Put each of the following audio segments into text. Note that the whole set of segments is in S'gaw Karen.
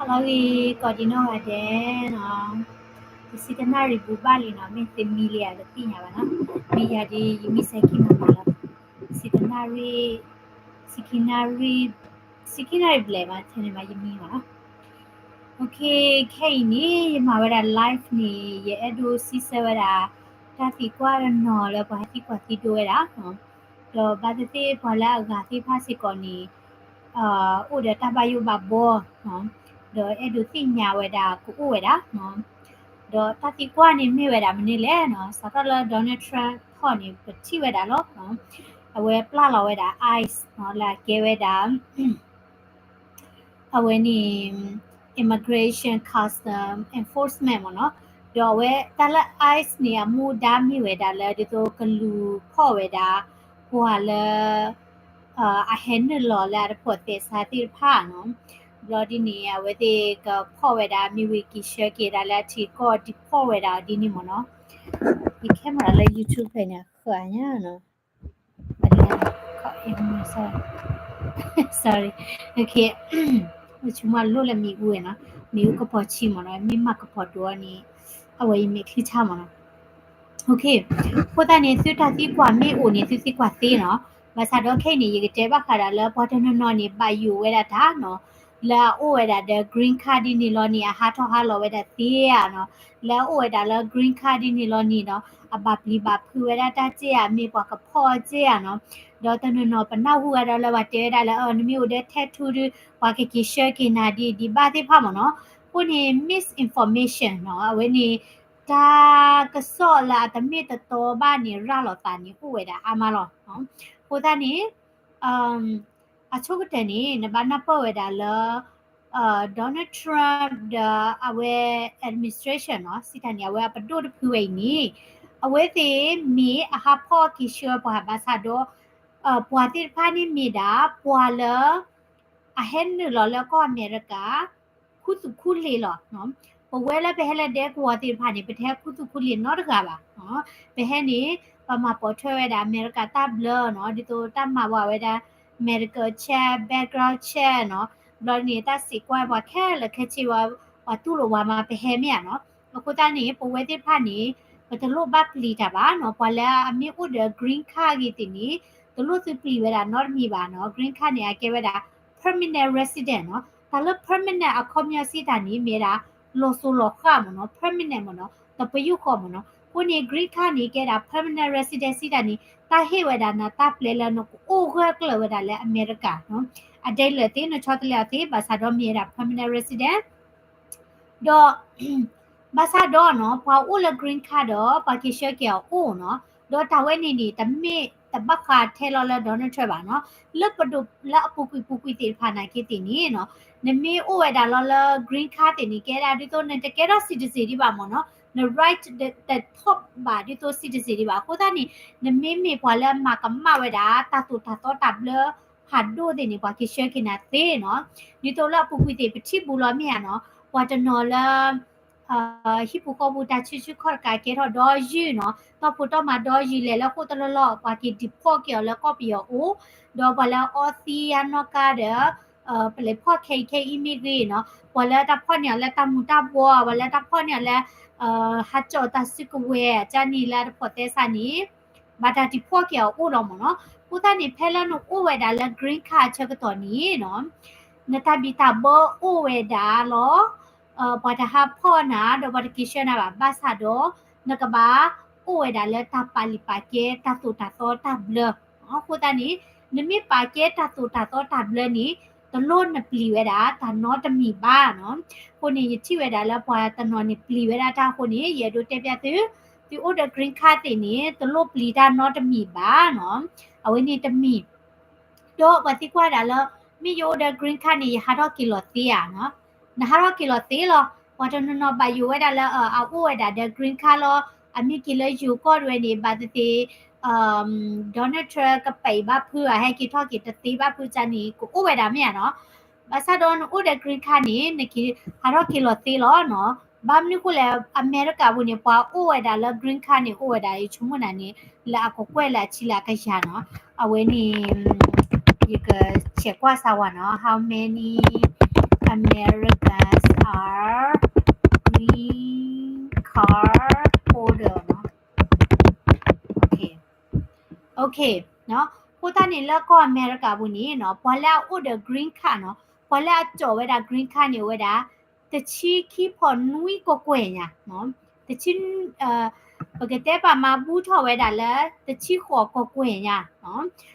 ဟါလၢအဂ့ၤ ကိးဒံနီၢ်ဂၤဒဲးနီၤ, ယစံးတနၣ်ရံၣ်ဘူးဘၣ်လံနီၤ, မ့ၢ်သုမံလံဧါတသ့ၣ်ညါဘၣ်နီၤ, မ့ၢ်ယၤဒီးယမံစဲၤခံမးမးလီၤ, စံးတနၣ်ရံၣ်, စံးခံနၣ်ရံၣ်, စံးခံနၣ်ရံၣ်ဘျဲၣ်မး ထဲန့ၣ်မးယမံမးနီၤ. ခဲအံၤန့ၣ် ယမၤဝဲဒၣ် live န့ၣ် ယအဲၣ်ဒိးစံးဆၢဝဲဒၣ် တၢ်သံကွၢ်တနီၤလၢပှၤဟဲသံကွၢ်သံဒိဝဲဒၣ် ဒီးဘၣ်သ့ၣ်သ့ၣ်ပှၤလၢအဂၤသ့ၣ်တဖၣ်စ့ၢ်ကီးန့ၣ် အိၣ်ဒီးတၢ်ဘၣ်ယိၣ်ဘၣ်ဘှီ, ဒီးအဲၣ်ဒိးသ့ၣ်ညါဝဲဒၣ်ကအိၣ်ဝဲဒၣ်, ဒီးတၢ်သံကွၢ်န့ၣ်မ့ၢ်ဝဲဒၣ်မနုၤလဲၣ်နီၤ, စးထီၣ်လၢ Donald Trump ထီၣ်န့ၣ် ပထံၣ်ဝဲဒၣ်လီၤ, အဝဲပျၢ်လီၤဝဲဒၣ် ICE နီၤ လၢအကဲဝဲဒၣ် အဝဲန့ၣ် Immigration Custom Enforcement မ့ၢ်နီၤ, ဒီးအဝဲတၢ်လၢ ICE န့ၣ် အမူဒါမ့ၢ်ဝဲဒၣ်လၢ ဒ်သိးကလူၤဖီၣ်ဝဲဒၣ် ပှၤလၢ အဟဲနုာ်လီၤလၢအတဖိးသဲစးသ့ၣ်တဖၣ်နီၤ, ဘျီဒ်န့ၣ် အဝဲသ့ၣ်ကဖီၣ်ဝဲဒၣ် မ့ၢ်ဝံၤက့ၤဆှၢက့ၤဒၣ်လၢအထံကီၢ် deport ဝဲဒၣ်ဒ်န့ၣ်မ့ၢ်နီၤ, ယ camera လၢ YouTube ဖဲန့ၣ် ဃၢညါနီၤ sorry, ဆိကမိၣ်လိၣ်လၢမ့ၣ်အူနီၤ, မ့ၣ်အူကပီၤဆံးမ့ၢ်နီၤ, မ့ၢ်မၤကပီၤဒိၣ်န့ၣ် အဝဲအံၤမ့ၢ်ချံထါမ့ၢ်နီၤ. အဃိသတးန့ၣ် သုတၢ်သံကွၢ်မ့ၢ်အိၣ်န့ၣ် သုသံကွၢ်သ့နီၤ, ဘၣ်ဆၣ်ဒီးခဲအံၤန့ၣ် ယကတဲဘၣ်ဃးဒၣ်လၢပှၤတနီၤနီၤန့ၣ် ဘၣ်ယိၣ်ဝဲဒၣ်တၢ်နီၤ, လၢအအိၣ်ဝဲဒၣ်ဒီး green card ဒ်န့ၣ်လီၤန့ၣ် အဟးထီၣ်ဟးလီၤဝဲဒၣ်သ့ဧါနီၤ, လၢအအိၣ်ဝဲဒၣ်လၢ green card ဒ်န့ၣ်လီၤန့ၣ်နီၤ အဘၣ်ပျံၤဘၣ်ဖုးဝဲဒၣ်တၢ်စ့ၢ်ဧါ, မ့ၢ်ပှၤကဖီၣ်စ့ၢ်ဧါနီၤ, ဒီးတနီၤနီၤပနၢ်ဟူဝဲဒၣ်လၢပှၤတဲဝဲဒၣ်လၢ နမ့ၢ်အိၣ်ဒီး tattoo ဒုး ပှၤကက့ၤဆှၢက့ၤနၤဒ်ဒ်ဘၣ်သ့ၣ်တဖၣ်မ့ၢ်နီၤ, အဃိန့ၣ် misinformation နီၤ, အဝဲန့ၣ် တၢ်ကစီၣ်လၢအတမ့ၢ်တတီဘၣ်န့ၣ် ရၤလီၤသးန့ၣ် အိၣ်ဝဲဒၣ်အါမးလီၤ. အဃိသတးန့ၣ် အဆိကတၢၢ်န့ၣ် နဘၣ်နၢ်ပၢၢ်ဝဲဒၣ်လၢ Donald Trump ဒီးအဝဲ administration နီၤ, စံးတၢ်န့ၣ် အဝဲအပဒိၣ်တဖုဝဲအံၤန့ၣ် အဝဲသ့ၣ်မ့ၢ်အဟးဖီၣ်က့ၤဆှၢပှၤဘၣ်ဆၣ်ဒီး ပှၤသ့ၣ်တဖၣ်န့ၣ်မ့ၢ်ဒၣ်ပှၤလၢ အဟဲနုာ်လီၤလၢကီၢ်အမဲရကၤ ခူသူၣ်ခူလံၤလီၤ. ပဝဲလၢပဟဲလၢဒဲကဝီၤသ့ၣ်တဖၣ်န့ၣ် ပတဟဲခူသူၣ်ခူလံၤနီတဂၤဘၣ်. ပဟဲန့ၣ် ပမၤပိာ်ထွဲဝဲဒၣ်အမဲရကၤတၢ်ဘျၢနီၤ, ဒ်သိးတၢ်မၤဝဲဒၣ် medical check, background check နီၤ, ဘျီန့ၣ် တၢ်စံးကွၢ်ပှၤခဲလၢာ်ခဲဆ့ ပှၤတူၢ်လိာ်ပှၤမၤပဟဲမ့ၢ်ဧါနီၤ. အဃိသတးန့ၣ် ပဝဲသ့ၣ်တဖၣ်န့ၣ် ပတလိၣ်ဘၣ်ပျံၤတၢ်ဘၣ်နီၤ, ပှၤလၢအမ့ၢ်အိၣ်ဒီး green card ဂ့ၤသ့ၣ်န့ၣ် တလိၣ်သုပျံၤဝဲဒၣ်နီတမံၤဘၣ်နီၤ. green card န့ၣ် အကဲဝဲဒၣ် permanent resident နီၤ. တၢ်လၢ permanent အခီပညီစံးတၢ်န့ၣ် မ့ၢ်ဝဲဒၣ် လီၤစိၤလီၤဃၣ်မ့ၢ်နီၤ, permanent မ့ၢ်နီၤ, တပယူာ်ဃီမ့ၢ်နီၤ. အဃိန့ၣ် green card န့ၣ် ကဲဒၣ် permanent resident စံးတၢ်န့ၣ် တၢ်ဟ့ၣ်ဝဲဒၣ်နၤတၢ်ပျဲလၢနကအိၣ်ဂၢၢ်ကျၢၤဝဲဒၣ်လၢအမဲရကၤနီၤ. အဒဲလၢာ်သ့ နဆီတလဲအီၤသ့ ဘၣ်ဆၣ်ဒီးမ့ၢ်ဝဲဒၣ် permanent resident ဒီး ဘၣ်ဆၣ်ဒီးနီၤ ပှၤအိၣ်လၢ green card ဒီး ပှၤက့ၤဆှၢက့ၤအီၤအိၣ်နီၤ. ဒီးတၢ်ဝဲန့ၣ်န့ၣ် တမ့ၢ်တဘၣ်ဃးထဲလီၤလၢ Donald Trump ဘၣ်နီၤ. လၢပဒိၣ်လၢအပူၤကွံာ်ပူၤကွံာ်သ့ၣ်တဖၣ်နာ်က့သ့ၣ်န့ၣ်နီၤ, နမ့ၢ်အိၣ်ဝဲဒၣ်လီၤလၢ green card သ့ၣ်န့ၣ် ကဲဒၣ်ဒ်သိးနတကဲထီၣ် citizen ဒံးဘၣ်မ့ၢ်နီၤ, န right တထီၣ်ဘးဒ်သိး citizen ဒံးဘၣ်. အဃိသတးန့ၣ် နမ့မ့ၢ်ပှၤလၢအမၤကမၣ်ဝဲဒၣ် တၢ်သိၣ်တၢ်သီတၢ်ဘျၢ ဖးဒိၣ်သ့ၣ်န့ၣ် ပှၤက့ၤဆှၢက့ၤနၤသ့နီၤ. ဒ်သိးလၢအပူၤကွံာ်သ့ၣ် ပထံၣ်ဘူးလီၤမ့ၢ်ဧါနီၤ, ပှၤတနီၤလၢ ဟံၣ်ပူၤဃီပူၤတၢ်ဆူၣ်ဆူၣ်ခီၣ်တကးကဲထီၣ်ဒီးယုၢ်နီၤ, တီၢ်ဖိတီၢ်မၤဒီးယုၢ်လဲၤလၢဃိၣ်တလီၢ်လီၢ် ပှၤက့ၤ deport က့ၤအီၤလၢကီၢ်ပယီၤအိၣ်, ဒီးပှၤလၢအအီသံအနီၢ်ကါဒီး ပလဲၤဖီၣ်ခဲအံၤခဲအံၤမ့ၢ်ဂ့ၤနီၤ, ပှၤလၢတၢ်ဖီၣ်န့ၢ်အီၤလၢတၢ်မူၤတၢ်ဘှီး, ပှၤလၢတၢ်ဖီၣ်န့ၢ်အီၤလၢ ဟးကၠီၣ်တၢ်စုကဝဲၤ ကၢ်နံၤလၢတဖိးသဲစးန့ၣ် ဘၣ်တၢ် deport က့ၤအီၤအိၣ်လီၤမ့ၢ်နီၤ. အဃိသတးန့ၣ် ဖဲလၢနအိၣ်ဝဲဒၣ်လၢ green card အဆၢကတီၢ်န့ၣ်နီၤ, နတၢ်ဘံၣ်တၢ်ဘၢအိၣ်ဝဲဒၣ်လီၤ. ပှၤတဟးဖီၣ်နၤ ဒီးပှၤတက့ၤဆှၢနၤဘၣ်, ဘၣ်ဆၣ်ဒီး နကဘၣ်အိၣ်ဝဲဒၣ်လၢတၢ်ပာ်လုၢ်ပာ်ကဲ တၢ်သိၣ်တၢ်သီတၢ်ဘျၢ. အဃိသတးန့ၣ် နမ့ၢ်ပာ်ကဲတၢ်သိၣ်တၢ်သီတၢ်ဘျၢန့ၣ် တလိၣ်နပျံၤဝဲဒၣ်တၢ်နီတမံၤဘၣ်နီၤ. အဃိန့ၣ် ယထံၣ်ဝဲဒၣ်လၢပှၤတနီၤန့ၣ် ပျံၤဝဲဒၣ်တၢ်အဃိန့ၣ် ယအဲၣ်ဒိးတဲပျးသု, သုအိၣ်ဒီး green card သ့ၣ်န့ၣ် တလိၣ်ပျံၤတၢ်နီတမံၤဘၣ်နီၤ. အဝဲန့ၣ်တမံၤ ဒီးပှၤသံကွၢ်ဒၣ်လၢ မ့ၢ်ယအိၣ်ဒီး green card န့ၣ် ယဟးထီၣ်က့ၤလီၤသ့ဧါနီၤ. နဟးထီၣ်က့ၤလီၤသ့လီၤ. ပှၤတနီၤနီၤဘၣ်ယိၣ်ဝဲဒၣ်လၢ အအိၣ်ဝဲဒၣ်ဒီး green card လီၤ. အမ့ၢ်က့ၤလၢယိၤကီၢ်တဝဲန့ၣ် ဘၣ်သ့ၣ်သ့ၣ် Donald Trump ကပာ်အံၤဘၣ်ဖုးဧါ, ဟဲက့ၤထီၣ်က့ၤတသ့ဘၣ်ဖုးန့ၣ် ကအိၣ်ဝဲဒၣ်မ့ၢ်ဧါနီၤ. ဘၣ်ဆၣ်ဒီးနအိၣ်ဒီး green card န့ၣ် နက့ၤဟးထီၣ်က့ၤလီၤသ့လီၤနီၤ. ဘၣ်မနုၤအဃိလဲၣ်, အမဲရကၤပူၤန့ၣ် ပှၤအိၣ်ဝဲဒၣ်လၢ green card န့ၣ် အိၣ်ဝဲဒၣ် ယဆိကမိၣ်နၤန့ၣ် လၢအကကွဲၢ်လၢအဆံလၢအကယၤနီၤ. အဝဲန့ၣ် ယကဆဲးကွၢ်စၢ်ဝဲနီၤ how many Americans are green card holder နီၤ. Okay, okay နီၤ. အဃိသတးန့ၣ် လၢကီၢ်အမဲရကၤပူၤန့ၣ်နီၤ ပှၤလၢအအိၣ်ဒီး green card နီၤ, ပှၤလၢအကၠီၣ်ဝဲဒၣ် green card န့ၣ် အိၣ်ဝဲဒၣ် တဆံခံဖီၣ်နွံကကွဲၢ်ညါ, တဆံ ပကတဲပာ်မၤဘူၣ်ထီၣ်ဝဲဒၣ်လၢ တဆံဃိးကကွဲၢ်ညါ.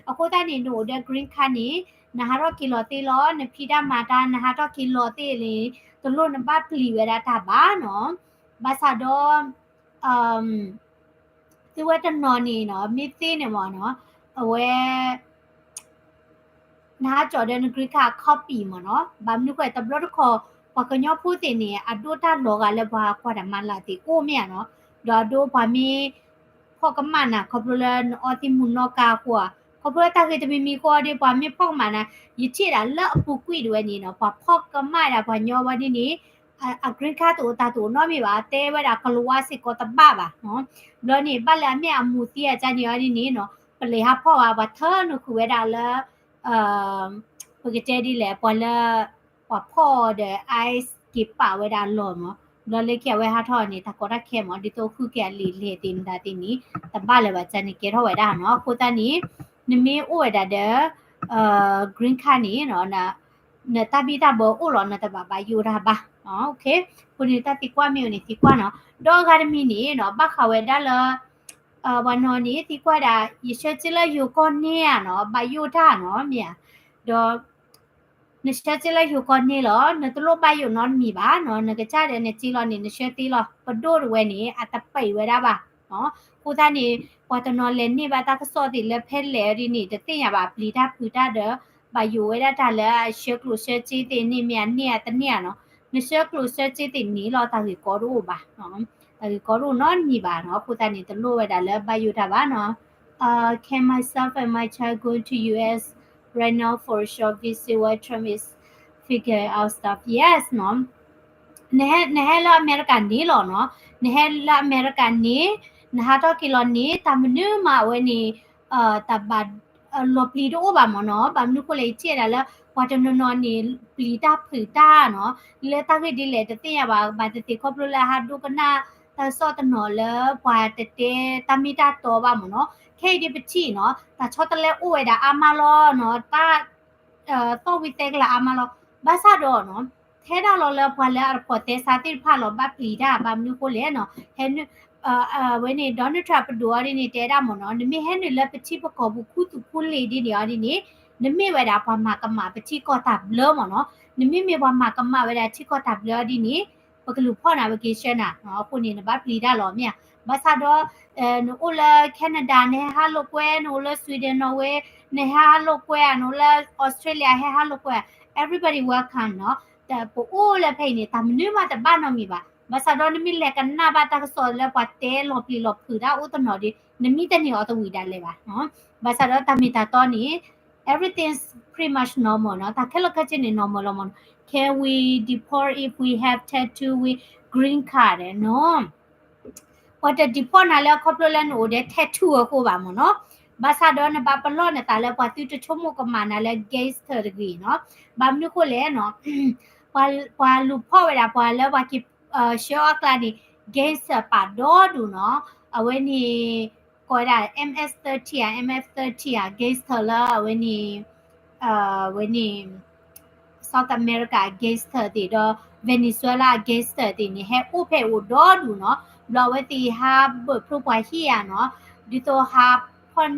အဃိသတးန့ၣ် နအိၣ်ဒီး green card န့ၣ် နဟးထီၣ်က့ၤလီၤသ့လီၤ, နဖံးတၢ်မၤတၢ် နဟးထီၣ်က့ၤလီၤသ့န့ၣ် တလိၣ်နဘၣ်ပျံၤဝဲဒၣ်တၢ်ဘၣ်နီၤ. ဘၣ်ဆၣ်ဒီး သုဝဲတနီၤန့ၣ်နီၤ မ့ၢ်သ့န့ၣ်မ့ၢ်နီၤ, အဝဲ နဟးကၠီၣ်ဒီးန green card copy မ့ၢ်နီၤ. ဘၣ်မနုၤဃိ တဘျီတခီၣ် ပှၤကညီဖိသ့ၣ်န့ၣ် အဒိတၢ်လီၤဂာ်လၢပှၤကွၢ်တၢ်မၤလၢ်သ့ၣ်အိၣ်မ့ၢ်ဧါနီၤ, ဒီးအဒိပှၤမ့ၢ်ဖီၣ်ကမၣ်နၤ ခီဖျိလၢနအီသံးမူးနီၢ်ကါအဃိဧါ, ခီဖျိလၢတၢ်ဂ့ၢ်တမံၤမံၤအဃိဒီး ပှၤမ့ၢ်ဖီၣ်ကမၣ်နၤ, ယထံၣ်ဒၣ်လၢအပူၤကွံာ်ဒၣ်ဝဲန့ၣ်နီၤ ပှၤဖီၣ်ကမၣ်ဒၣ်ပှၤညီဝဲဒ်န့ၣ် အ green card တအိၣ်တၢ်တအိၣ်နီတမံၤဘၣ်, တဲဝဲဒၣ်ကလံးဝါစ့ၢ်ကီးတဘၣ်ဘၣ်. ဘျီန့ၣ် ဘၣ်လၢအမ့ၢ်အမူၤသံအကါန့ၣ်အီၤဒ်န့ၣ်နီၤ ပလဲၤဟးဖီၣ်ဝဲ ပှၤထၢနုာ်ဃုာ်ဝဲဒၣ်လၢ ပကတဲဒ်လဲၣ် ပှၤလၢ ပှၤဖီၣ်ဒီး ICE က့ၤပာ်ဝဲဒၣ်အလီၢ်မ့ၢ်, ဘျီလၢခံအဝဲဟးထီၣ်န့ၣ် တၢ်ကီတၢ်ခဲမ့ၢ် ဒ်သိးဃုက့ၤအလံာ်လဲၢ်သ့ၣ်မတၤသ့ၣ်န့ၣ် တဘၣ်လၢၤဘၣ်ကါန့ၣ် ကဲထီၣ်ဝဲဒၣ်နီၤ. အဃိသတးန့ၣ် နမ့ၢ်အိၣ်ဝဲဒၣ်ဒီး green card န့ၣ် နတၢ်ဘံၣ်တၢ်ဘၢအိၣ်လီၤ နတဘၣ်ဘၣ်ယိၣ်တၢ်ဘၣ်. အဃိန့ၣ် တၢ်သံကွၢ်မ့ၢ်အိၣ်န့ၣ်သံကွၢ်နီၤ. ဒီးအဂၤတမံၤန့ၣ်နီၤ ဘၣ်ဃးဝဲဒၣ်လၢ ပှၤနီၤန့ၣ် သံကွၢ်ဒၣ် ယဆှၢစ့လၢယိၤကီၢ်န့ၣ်ဧါနီၤ ဘၣ်ယိၣ်တၢ်နီၤ မ့ၢ်ဧါ. ဒီး နဆှၢစ့လၢယိၤကီၢ်န့ၣ်လီၤ နတလိၣ်ဘၣ်ယိၣ်နီတမံၤဘၣ်နီၤ, နကစၢ်ဒီးနစ့လီၤန့ၣ် နဆှၢသ့လီၤ ပဒိၣ်တဝဲန့ၣ် အတပံၤဝဲဒၣ်ဘၣ်. အဃိသတးန့ၣ် ပှၤတနီၤလဲၤန့ၢ်ဘၣ်တၢ်ကစီၣ်သ့ၣ်လၢဖဲလဲၣ်ဒ်န့ၣ် တသ့ၣ်ညါဘၣ် ပျံၤတၢ်ဖုးတၢ်ဒီး ဘၣ်ယိၣ်ဝဲဒၣ်တၢ်လၢအဆှၢကျိၣ်ဆှၢစ့သ့ၣ်န့ၣ်မ့ၢ်အန့ၢ်အတန့ၢ်ဧါနီၤ, နဆှၢကျိၣ်ဆှၢစ့သ့ၣ်န့ၣ်လီၤ တၢ်ဂ့ၢ်ကီတအိၣ်ဘၣ် တၢ်ဂ့ၢ်ကီတအိၣ်နီတမံၤဘၣ်နီၤ. အဃိသတးန့ၣ် တလိၣ်ဝဲဒၣ်လၢဘၣ်ယိၣ်တၢ်ဘၣ်နီၤ. Uh, can myself and my child going to U S right now for a short visit while Trump is figuring out stuff? Yes နီၤ. နဟဲလၢအမဲရကၤန့ၣ်လီၤနီၤ, နဟဲလၢအမဲရကၤန့ၣ် နဟးထီၣ်က့ၤလီၤန့ၣ် တၢ်မနုၤမးအဝဲန့ၣ် တၢ်ဘၣ် လီၤပျံၤတအိၣ်ဘၣ်မ့ၢ်နီၤ. ဘၣ်မနုၤဃိလဲၣ် ယထံၣ်ဝဲဒၣ်လၢ ပှၤတနီၤနီၤန့ၣ် ပျံၤတၢ်ဖုးတၢ်နီၤ, လၢတၢ်ဂ့ၢ်ဒ်လဲၣ်တသ့ၣ်ညါဘၣ်, ဘၣ်သ့ၣ်သ့ၣ်ခီဖျိလၢအဟးဒိကနၣ်တၢ်ကစီၣ်တနီၤလၢပှၤတတဲတၢ်မ့ၢ်တၢ်တီဘၣ်မ့ၢ်နီၤ. ခဲအံၤဒ်ပထံၣ်နီၤ တၢ်ဆီတလဲအိၣ်ဝဲဒၣ်အါမးလီၤနီၤ, တၢ် သီၣ်ဝံသဲကလၤအါမးလီၤ. ဘၣ်ဆၣ်ဒီးနီၤ ထဲဒၣ်လီၤလၢပှၤလၢအတဖိးသဲစးသ့ၣ်တဖၣ်လီၤ ဘၣ်ပျံၤတၢ် ဘၣ်မနုၤဃိလဲၣ်နီၤ, ဟဲနုာ် အဝဲန့ၣ် Donald Trump ပဒိၣ်အီၤဒ်န့ၣ် တဲဒၣ်မ့ၢ်နီၤ, နမ့ၢ်ဟဲနုာ်လၢပထံပကီၢ်ပူၤခူသူၣ်ခူလ့ၢ်ဒ်န့ၣ်အီၤဒ်န့ၣ် နမ့ၢ်ဝဲဒၣ်ပှၤမၤကမၣ်ပထံကီၢ်တၢ်ဘျၢမ့ၢ်နီၤ, နမ့မ့ၢ်ပှၤမၤကမၣ်ဝဲဒၣ်ထံကီၢ်တၢ်ဘျၢအီၤဒ်န့ၣ် ပကလူၤဖီၣ်နၤ ပက့ၤဆှၢနၤ, အဃိန့ၣ် နဘၣ်ပျံၤတၢ်လီၤမ့ၢ်ဧါ. ဘၣ်ဆၣ်ဒီး နအိၣ်လၢ Canada နဟဲဟးလိာ်ကွဲ, နအိၣ်လၢ Sweden Norway နဟဲဟးလိာ်ကွဲဧါ, နအိၣ်လၢ Australia ဟဲဟးလိာ်ကွဲဧါ, everybody welcome နီၤ. ပအိၣ်လၢဖဲအံၤန့ၣ် တၢ်မနုၤမးတဘၣ်နီတမံၤဘၣ်. ဘၣ်ဆၣ်ဒီးနမ့ၢ်လဲၤကနၣ်ဘၣ်တၢ်ကစီၣ်လၢပှၤတဲလီၤပျံၤလီၤဖုးတၢ်အိၣ်တနီၤဒီး နမံတန့ၢ်အီၤတဝံၤဒၣ်လဲာ်ဘၣ်. ဘၣ်ဆၣ်ဒီးတၢ်မ့ၢ်တၢ်တီန့ၣ် everything's pretty much normal နီၤ, တၢ်ခဲလၢာ်ခဲဆ့န့ၣ် normal လီၤမ့ၢ်နီၤ. Can we deport if we have tattoo with green card နီၤ. ပှၤတ deport နၤလၢခီဖျိလၢနအိၣ်ဒီး tattoo အဃိဘၣ်မ့ၢ်နီၤ. ဘၣ်ဆၣ်ဒီးနဘၣ်ပလီၢ်နသးလၢပှၤသုတဆိကမိၣ်ကမၣ်နၤလၢ gangster တဂ့ၤနီၤ. ဘၣ်မနုၤဃိလဲၣ်နီၤ, ပှၤလူၤဖီၣ်ဝဲဒၣ်ပှၤလၢပှၤက့ၤဆှၢအီၣ်ကျါန့ၣ် gangster ပာ်ဒီဒူၣ်နီၤ. အဝဲန့ၣ် ကိးဝဲဒၣ် MS thirteen ဧါ, MF thirteen ဧါ, gangster လၢအဝဲန့ၣ် အဝဲန့ၣ် South America gangster သ့ၣ်ဒီး Venezuela gangster သ့ၣ်န့ၣ် ဟဲအိၣ်ဖဲအိၣ်ဒီဒူၣ်နီၤ. ဘျီအဝဲသ့ၣ်ဟးဘၢၣ်ဖျိပှၤဟံၣ်ဧါနီၤ, ဒ်သိးဟးဖီၣ်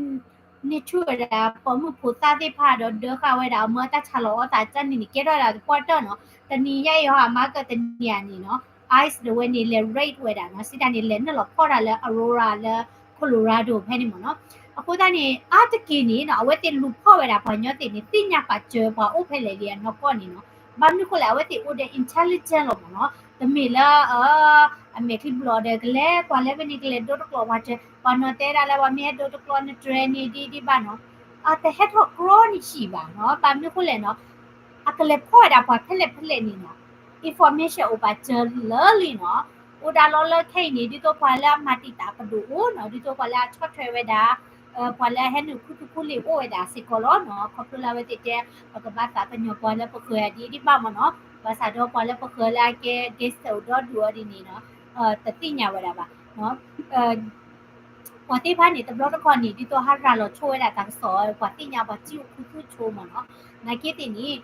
န့ၢ်ဆူၣ်ဝဲဒၣ်ပိာ်မုၣ်ဖိသၣ်သ့ၣ်တဖၣ်ဒီး ဒၢဃာ်ဝဲဒၣ်အမၢတၢ်ဆါလီၤအီၣ်သးကၢ်န့ၣ်န့ၣ် ကဲထီၣ်ဝဲဒၣ်သပှၢ်တၢၢ်နီၤ. တနံၤယါအံၤဟီ အမၤကတနံၤဧါန့ၣ်နီၤ, ICE ဒၣ်ဝဲန့ၣ် လဲၤ raid ဝဲဒၣ်နီၤ, စံးတၢ်န့ၣ် လဲၤနုာ်လီၤဖီၣ်တၢ်လၢ Aurora လၢ Colorado ဖဲန့ၣ်မ့ၢ်နီၤ. အဃိသတးန့ၣ် အါတက့ၢ်န့ၣ်နီၤ အဝဲသ့ၣ်လူၤဖီၣ်ဝဲဒၣ်ပှၤညီသ့ၣ်န့ၣ် သ့ၣ်ညါပာ်စၢၤပှၤအိၣ်ဖဲလဲၣ်လံအနီၢ်ကီၢ်န့ၣ်နီၤ. ဘၣ်မနုၤဃိလဲၣ် အဝဲသ့ၣ်အိၣ်ဒီး intelligent လီၤမ့ၢ်နီၤ. တမ့ၢ်လၢ အမဲာ်ချံဘျီၣ်ဒီး ကလဲၤကွၢ်လၢဖဲန့ၣ် ကလဲၤဒိတကျိးပှၤတြဲၤ, ပှၤနီၤတဲဒၣ်လၢပှၤမ့ၢ်ဟဲဒိတကျိးနတြဲၤန့ၣ်ဒ်ဒ်ဘၣ်နီၤ. အတဟဲထီၣ်ကြီနဟံၣ်ဘၣ်နီၤ. ဘၣ်မနုၤဃိလဲၣ်နီၤ, အကလဲၤဖီၣ်ဝဲဒၣ်ပှၤဖဲလဲၣ်ဖဲလဲၣ်န့ၣ်နီၤ, information အိၣ်ပာ်စၢၤလၢာ်လံနီၤ. အိၣ်ဒၣ်လီၤလၢခဲအံၤန့ၣ် ဒ်သိးပှၤလၢအမၤတံာ်တာ်ပဒိၣ်အိၣ်နီၤ, ဒ်သိးပှၤလၢအဆီၣ်ထွဲဝဲဒၣ် ပှၤလၢအဟဲနုာ်ခူသူၣ်ခူလ့ၣ်အိၣ်ဝဲဒၣ်စ့ၢ်ကီးလီၤနီၤ. ခီဖျိလၢအဝဲသ့ၣ်တဲ ပကဘၣ်သးကညီၤပှၤလၢပဃၢၤဒ်ဒ်ဘၣ်မ့ၢ်နီၤ. ဘၣ်ဆၣ်ဒီးပှၤလၢပဃၢၤလၢအကဲ gangster အိၣ်ဒီဒူၣ်အီၤဒ်န့ၣ်နီၤ, တသ့ၣ်ညါဝဲဒၣ်ဘၣ်. ပှၤသ့ၣ်တဖၣ်န့ၣ် တဘျီတခီၣ်န့ၣ် ဒ်သိးဟးရၤလီၤဆိဝဲဒၣ်တၢ်ကစီၣ် ပှၤသ့ၣ်ညါပှၤစံၣ်အိၣ်ခူသူၣ်ဆိမ့ၢ်နီၤ. နာ်က့သ့ၣ်န့ၣ်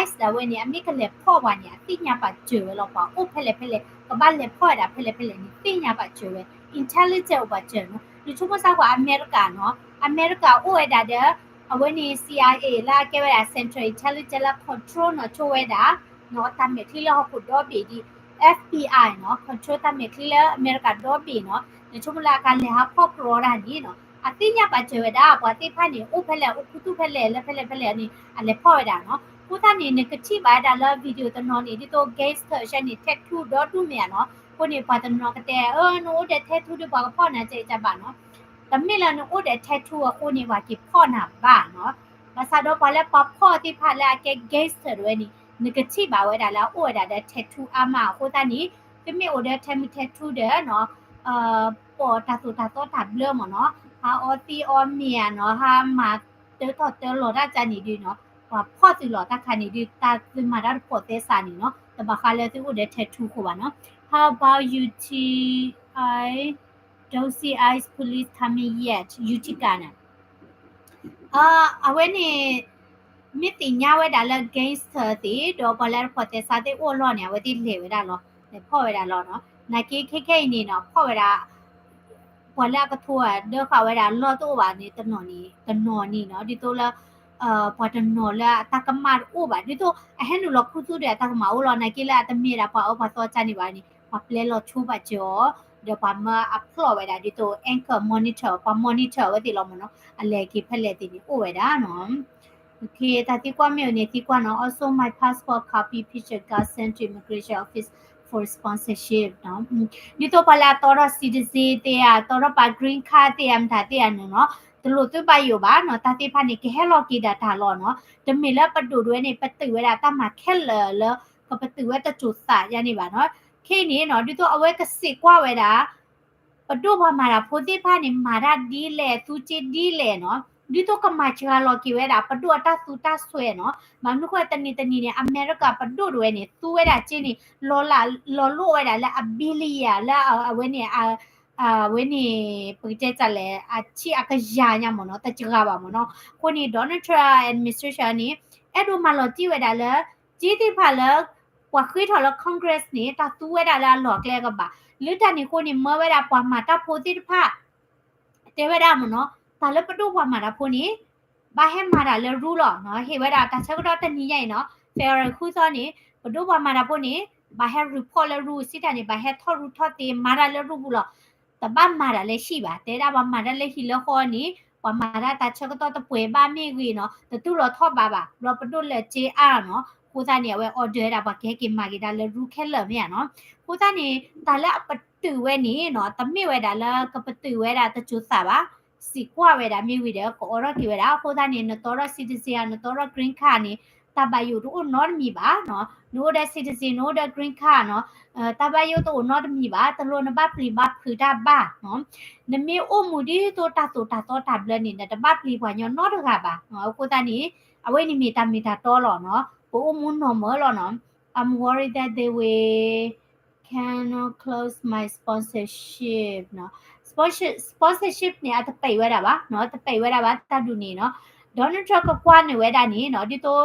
ICE ဒၣ်ဝဲန့ၣ် အမ့ၢ်ကလဲၤဖီၣ်ပှၤန့ၣ် အသ့ၣ်ညါပာ်စၢၤဝဲလီၤ. ပှၤအိၣ်ဖဲလဲၣ်ဖဲလဲၣ် ကဘၣ်လဲၤဖီၣ်ဝဲဒၣ်ဖဲလဲၣ်ဖဲလဲၣ်န့ၣ် သ့ၣ်ညါပာ်စၢၤဝဲ intelligence အိၣ်ပာ်စၢၤနီၤ. နဆိကမိၣ်စၢ်ကွၢ် အမဲရကၤနီၤ, အမဲရကၤအိၣ်ဝဲဒၣ်ဒီး အဝဲန့ၣ် CIA လၢအကဲဝဲဒၣ် Central Intelligence လၢ control နီၤဆိဝဲဒၣ် နီၤ တၢ်မဲာ်ချံလၢဟီၣ်ခိၣ်ဒီဘ့ၣ်ဒ် FBI နီၤ control တၢ်မဲာ်ချံလၢအမဲရကၤဒီဘ့ၣ်နီၤ. နဆိကမိၣ်လၢအကလဲၤဟးဖီၣ်ကြီတၢ်န့ၣ်နီၤ အသ့ၣ်ညါပာ်စၢၤဝဲဒၣ် ပှၤသ့ၣ်တဖၣ်န့ၣ် အိၣ်ဖဲလဲၣ် အိၣ်ခူသူၣ်ဖဲလဲၣ် လၢဖဲလဲၣ်ဖဲလဲၣ်န့ၣ် အလဲၤဖီၣ်ဝဲဒၣ်နီၤ. အဃိသတးန့ၣ် နကထံၣ်ဘၣ်ဝဲဒၣ်လၢ video တနီၤန့ၣ် ဒ်သိး gangster ဆဲန့ၣ် tattoo ဒီဒူၣ်မ့ၢ်ဧါနီၤ. အဃိန့ၣ် ပှၤတနီၤကတဲ အၢ နအိၣ်ဒီး tattoo ဒီးပှၤကဖီၣ်နၤကဲကဘၣ်နီၤ. တမ့ၢ်လၢနအိၣ်ဒီး tattoo အဃိန့ၣ် ပှၤက့ၤဖီၣ်နၤဘၣ်နီၤ. ဘၣ်ဆၣ်ဒီးပှၤလၢပှၤဖီၣ်သ့ၣ်တဖၣ်လၢအကဲ gangster တဝဲန့ၣ် နကထံၣ်ဘၣ်ဝဲဒၣ်လၢအအိၣ်ဝဲဒၣ်ဒီး tattoo အါမးအဃိသတးန့ၣ် သုမ့ၢ်အိၣ်ဒီး tattoo tattoo ဒီးနီၤ ပိာ်တၢ်သိၣ်တၢ်သီတၢ်ဘျၢမ့ၢ်နီၤ, ဟးအီသံးအီမ့ၤဧါနီၤ, ဟးမၤတၢထီၣ်တၢလီၤတၢ်ကန့ၣ်ဒုးနီၤ, ပှၤဖီၣ်သုးလီၤတၢ်ခါန့ၣ်ဒုး တၢ်သုမၤတၢ်တဖိးသဲစးန့ၣ်နီၤ, တဘၣ်ဃးလၢသုအိၣ်ဒီး tattoo ဃိဘၣ်နီၤ. How about U T I? Don't see ICE police coming yet. Utica န့ၣ် အဝဲန့ၣ် မ့ၢ်သ့ၣ်ညါဝဲဒၣ်လၢ gangster သ့ၣ် ဒီးပှၤလၢတဖိးသဲစးသ့ၣ်အိၣ်အလီၢ်န့ၣ် အဝဲသ့ၣ်လဲၤဝဲဒၣ်လီၤ, လဲၤဖီၣ်ဝဲဒၣ်လီၤနီၤ. နာ်က့ခဲခဲအံၤန့ၣ်နီၤ ဖီၣ်ဝဲဒၣ် ပှၤလၢအကထိဒၢဃာ်ဝဲဒၣ်လီၢ်တအိၣ်ဘၣ်န့ၣ် တနီၤန့ၣ် တနီၤန့ၣ်နီၤ ဒ်သိးလၢ ပှၤတနီၤလၢအတၢ်ကမၣ်တအိၣ်ဘၣ် ဒ်သိးအဟဲနုာ်လီၤခူသူၣ်ဒီးအတၢ်ကမၣ်အိၣ်လီၤ. နာ်က့လၢအတမ့ၢ်ဒၣ်ပှၤအၢပှၤသီကန့ၣ်ဘၣ်န့ၣ် ပှၤပျဲလီၤဆိဘၣ်စၢၤအီၤ ဒီးပှၤမၢအဖျီၣ်ဝဲဒၣ်ဒ်သိး anchor monitor ပှၤ monitor အဝဲသ့ၣ်လီၤမ့ၢ်နီၤ, အလဲၤက့ၤဖဲလဲၣ်သ့ၣ်န့ၣ်အိၣ်ဝဲဒၣ်နီၤ. တၢ်သံကွၢ်မ့ၢ်အိၣ်န့ၣ် သံကွၢ်နီၤ Also my passport copy, picture got sent to immigration office for sponsorship နီၤ. ဒ်သိးပှၤလၢအတီထီၣ် citizen သ့ၣ်ဧါ တီထီၣ်ပှၤ green card သ့ၣ်ဧါ မတၤသ့ၣ်ဧါန့ၣ်နီၤ တလိၣ်သုဘၣ်ယိၣ်ဘၣ်နီၤ. တၢ်သ့ၣ်တဖၣ်န့ၣ် ကဟဲလီၤက့ၤဒၣ်တၢ်လီၤနီၤ. တမ့ၢ်လၢပဒိၣ်ဒဝဲန့ၣ် ပတုာ်ဝဲဒၣ်တၢ်မၤခဲလၢာ်လၢ ကပတုာ်ဝဲတစိၤသးယါန့ၣ်ဘၣ်နီၤ. ခဲအံၤန့ၣ်နီၤ ဒ်သိးအဝဲကစံးကွၢ်ဝဲဒၣ် ပဒိၣ်ပှၤမၤတၢ်ဖိသ့ၣ်တဖၣ်န့ၣ် မၤတၢ်ဒ်လဲၣ် သူစ့ဒ်လဲၣ်နီၤ, ဒ်သိးကမၤစှၤလီၤက့ၤဝဲဒၣ် ပဒိၣ်အတၢ်သူတၢ်စွဲနီၤ. ဘၣ်မနုၤဃိတနံၤတနံၤန့ၣ် အမဲရကၤပဒိၣ်တဝဲန့ၣ် သူဝဲဒၣ်စ့န့ၣ် လီၤလၢ လီၤလိၣ်ဝဲဒၣ်လၢအ billion လၢအဝဲန့ၣ် အဝဲန့ၣ် ပကတဲတၢ်လဲၣ် အဆံးအကယၤညါမ့ၢ်နီၤ တစှၤဘၣ်မ့ၢ်နီၤ. အဃိန့ၣ် Donald Trump administration န့ၣ် အဲၣ်ဒိးမၤလီၤတံၢ်ဝဲဒၣ်လၢ စ့သ့ၣ်တဖၣ်လၢ ပှၤဃ့ထီၣ်လၢ Congress န့ၣ် တၢ်သူဝဲဒၣ်လၢအလီၢ်အကျဲကဘၣ်. လၢတၢ်န့ၣ်အဃိန့ၣ် မၢဝဲဒၣ်ပှၤမၤတၢ်ဖိသ့ၣ်တဖၣ် တဲဝဲဒၣ်မ့ၢ်နီၤ တၢ်လၢပဒိၣ်ပှၤမၤတၢ်ဖိန့ၣ် ဘၣ်ဟဲမၤတၢ်လၢရူလီၤ. ဟ့ၣ်ဝဲဒၣ်တၢ်ဆၢကတီၢ်တနံၤညါအံၤနီၤ February ဃုသီန့ၣ် ပဒိၣ်ပှၤမၤတၢ်ဖိန့ၣ် ဘၣ်ဟဲ report လၢရူ စံးတၢ်န့ၣ် ဘၣ်ဟဲထီၣ်ရူထီၣ်သ့ မၤတၢ်လၢရူပူၤလီၤ. တဘၣ်မၤတၢ်လၢဟံၣ်ဘၣ်. တဲဒၣ်ပှၤမၤတၢ်လၢဟံၣ်လၢဃီန့ၣ် ပှၤမၤတၢ်တၢ်ဆၢကတီၢ်တပှဲၤဘၣ်မ့ၢ်ဂ့ၤနီၤ တတူၢ်လီၤထီၣ်ဘးဘၣ်. ဘျီပဒိၣ်လဲၤစ့အါနီၤ အဃိသတးန့ၣ် အဝဲ order ဝဲဒၣ်ပှၤကဟဲက့ၤမၤက့ၤတၢ်လၢရူခဲလၢာ်မ့ၢ်ဧါနီၤ. အဃိသတးန့ၣ် တၢ်လၢအပတုာ်ဝဲန့ၣ်နီၤ တမ့ၢ်ဝဲဒၣ်လၢကပတုာ်ဝဲဒၣ်တစိၤသးဘၣ်. စံးကွၢ်ဝဲဒၣ်မ့ၢ်ဝံၤဒီး ကအိးထီၣ်က့ၤဝဲဒၣ်. အဃိသတးန့ၣ် နတီထီၣ် citizen ဧါ နတီထီၣ် green card န့ၣ် တၢ်ဘၣ်ယိၣ်တအိၣ်နီတမံၤဘၣ်နီၤ. နအိၣ်ဒီး citizen နအိၣ်ဒီး green card နီၤ တၢ်ဘၣ်ယိၣ်တအိၣ်နီတမံၤဘၣ်. တလိၣ်နဘၣ်ပျံၤဘၣ်ဖုးတၢ်ဘၣ်နီၤ. နမ့ၢ်အိၣ်မူဒ်သိးတၢ်သိၣ်တၢ်သီတၢ်ဘျၢန့ၣ် နတဘၣ်ပျံၤပှၤညီနီတဂၤဘၣ်နီၤ. အဃိသတးန့ၣ် အဝဲန့ၣ်မ့ၢ်တၢ်မ့ၢ်တၢ်တီလီၤနီၤ. ပအိၣ်မူ normal လီၤနီၤ. I'm worried that they will cannot close my sponsorship နီၤ. Sponsor- sponsorship န့ၣ် အတပဲာ်ဝဲဒၣ်ဘၣ်နီၤ တပဲာ်ဝဲဒၣ်ဘၣ် တၢ်ဒုးန့ၣ်နီၤ. Donald Trump ကကွၢ်န့ၢ်ဝဲဒၣ်န့ၣ်နီၤ ဒ်သိး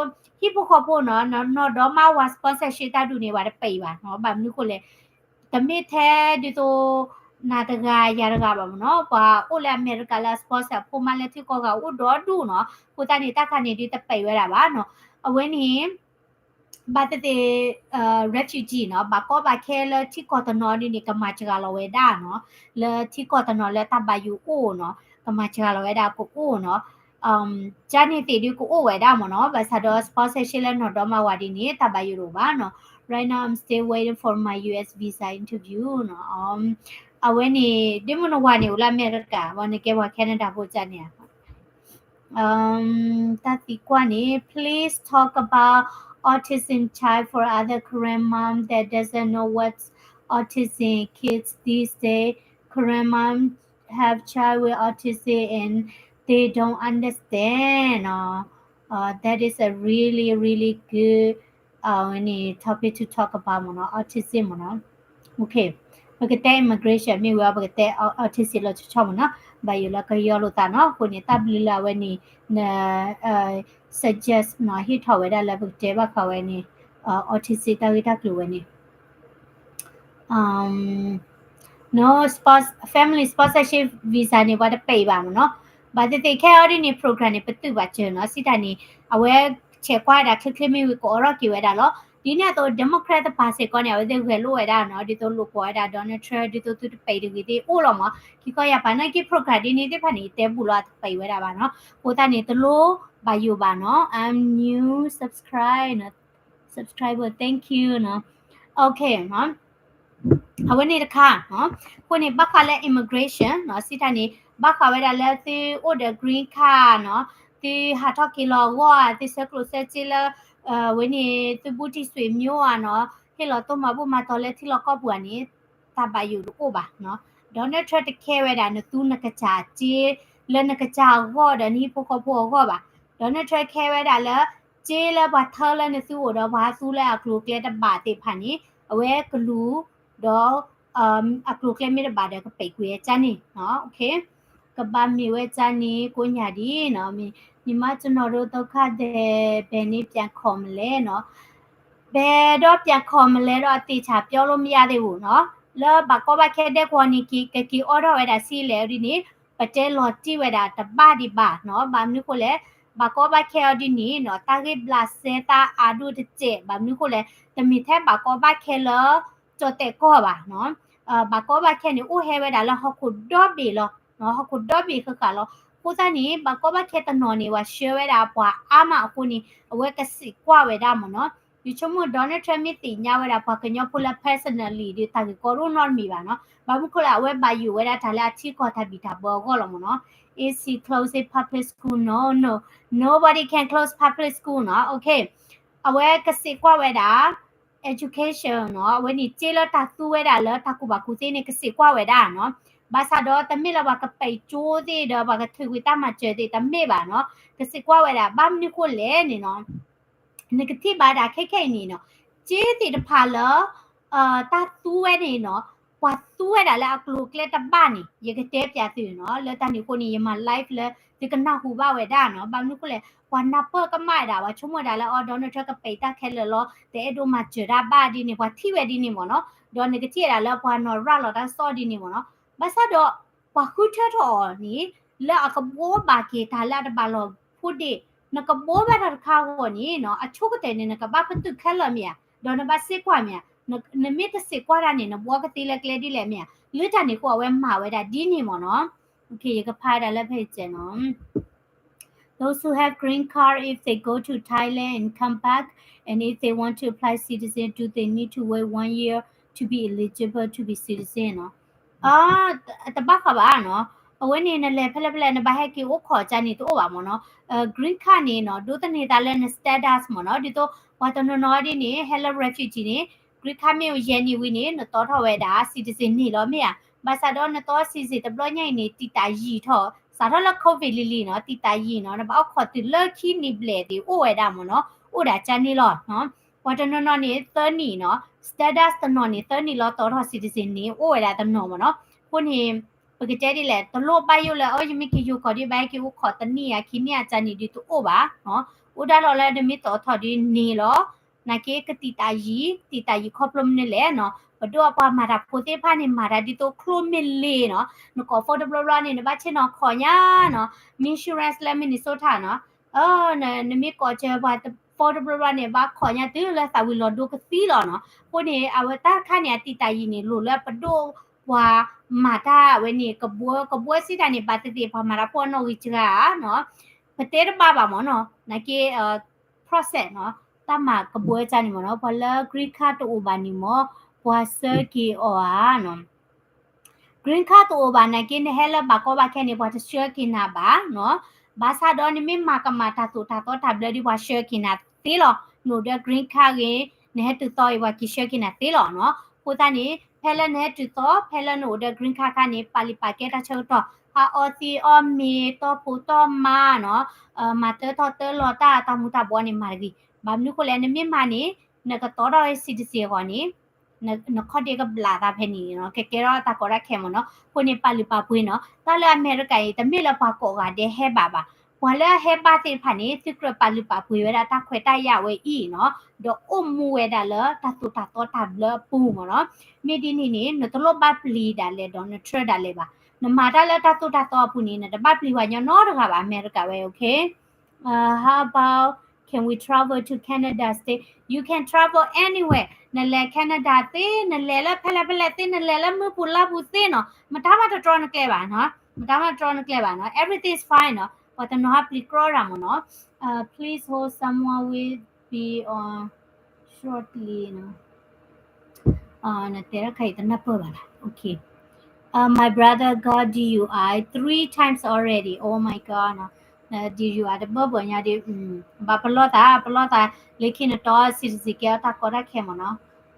ဟံၣ်ဖိဃီဖိနီၤ နီၢ်ဒီမါဝၤ sponsorship တၢ်ဒုးန့ၣ် ဝဲတပဲာ်ဘၣ်နီၤ. ဘၣ်မနုၤဃိလဲၣ် တမ့ၢ်ထဲဒ်သိး နၤတဂၤယၤတဂၤဘၣ်မ့ၢ်နီၤ. ပှၤအိၣ်လၢအမဲရကၤလၢအ sponsor အဖိမါလၢထံကီၢ်ဂၤအိၣ်ဒီဒူၣ်နီၤ. အဃိသတးန့ၣ် တၢ်ခါန့ၣ်ဒုးတပဲာ်ဝဲဒၣ်ဘၣ်နီၤ. အဝဲန့ၣ် ဘၣ်သ့ၣ်သ့ၣ် refugee နီၤ ဘၣ်ကီဘၣ်ခဲလၢထံကီၢ်တနီၤဒ်န့ၣ် ကမၤစှၤလီၤဝဲဒၣ်နီၤ. လၢထံကီၢ်တနီၤလၢတၢ်ဘၣ်ယိၣ်အိၣ်နီၤ ကမၤစှၤလီၤဝဲဒၣ်ကအိၣ်နီၤ. ကန့ၣ်သ့ၣ်ဒုးကအိၣ်ဝဲဒၣ်မ့ၢ်နီၤ. ဘၣ်ဆၣ်ဒီး sponsorship လၢနီၢ်ဒီမါဝၤဒ်န့ၣ် တၢ်ဘၣ်ယိၣ်တအိၣ်ဘၣ်နီၤ. Right now I'm still waiting for my U S visa interview နီၤ. အဝဲန့ၣ် ဒ့မုၣ်နဝၤန့ၣ် အိၣ်လၢအမဲရကၤ ဝဲနကဲပှၤ Canada ဖိကန့ၣ် တၢ်သံကွၢ်န့ၣ် please talk about autism child for other Karen mom that doesn't know what's autism kids these days. Karen mom have child with autism and they don't understand. Uh, that is a really, really good အဝဲန့ၣ် topic to talk about မ့ၢ်နီၤ, autism မ့ၢ်နီၤ. ပကတဲ immigration မ့ၢ်ဝံၤ ပကတဲ autism လီၤဆီဆီမ့ၢ်နီၤ, ဘၣ်ယိၣ်လၢကယီလိာ်သးနီၤ. အဃိန့ၣ် တၢ်ဘျုးလၢအဝဲန့ၣ် န suggest နီၤ, ဟ့ၣ်ထီၣ်ဝဲဒၣ်လၢပကတဲဘၣ်ဃးဝဲန့ၣ် autism တၢ်ဂ့ၢ်တၢ်ကျိၤဝဲန့ၣ် family sponsorship visa န့ၣ် ပှၤတပာ်ဘၣ်မ့ၢ်နီၤ. ဘၣ်သ့ၣ်သ့ၣ်ခဲအံၤဒ်န့ၣ် program န့ၣ် ပသုးဘၣ်စၢၤနီၤ, စံးတၢ်န့ၣ် အဝဲဆဲးကွၢ်ဝဲဒၣ်ချ့ချ့မ့ၢ်ဝံၤ ကအိးထီၣ်က့ၤဝဲဒၣ်လီၤ. ဒ်န့ၣ်အသိး Democrat တပၤစ့ၢ်ကီးန့ၣ် အဝဲသ့ၣ်ဂဲၤလိာ်ဝဲဒၣ်နီၤ, ဒ်သိးလိာ်ကွီၢ်ဝဲဒၣ် Donald Trump ဒ်သိးသုတပာ်တဂ့ၤသ့ၣ်အိၣ်လီၤမ့ၢ်. ခံခီယၤပာ်နာ်က့ program ဒ်န့ၣ်သ့ၣ်တဖၣ်န့ၣ် ယတဲဘူးလီၤအတပာ်ဝဲဒၣ်ဘၣ်နီၤ. အဃိသတးန့ၣ် တလိၣ်ဘၣ်ယိၣ်ဘၣ်နီၤ. I'm new subscribe subscriber, thank you နီၤ. Okay နီၤ, အဝဲန့ၣ်တခါ, အဃိန့ၣ် ဘၣ်ဃးလၢ immigration နီၤ, စံးတၢ်န့ၣ် ဘၣ်ဃးဝဲဒၣ်လၢသုအိၣ်ဒီး green card နီၤ, သုဟးထီၣ်က့ၤလီၤအဂီၢ်ဧါ, သုဆှၢကျိၣ်ဆှၢစ့လၢ အဝဲန့ၣ် သုဘူးတံၢ်စွ့ၤမျိဧါနီၤ, ဟ့ၣ်လီၤတိၢ်မၤဘူၣ်မၤတီၤလၢထံလီၢ်ကီၢ်ပူၤဧါန့ၣ် တၢ်ဘၣ်ယိၣ်တအိၣ်ဘၣ်နီၤ. Donald Trump တခဲဝဲဒၣ် နသူနကစၢ်စ့ လၢနကစၢ်အဂီၢ်ဒီးနဟံၣ်ဖိဃီဖိအဂီၢ်ဘၣ်. Donald Trump ခဲဝဲဒၣ်လၢ စ့လၢပှၤထၢလၢနသုအိၣ်ဒီးပှၤဟးသူလၢအကျိၤအကျဲတဘၣ်သ့ၣ်တဖၣ်န့ၣ် အဝဲကလူၤဒီး အကျိၤအကျဲမ့ၢ်တဘၣ်ဒီးကပာ်ကွံာ်ဝဲကန့ၣ်နီၤ. ကဘၣ်မ့ၢ်ဝဲကန့ၣ်ကိးညါဒ်နီၤ, ညီမကျွန်တော်တို့ ဒုက္ခသည် ဘယ်နေ့ပြန်ခေါ်မလဲနီၤ, ဘယ်တော့ပြန်ခေါ်မလဲတော့ အသေချာပြောလို့မရသေးဘူးနီၤ. လၢဘၣ်ကီဘၣ်ခဲဒဲကဝီၤန့ၣ် ကက့ၤအိးထီၣ်ဝဲဒၣ်ဆံးလဲၣ်ဒ်န့ၣ် ပတဲလီၤတံၢ်ဝဲဒၣ်တဘၣ်ဒံးဘၣ်နီၤ. ဘၣ်မနုၤဃိလဲၣ်, ဘၣ်ကီဘၣ်ခဲအီၤဒ်န့ၣ်နီၤ, တၢ်ဂ့ၢ်ဘျးစဲသးအါဒိၣ်တစဲး, ဘၣ်မနုၤဃိလဲၣ်, တမ့ၢ်ထဲဘၣ်ကီဘၣ်ခဲလၢ ကၠီၣ်တဲာ်ကီၢ်ဘၣ်နီၤ. ဘၣ်ကီဘၣ်ခဲန့ၣ် အိၣ်ဟဲဝဲဒၣ်လၢဟီၣ်ခိၣ်ဒီဘ့ၣ်လီၤ, ဟီၣ်ခိၣ်ဒီဘ့ၣ်ဃၣ်ဃၣ်လီၤ. အဃိသတးန့ၣ် ဘၣ်ကီဘၣ်ခဲတနီၤန့ၣ် ပှၤဆှၢဝဲဒၣ်ပှၤအါမးအဃိန့ၣ် အဝဲကစံးကွၢ်ဝဲဒၣ်မ့ၢ်နီၤ. ယဆိကမိၣ် Donald Trump မ့ၢ်သ့ၣ်ညါဝဲဒၣ်ပှၤကညီဖိလၢ personally ဒီးတၢ်ဂ့ၢ်ကီဒိၣ်နီတမံၤဘၣ်နီၤ. ဘၣ်မနုၤဃိလဲၣ် အဝဲဘၣ်ယိၣ်ဝဲဒၣ်တၢ်လၢအထံကီၢ်တၢ်ဘံၣ်တၢ်ဘၢအဂီၢ်လီၤမ့ၢ်နီၤ. Is he closing public school? No, no. Nobody can close public school နီၤ. Okay. အဝဲကစံးကွၢ်ဝဲဒၣ် education နီၤ. အဝဲန့ၣ်စ့လၢတၢ်သူဝဲဒၣ်လၢတၢ်ကူၣ်ဘၣ်ကူၣ်သ့န့ၣ် ကစံးကွၢ်ဝဲဒၣ်နီၤ. ဘၣ်ဆၣ်ဒီးတမ့ၢ်လၢပှၤကပာ်ကၠိသ့ၣ်ဒီးပှၤကထုးကွံာ်တၢ်မၤစၢၤသ့ၣ် တမ့ၢ်ဘၣ်နီၤ. ကစံးကွၢ်ဝဲဒၣ် ဘၣ်မနုၤဃိလဲၣ်န့ၣ်နီၤ နကထံၣ်ဘၣ်ဒၣ်ခဲခဲအံၤန့ၣ်နီၤ, စ့သ့ၣ်တဖၣ်လၢ တၢ်သူဝဲန့ၣ်နီၤ, ပှၤသူဝဲဒၣ်လၢအကျိၤအကျဲတဘၣ်န့ၣ် ယကတဲပျးသုနီၤ, လၢတၢ်န့ၣ်အဃိန့ၣ် ယမၤ live လၢသုကနၢ်ဟူဘၣ်ဝဲဒၣ်နီၤ. ဘၣ်မနုၤဃိလဲၣ် ပှၤနၢ်ပၢၢ်ကမၣ်ဝဲဒၣ် ပှၤဆိကမိၣ်ဝဲဒၣ်လၢ အီ Donald Trump ကပာ်တၢ်ခဲလၢာ်လီၤ, တအဲၣ်ဒိးမၤစၢၤတၢ်ဘၣ်ဒ်န့ၣ် ပှၤထံၣ်ဝဲဒ်န့ၣ်မ့ၢ်နီၤ. ဒီးနကထံၣ်ဝဲဒၣ်လၢပှၤနီၢ်ရၤလီၤတၢ်ကစီၣ်ဒ်န့ၣ်မ့ၢ်နီၤ. ဘၣ်ဆၣ်ဒီး ပှၤဃုထၢထီၣ်အီၤန့ၣ် လၢအကဘိးဘၣ်က့ၤတၢ်လၢအတဘၣ်လိာ်ဖိးဒ့ၣ်, နကဘိးဘၣ်တၢ်တခါအဂီၢ်န့ၣ်နီၤ, အဆိကတၢၢ်န့ၣ် နကဘၣ်ပတုာ်ခဲလၢာ်မ့ၢ်ဧါ, ဒီးနဘၣ်စ့ကွၢ်မ့ၢ်ဧါ, နမ့ၢ်တစ့ကွၢ်တၢ်န့ၣ် နဘှီကသ့လၢကျဲဒ်လဲၣ်မ့ၢ်ဧါ, လၢတၢ်န့ၣ်အဃိအဝဲမၤဝဲဒၣ်ဒ်န့ၣ်မ့ၢ်နီၤ. ယကဖးဒၣ်လၢဖဲအံၤနီၤ. Those who have green card, if they go to Thailand and come back, and if they want to apply citizen, do they need to wait one year to be eligible to be citizen နီၤ. တဘၣ်ဃးဘၣ်နီၤ. အဝဲန့ၣ်နလဲၤဖဲလဲၣ်ဖဲလဲၣ် နဘၣ်ဟဲက့ၤအိၣ်ခိးကန့ၣ်တအိၣ်ဘၣ်မ့ၢ်နီၤ. green card န့ၣ်နီၤ ဒိးသန့ၤသးလၢန status မ့ၢ်နီၤ. ဒ်သိးပှၤတနီၤနီၤဒ်န့ၣ် ဟဲလၢ refugee န့ၣ် green card မ့ၢ်အိၣ်ယဲၢ်နံၣ်ဝံၤန့ၣ် နတီထီၣ်ဝဲဒၣ် citizen န့ၣ်လီၤမ့ၢ်ဧါ. ဘၣ်ဆၣ်ဒီးနတီ citizen တဘျီညါအံၤန့ၣ် တံာ်တာ်ယံာ်ထီၣ် စးထီၣ်လၢ covid လံၤလံၤနီၤ တံာ်တာ်ယံာ်နီၤ နဘၣ်အိၣ်ခိးတုၤလၢခံနံၣ်ဘျဲၣ်သ့ၣ်အိၣ်ဝဲဒၣ်မ့ၢ်နီၤ အိၣ်ဒၣ်ကန့ၣ်လီၤ. ပှၤတနီၤနီၤန့ၣ် သၢနံၣ်နီၤ status တနီၤန့ၣ် သၢနံၣ်လီၤတီထီၣ် citizen န့ၣ် အိၣ်ဝဲဒၣ်တနီၤမ့ၢ်နီၤ. အဃိန့ၣ် ပကတဲဒ်လဲၣ် တလိၣ်ဘၣ်ယိၣ်လၢ အိ ယမ့ၢ်က့ၤယိၤကီၢ်ဒ်ဘၣ်ဟဲက့ၤအိၣ်ခိးတနံၣ်ဧါခံနံၣ်ဧါကန့ၣ်ဒ်တအိၣ်ဘၣ်. အိၣ်ဒၣ်လီၤလၢနမ့ၢ်တီထီၣ်ဒ်န့ၣ်လီၤ. နာ်က့ကတံာ်တာ်ယံာ် တံာ်တာ်ယံာ်ခီဖျိမနုၤလဲၣ်နီၤ ပဒိၣ်အပှၤမၤတၢ်ဖိသ့ၣ်တဖၣ်န့ၣ် မၤတၢ်ဒ်သိးချိၣ်မ့ၢ်လ့နီၤ နကိး phone တဘျီဘျီန့ၣ် နဘၣ်ဆ့ၣ်နီၤခိးညါနီၤ insurance လၢ Minnesota နီၤ နမ့ၢ်ကိးစၢၤပှၤ phone တဘျီဘျီန့ၣ် ဘၣ်ခိးညါတုၤလၢသးဝံၤလီၤဒိကသံလီၤနီၤ. အဃိန့ၣ် အဝဲတၢ်တခါန့ၣ် အတံာ်တာ်ယံာ်န့ၣ် လိၣ်လၢပဒိၣ်ပှၤမၤတၢ်ဝဲန့ၣ် ကဘှၢ ကဘှၢစံးတၢ်န့ၣ် ဘၣ်သ့ၣ်သ့ၣ်ပှၤမၤတၢ်ဖိအနီၣ်ဂံၢ်စှၤနီၤ ပတဲတဘၣ်ဘၣ်မ့ၢ်နီၤ နာ်က့ process နီၤ တၢ်မၤကဘှၢကန့ၣ်မ့ၢ်နီၤ ပှၤလၢ green card တအိၣ်ဘၣ်န့ၣ်မ့ၢ် ပှၤဆှၢက့ၤအီၤဧါနီၤ green card တအိၣ်ဘၣ်နာ်က့ နဟဲလၢဘၣ်ကီဘၣ်ခဲန့ၣ် ပှၤတဆှၢက့ၤနၤဘၣ်နီၤ. ဘၣ်ဆၣ်ဒီးနမ့ၢ်မၤကမၣ်တၢ်သိၣ်တၢ်သီတၢ်ဘျၢဒ်ပှၤဆှၢက့ၤနၤသ့လီၤ. နအိၣ်ဒီး green card ဂ့ၤ နဟဲတုၤသီဂ့ၤ ပှၤက့ၤဆှၢက့ၤနၤသ့လီၤနီၤ. အဃိသတးန့ၣ် ဖဲလၢနဟဲတုၤသီ ဖဲလၢနအိၣ်ဒီး green card ခါန့ၣ် ပာ်လုၢ်ပာ်ကဲတၢ်ဆၢကတီၢ် ဟးအီသံးအီမ့ၤ တီၢ်ဖိတီၢ်မါနီၤ မၤတၢထီၣ်တၢလီၤတၢ် တၢ်မူၤတၢ်ဘှီးန့ၣ် မၤတဂ့ၤ. ဘၣ်မနုၤဃိလဲၣ် နမ့ၢ်မၤန့ၣ် နကတီထီၣ်ဝဲ citizen အဂီၢ်န့ၣ် နခီၣ်ဒ့ကဘျးသးဖဲန့ၣ်နီၤ, ကကဲထီၣ်တၢ်ကီတၢ်ခဲမ့ၢ်နီၤ. အဃိန့ၣ် ပာ်လုၢ်ပာ်ပှ့ၤနီၤ, တၢ်လၢအမဲရကၤအံၤ တမ့ၢ်လၢပှၤကိးဂၤဒဲးဟဲဘၣ်ဘၣ်. ပှၤလၢအဟဲဘၣ်သ့ၣ်တဖၣ်န့ၣ် သုကြၢးပာ်လုၢ်ပာ်ပှ့ၤဝဲဒၣ်တၢ်ခွဲးတၢ်ယာ်ဝဲအံၤနီၤ, ဒီးအိၣ်မူဝဲဒၣ်လၢတၢ်သိၣ်တၢ်သီတၢ်ဘျၢအပူၤမ့ၢ်နီၤ. မ့ၢ်ဒ်န့ၣ်န့ၣ် နတလိၣ်ဘၣ်ပျံၤဒၣ်လဲာ် Donald Trump ဒၣ်လဲာ်ဘၣ်. နမၤတၢ်လၢတၢ်သိၣ်တၢ်သီအပူၤန့ၣ် နတဘၣ်ပျံၤပှၤညီနီတဂၤဘၣ်, အမဲရကၤဝဲ okay. Uh, how about can we travel to Canada state? You can travel anywhere. နလဲၤ Canada သ့, နလဲၤလၢဖဲလဲၣ်ဖဲလဲၣ်သ့, နလဲၤလၢမုၢ်ပူၤလါပူၤသ့နီၤ, မတၤမးတတြီနကျဲဘၣ်နီၤ, မတၤမးတတြီနကျဲဘၣ်နီၤ, everything is fine နီၤ, ပှၤတနီၤဟးပျံၤကြီတၢ်မ့ၢ်နီၤ. Uh, please hold someone will be on shortly နီၤ. နတဲတၢ်ခါအံၤတနၢ်ပၢၢ်ဘၣ်လီၤ. Okay. Uh, my brother got D U I three times already. Oh my God နီၤ. D U I တဘၢၣ်ဘၢၣ်ညါဒီး ဘၣ်ပလီၢ်သး ပလီၢ်သး လၢခံနတီ citizen ကဲထီၣ်တၢ်ကီတၢ်ခဲမ့ၢ်နီၤ.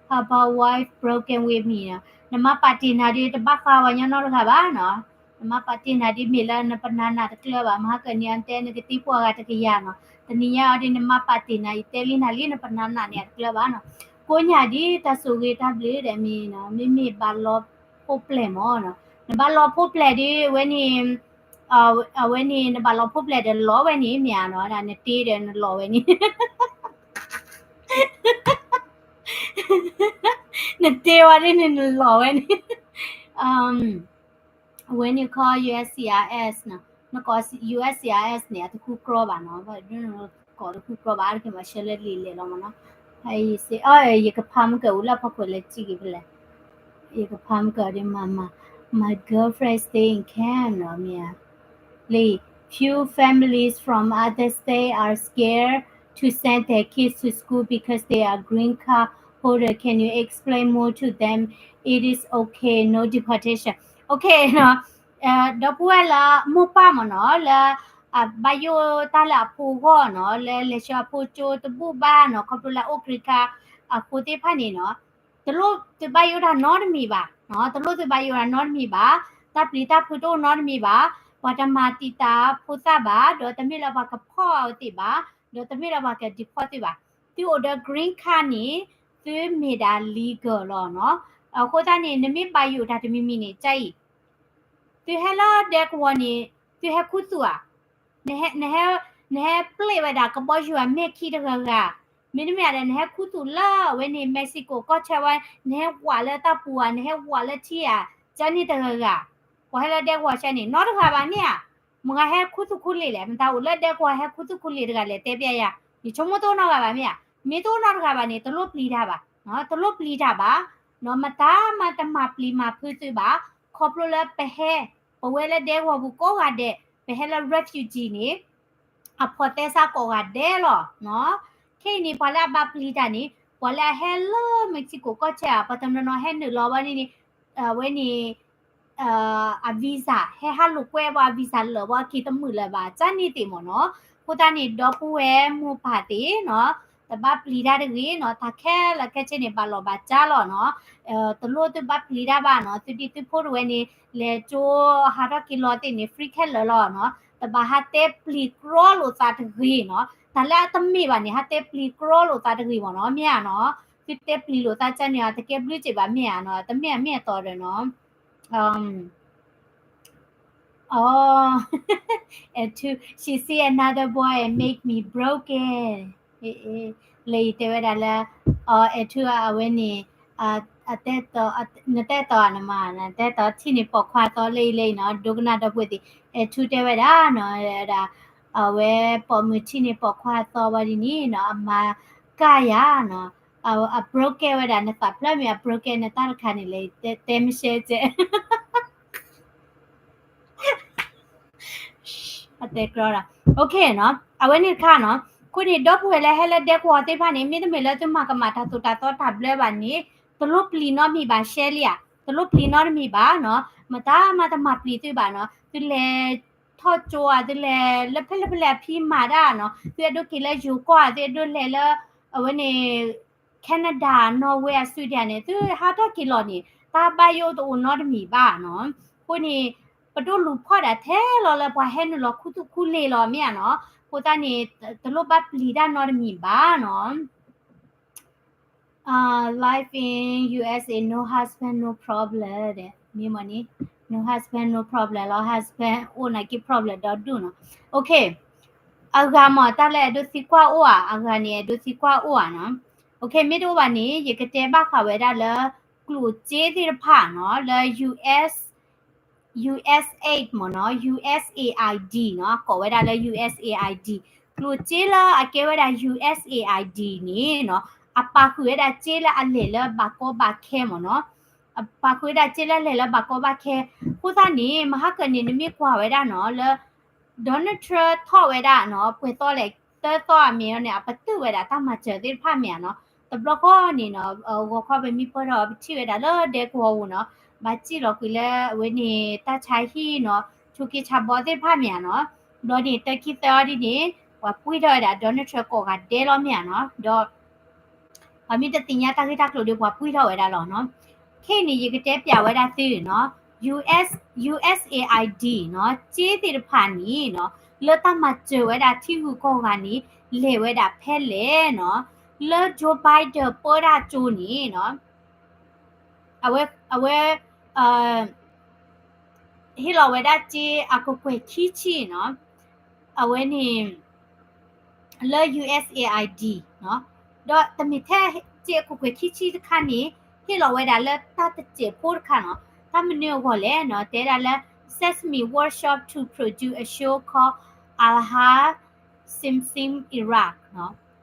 How about wife broken with me နီၤ. နမါပာ်တ့ၢ်နၤဒီး တဘၣ်ဃးပှၤညီနီတဂၤဘၣ်နီၤ. နမါပာ်တ့ၢ်နၤဒ်မ့ၢ်လၢနပနၤနၤတကျၢၤဘၣ်, မဟါကနံၤအံၤတဲနကသံကွၢ်ဂၤတကယၤနီၤ, တနံၤညါအံၤဒ်နမါပာ်တ့ၢ်နၤအံၤ တဲလံနၤလံ နပနၤနၤန့ၣ်အတကျၢၤဘၣ်နီၤ. ကိးညါဒ်တၢ်ဆိၣ်ဂ့ၤတၢ်ဘျုးဒဲးမ့ၢ်နီၤ, မ့မ့ၢ်ဘၣ်လီၤဖိပျဲၢ်မ့ၢ်နီၤ, နဘၣ်လီၤဖိပျဲၢ်ဒ်ဝဲန့ၣ်, အဝဲန့ၣ် နဘၣ်လီၤဖိပျဲၢ်ဒီးလီၤဝဲန့ၣ်မ့ၢ်ဧါနီၤ, နတ့ဒီးနလီၤဝဲန့ၣ် နတ့ဝဲဒ်န့ၣ်နလီၤဝဲန့ၣ်. When you call U S C I S နီၤ, နကိး U S C I S န့ၣ် အတဃုကြီဘၣ်နီၤ, ကိးတဃုကြီဘၣ်, အါတက့ၢ်မၤရှဲလၢလံာ်လဲၣ်လီၤမ့ၢ်နီၤ. ယကဖးမုၢ်ကၢၢ်အူလၢဖီခိၣ်လၢစံၣ်က့ၤဖဲလဲၣ်, ယကဖးမုၢ်ကၢၢ်ဒ်မၤမၤ, My girlfriend stay in camp နီၤ, မ့ၢ်ဧါ, လံာ် Few families from other state are scared to send their kids to school because they are green card holder. Can you explain more to them? It is okay, no deportation. Okay နီၤ, ဒီပုၢ်ဝဲၢ်လၢမိၢ်ပၢ်မ့ၢ်နီၤ လၢ အဘၣ်ယိၣ်တၢ်လၢအဖိအဂီၢ်နီၤ, လၢလဲၤဆှၢအဖိကၠိတဘူၣ်ဘၣ်နီၤ, ခီဖျိလၢအအိၣ် green card အဃိသ့ၣ်တဖၣ်န့ၣ်နီၤ, တလိၣ်သုဘၣ်ယိၣ်တၢ်နီတမံၤဘၣ်, တလိၣ်သုဘၣ်ယိၣ်တၢ်နီတမံၤဘၣ်, တၢ်ပျံၤတၢ်ဖုးတအိၣ်နီတမံၤဘၣ်, ပှၤတမၤတံာ်တာ်ဖိသၣ်ဘၣ်, ဒီးတမ့ၢ်လၢပှၤကဖီၣ်အီၤသ့ၣ်ဘၣ်, ဒီးတမ့ၢ်လၢပှၤက deport သုဘၣ်. သုအိၣ်ဒီး green card န့ၣ် သုမ့ၢ်ဒၣ် legal လီၤနီၤ. အဃိသတးန့ၣ် နမ့ၢ်ဘၣ်ယိၣ်တၢ်တမံၤမံၤန့ၣ် ကၢ်အံၤ သုဟဲလၢဒဲကဝီၤန့ၣ် သုဟဲခူသူၣ်ဧါ, နဟဲ နဟဲပျဲၢ်ဝဲဒၣ်ကဘီယူၤအမဲာ်ခံတဂၤဂၤ, မ့တမ့ၢ်ဒီး နဟဲခူသူၣ်လၢအဝဲန့ၣ် Mexico ကီၢ်ဆၢဝဲ, နဟဲဝးလၢတၢ်ပူၤဧါ, နဟဲဝးလၢထံဧါ, ကၢ်န့ၣ်တဂၤဂၤ, ပှၤဟဲလၢဒဲကဝီၤဆၢန့ၣ် နီတဂၤဘၣ်မ့ၢ်ဧါ. မတၤဟဲခူသူၣ်ခူလ့ၤလဲၣ်, မတၤအိၣ်လၢဒဲကဝီၤဟဲခူသူၣ်ခူလ့ၤတဂၤလဲၣ်, တဲပျဲယၤ, ယဆိကမိၣ်တအိၣ်နီတဂၤဘၣ်မ့ၢ်ဧါ. မ့ၢ်တအိၣ်နီတဂၤဘၣ်န့ၣ် တလိၣ်ပျံၤတၢ်ဘၣ်, တလိၣ်ပျံၤတၢ်ဘၣ်, မတၤမးတမၤပျံၤမၤဖုးသုဘၣ်, ခီဖျိလၢပဟဲ, ပဝဲလၢဒဲကဝီၤပူၤကိးဂၤဒဲး, ပဟဲလၢ refugee န့ၣ် အဖိးသဲစးကိးဂၤဒဲးလီၤ. ခဲအံၤန့ၣ် ပှၤလၢအဘၣ်ပျံၤတၢ်န့ၣ် ပှၤလၢအဟဲလၢ Mexico ကီၢ်ဆၢဧါ, ပှၤတနီၤနီၤဟဲနုာ်လီၤဝဲန့ၣ်န့ၣ်, အဝဲန့ၣ် အ visa ဟဲဟးလိာ်ကွဲဘၣ် အ visa လၢာ်ဘၣ်အက့ၤတမုာ်လၢၤဘၣ် ကၢ်န့ၣ်သ့ၣ်မ့ၢ်နီၤ. အဃိသတးန့ၣ် ဒီပုၢ်ဝဲၢ်မိၢ်ပၢ်သ့ၣ်နီၤ, တဘၣ်ပျံၤတၢ်တဂ့ၤနီၤ, တၢ်ခဲလၢာ်ခဲဆ့န့ၣ် ဘၣ်လီၤဘၣ်ကၢ်လီၤနီၤ. တလိၣ်သုဘၣ်ပျံၤတၢ်ဘၣ်နီၤ, သုဒံးသုဖိတဝဲန့ၣ် လဲၤကၠိဟးထီၣ်က့ၤလီၤသ့ၣ်န့ၣ် free ခဲလၢာ်လီၤနီၤ. တဘၣ်ဟးတဲပျံၤကြီလိာ်သးတဂ့ၤနီၤ, တၢ်လၢအတမ့ၢ်ဘၣ်န့ၣ် ဟးတဲပျံၤကြီလိာ်သးတဂ့ၤမ့ၢ်နီၤ, မ့ၢ်ဧါနီၤ. သုတဲပျံၤလိာ်သးကၢ်န့ၣ် တကဲဘျုးစ့ၢ်ဘၣ်မ့ၢ်ဧါနီၤ, တမ့ၢ်အမ့ၢ်အတီဒီးနီၤ. အ She see another boy and make me broken. လၢအံၤတဲဝဲဒၣ်လၢ အဲၣ်ထူအဝဲန့ၣ် အတဲတီ နတဲတီနမါ နတဲတီထံၣ်န့ၣ်ပိာ်ခွါသီလၢအံၤလၢအံၤနီၤ, ဒိကနၣ်ဒီပုၢ်ဝဲၢ်သ့ၣ် အဲၣ်ထူတဲဝဲဒၣ်နီၤ, ဝဲဒၣ် အဝဲပိာ်မုၣ်ထံၣ်န့ၣ်ပိာ်ခွါသီဝဲဒ်န့ၣ်နီၤ, အမၤကၢ်ယၤနီၤ, အ broken ဝဲဒၣ် နသးဖျၢၣ်မ့ၢ်အ broken နတၢ်တခါန့ၣ်လဲၣ်, တဲမ့ၢ်ရှဲကဲ အတဲကြီဒီး okay နီၤ, အဝဲန့ၣ်တခါနီၤ. အဃိန့ၣ် ဒီပုၢ်ဝဲၢ်လၢဟဲလၢဒဲကဝီၤသ့ၣ်တဖၣ်န့ၣ် မ့တမ့ၢ်လၢသုမၤကမၣ်တၢ်သိၣ်တၢ်သီတၢ်ဘျၢဘၣ်န့ၣ် တလိၣ်ပျံၤနီတမံၤဘၣ် ရှဲလံဧါ, တလိၣ်ပျံၤနီတမံၤဘၣ်နီၤ, မတၤမးတမၤပျံၤသုဘၣ်နီၤ. သုလဲၤထီၣ်ကၠိဧါ, သုလဲၤလၢဖဲလဲၣ်ဖဲလဲၣ်အဖံမၤတၢ်နီၤ, သုအဲၣ်ဒိးက့ၤလၢယိၤကီၢ်ဧါ, သုအဲၣ်ဒိးလဲၤလၢ အဝဲန့ၣ် Canada, Norway, Australia န့ၣ် သုဟးထီၣ်က့ၤလီၤန့ၣ် တၢ်ဘၣ်ယိၣ်တအိၣ်နီတမံၤဘၣ်နီၤ. အဃိန့ၣ် ပဒိၣ်လူၤဖီၣ်ဒၣ်ထဲလီၤလၢပှၤဟဲနုာ်လီၤခူသူၣ်ခူလ့ၤလီၤ မ့ၢ်ဧါနီၤ. အဃိသတးန့ၣ် တလိၣ်ဘၣ်ပျံၤတၢ်နီတမံၤဘၣ်နီၤ. Life in U S A, no husband, no problem ဒဲး မ့ၢ်မ့ၢ်န့ၣ် no husband, no problem လီၤ. Husband အိၣ်နာ်က့ problem ဒီဒူၣ်နီၤ. Okay, အဂၤမ့ၢ်တၢ်လၢအဲၣ်ဒိးသံကွၢ်အိၣ်ဧါ, အဂၤန့ၣ် အဲၣ်ဒိးသံကွၢ်အိၣ်ဧါနီၤ. Okay, မ့ၢ်တအိၣ်ဘၣ်န့ၣ် ယကတဲဘၣ်ဃးဝဲဒၣ်လၢ ကျိၣ်စ့သ့ၣ်တဖၣ်နီၤ လၢ US, USAID မ့ၢ်နီၤ, USAID နီၤ, ကိးဝဲဒၣ်လၢ USAID, ကျိၣ်စ့လၢအကဲဝဲဒၣ် USAID န့ၣ်နီၤ အပာ်ဃုာ်ဝဲဒၣ်စ့လၢအလဲၤလၢဘၣ်ကီဘၣ်ခဲမ့ၢ်နီၤ, အပာ်ဃုာ်ဝဲဒၣ်စ့လၢလဲၤလၢဘၣ်ကီဘၣ်ခဲ. အဃိသတးန့ၣ် မဟါကၢန့ၣ် နမ့ၢ်ကွၢ်ဝဲဒၣ်နီၤ လၢ Donald Trump ထီၣ်ဝဲဒၣ်နီၤ ပှဲၤသီလဲၣ် သၢသီအမ့ၢ်န့ၣ် အပတုာ်ဝဲဒၣ်တၢ်မၤစၢၤသ့ၣ်တဖၣ်မ့ၢ်ဧါနီၤ. တဘျီဃီန့ၣ်နီၤ ဂီၤခီပမ့ၢ်ပၢၢ်ထီၣ် ပထံၣ်ဝဲဒၣ်လၢဒဲကဝီၤပူၤနီၤ ဘၣ်စံၣ်လီၤကွံာ်လၢအဝဲန့ၣ် တၢ်ဆါဟံၣ်နီၤ ဆူက့ဆါဘီသ့ၣ်တဖၣ်မ့ၢ်ဧါနီၤ. ဘျီန့ၣ် တၢ်ခံသၢအီၤဒ်န့ၣ် ပှၤပှံၢ်ထီၣ်ဝဲဒၣ် Donald Trump ကိးဂၤဒဲးလီၤမ့ၢ်ဧါနီၤ. ဒီး ပှၤမ့ၢ်တသ့ၣ်ညါတၢ်ဂ့ၢ်တၢ်ကျိၤဒီး ပှၤပှံၢ်ထီၣ်ဝဲဒၣ်လီၤနီၤ. ခဲအံၤန့ၣ် ယကတဲပျးဝဲဒၣ်သုနီၤ US, USAID နီၤ စ့သ့ၣ်တဖၣ်န့ၣ်နီၤ လၢတၢ်မၤစၢၤဝဲဒၣ်ထံဂုၤကီၢ်ဂၤန့ၣ် လဲၤဝဲဒၣ်ဖဲလဲၣ်နီၤ. လၢ Joe Biden ပၢတၢ်ကၠိန့ၣ်နီၤ အဝဲ အဝဲ ဟ့ၣ်လီၤဝဲဒၣ်စ့အကကွဲၢ်ခံဆံနီၤ အဝဲန့ၣ် လၢ USAID နီၤ ဒီးတမ့ၢ်ထဲစ့အကကွဲၢ်ခံဆံတခါန့ၣ် ဟ့ၣ်လီၤဝဲဒၣ်လၢတၢ်တစဲးဖိတခါနီၤ တၢ်မနုၤအဂီၢ်လဲၣ်နီၤ တဲဒၣ်လၢ Sesame Workshop to produce a show called Alha Simsim Iraq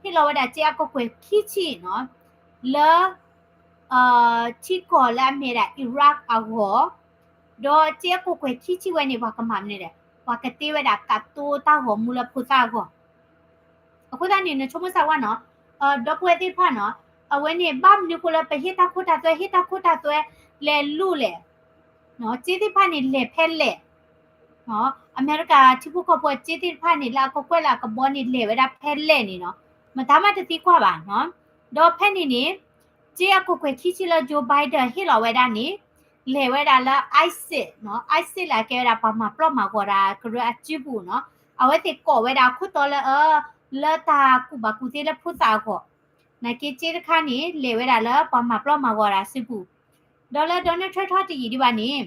နီၤ ဟ့ၣ်လီၤဝဲဒၣ်စ့အကကွဲၢ်ခံဆံနီၤ လၢ ထံကီၢ်လၢအမ့ၢ်ဒၣ် Iraq အဂီၢ် ဒီးစ့အကကွဲၢ်ခံဆံဝဲန့ၣ် ပှၤကမၤမနုၤလဲၣ် ပှၤကတ့ဝဲဒၣ်ကတိၤတၢ်ဂီၤမူလၢဖိသၣ်အဂီၢ် အဃိသတးန့ၣ် နဆိကမိၣ်စၢ်ဝဲနီၤ ဒီပုၢ်ဝဲၢ်သ့ၣ်တဖၣ်နီၤ အဝဲန့ၣ် ဘၣ်မနုၤဃိလၢပဟ့ၣ်တၢ်ခိတၢ်သွဲ ဟ့ၣ်တၢ်ခိတၢ်သွဲ လဲၤလိၣ်လဲၣ် စ့သ့ၣ်တဖၣ်န့ၣ် လဲၤဖဲလဲၣ် အမဲရကၤထံဖိကီၢ်ဖိစ့သ့ၣ်တဖၣ်န့ၣ် လၢအကကွဲၢ်လၢအကဘီန့ၣ် လဲၤဝဲဒၣ်ဖဲလဲၣ်န့ၣ်နီၤ မတၤမးတသံကွၢ်ဘၣ်နီၤ ဒီးဖဲန့ၣ်န့ၣ် စ့အကကွဲၢ်ခံဆံလၢ Joe Biden ဟ့ၣ်လီၤဝဲဒၣ်န့ၣ် လဲၤဝဲဒၣ်လၢ ISIS နီၤ ISIS လၢအကဲဝဲဒၣ်ပှၤမၤပျီၢ်မၤဂီၤတၢ်ကရၢအစုပူၤနီၤ အဝဲသ့ၣ်ကိးဝဲဒၣ်အခိၣ်တီလၢ လၢတၢ်ကူၣ်ဘၣ်ကူၣ်သ့လၢဖိသၣ်အဂီၢ် နာ်က့စ့တခါန့ၣ် လဲၤဝဲဒၣ်လၢပှၤမၤပျီၢ်မၤဂီၤတၢ်စုပူၤ ဒီးလၢ Donald Trump ထီၣ်တယံာ်ဒံးဘၣ်န့ၣ်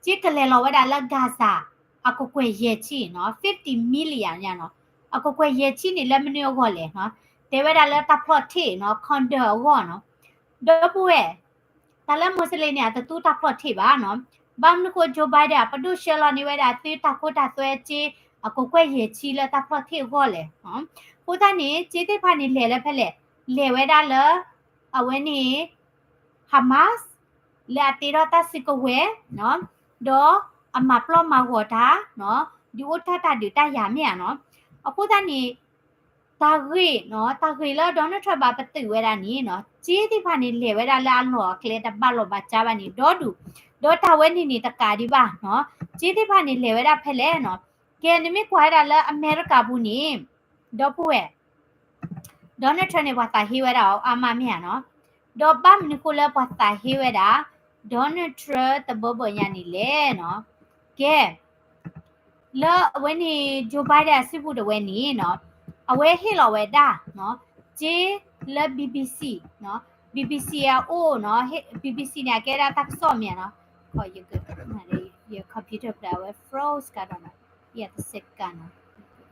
စ့ကလဲၤလီၤဝဲဒၣ်လၢ Gaza အကကွဲၢ်ယဲၢ်ဆံနီၤ fifty million ညါနီၤ အကကွဲၢ်ယဲၢ်ဆံန့ၣ် လၢမနုၤအဂီၢ်လဲၣ်နီၤ တဲဝဲဒၣ်လၢတၢ်ဖျီၣ်ထ့ၣ်နီၤ condom အဂီၢ်နီၤ ဒီပုၢ်ဝဲၢ် တၢ်လၢ Muslim န့ၣ် အတသူတၢ်ဖျီၣ်ထ့ၣ်ဘၣ်နီၤ ဘၣ်မနုၤဃိ Joe Biden အပဒိၣ်ဆှၢလီၤန့ၢ်ဝဲဒၣ်သုတၢ်ခိတၢ်သွဲစ့ အကကွဲၢ်ယဲၢ်ဆံလၢတၢ်ဖျီၣ်ထ့ၣ်အဂီၢ်လဲၣ် အဃိသတးန့ၣ် စ့သ့ၣ်တဖၣ်န့ၣ်လဲၤလၢဖဲလဲၣ် လဲၤဝဲဒၣ်လၢ အဝဲန့ၣ် Hamas လၢအတ့ထီၣ်တၢ်စုကဝဲၤ ဒီးအမၤပျီၢ်မၤဂီၤတၢ် ဒုးအိၣ်ထီၣ်တၢ်ဒုးတၢ်ယၤမ့ၢ်ဧါနီၤ အဃိသတးန့ၣ် တၢ်ဂ့ၢ်နီၤ တၢ်ဂ့ၢ်လၢ Donald Trump ဘၣ်ပတုာ်ဝဲဒၣ်န့ၣ်နီၤ စ့သ့ၣ်တဖၣ်န့ၣ် လဲၤဝဲဒၣ်လၢအလီၢ်အကျဲတဘၣ်လီၢ်ဘၣ်စးဘၣ်န့ၣ် ဒီဒူၣ် ဒီးတၢ်ဝဲန့ၣ်န့ၣ်တကးဒံးဘၣ်နီၤ စ့သ့ၣ်တဖၣ်န့ၣ် လဲၤဝဲဒၣ်ဖဲလဲၣ်နီၤ ကဲ နမ့ၢ်ကွၢ်ဝဲဒၣ်လၢအမဲရကၤပူၤန့ၣ် ဒီပုၢ်ဝဲၢ် Donald Trump န့ၣ် ပှၤသးဟ့ဝဲဒၣ်အီၤအါမးမ့ၢ်ဧါနီၤ ဒီးဘၣ်မနုၤဃိလၢပှၤသးဟ့ဝဲဒၣ် Donald Trump တဘၢဘၢညါန့ၣ်လဲၣ်နီၤ ကဲ လၢအဝဲန့ၣ် Joe Biden အစုပူၤတဝဲန့ၣ်နီၤ အဝဲဟ့ၣ်လီၤဝဲဒၣ် စ့လၢ BBC, BBC အအိၣ်နီၤ BBC န့ၣ် အကဲဒၣ်တၢ်ကစီၣ်မ့ၢ်ဧါနီၤ ယ computer ဖျါဝဲ froze ကဒီးနီၤ ယတစဲးကါနီၤ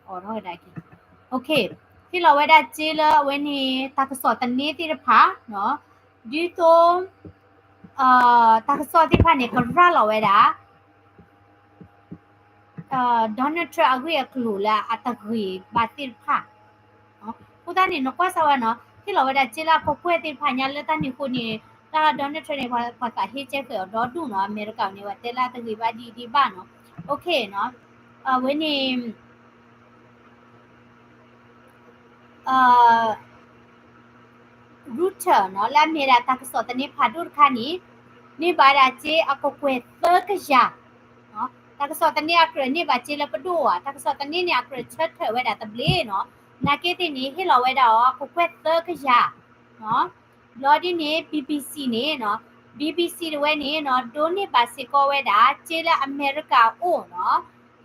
အိးထီၣ်ဝဲဒၣ်က့ၤ ဟ့ၣ်လီၤဝဲဒၣ်စ့လၢ အဝဲန့ၣ် တၢ်ကစီၣ်သန့သ့ၣ်တဖၣ် ဒ်သိး တၢ်ကစီၣ်သ့ၣ်တဖၣ်န့ၣ် ကရၤလီၤဝဲဒၣ် Donald Trump အဂ့ၢ်အကျိၤလၢအတဂ့ၤဘၣ်သ့ၣ်တဖၣ် အဃိသတးန့ၣ် နကွၢ်စၢ်ဝဲနီၤ ဟ့ၣ်လီၤဝဲဒၣ်စ့လၢအကကွဲၢ်သ့ၣ်တဖၣ်ညါလၢတၢ်န့ၣ်အဃိန့ၣ် တၢ် Donald Trump န့ၣ် ပှၤသးဟ့ကဲဃဲၤအီၤဒီဒူၣ်နီၤ အမဲရကၤန့ၣ် ပှၤတဲလၢအတဂ့ၤဘၣ်ဒံးဒံးဘၣ်နီၤ အဝဲန့ၣ် Reuters နီၤ လၢအမ့ၢ်ဒၣ်တၢ်ကစီၣ်သန့ဖးဒိၣ်တခါန့ၣ် န့ၢ်ဘၣ်ဒၣ်စ့အကကွဲၢ်သၢကယၤ တၢ်ကစီၣ်သန့အကြၢးန့ၢ်ဘၣ်စ့လၢပဒိၣ်ဧါ တၢ်ကစီၣ်သန့န့ၣ် အကြၢးဆၢထၢၣ်ဝဲဒၣ်တဘျ့နီၤ နာ်က့သ့ၣ်န့ၣ် ဟ့ၣ်လီၤဝဲဒၣ်အီၤအကကွဲၢ်သၢကယၤ ဘျီဒ်န့ၣ် BBC န့ၣ်နီၤ BBC တဝဲန့ၣ်နီၤ ဒိးန့ၢ်ဘၣ်စ့ၢ်ကီးဝဲဒၣ် စ့လၢအမဲရကၤအိၣ်နီၤ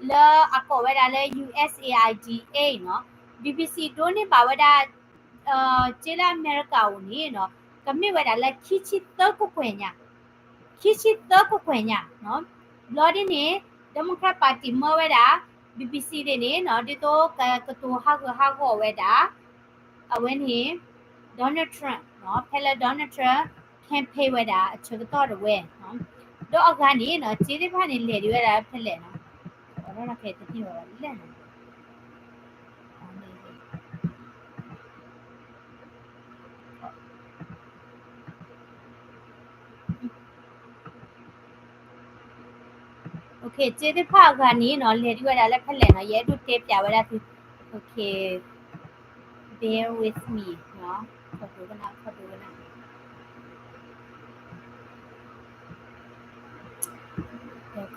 လၢအကိးဝဲဒၣ်လၢ USAID aid နီၤ BBC ဒိးန့ၢ်ဘၣ်ဝဲဒၣ် စ့လၢအမဲရကၤအိၣ်န့ၣ်နီၤ ကမ့ၢ်ဝဲဒၣ်လၢခံဆံသၢကကွဲၢ်ညါ, ခံဆံသၢကကွဲၢ်ညါနီၤ. ဘျီဒ်န့ၣ် Democrat Party မၢဝဲဒၣ် B B C သ့ၣ်န့ၣ်နီၤ ဒ်သိးကကတိၤဟးဂူာ်ဟးဂီၤဝဲဒၣ် အဝဲန့ၣ် Donald Trump နီၤ ဖဲလၢ Donald Trump campaign ဝဲဒၣ်အဆၢကတီၢ်တဝဲနီၤ. ဒီးအဂၤန့ၣ်နီၤ စ့သ့ၣ်တဖၣ်န့ၣ် လဲၤဒံးဝဲဒၣ်ဖဲလဲၣ်နီၤ. အဝဲဒၣ်ခဲတန့ၢ်ဝဲဘၣ်လဲၣ်နီၤ. Okay, စ့သ့ၣ်တဖၣ်အဂၤန့ၣ်နီၤ လဲၤဒံးဝဲဒၣ်လၢဖဲလဲၣ်နီၤ ယအဲၣ်ဒိးတဲပျးဝဲဒၣ်သု. Okay, bear with me နီၤ. ခီဒိကနၣ် ခီဒိကနၣ်.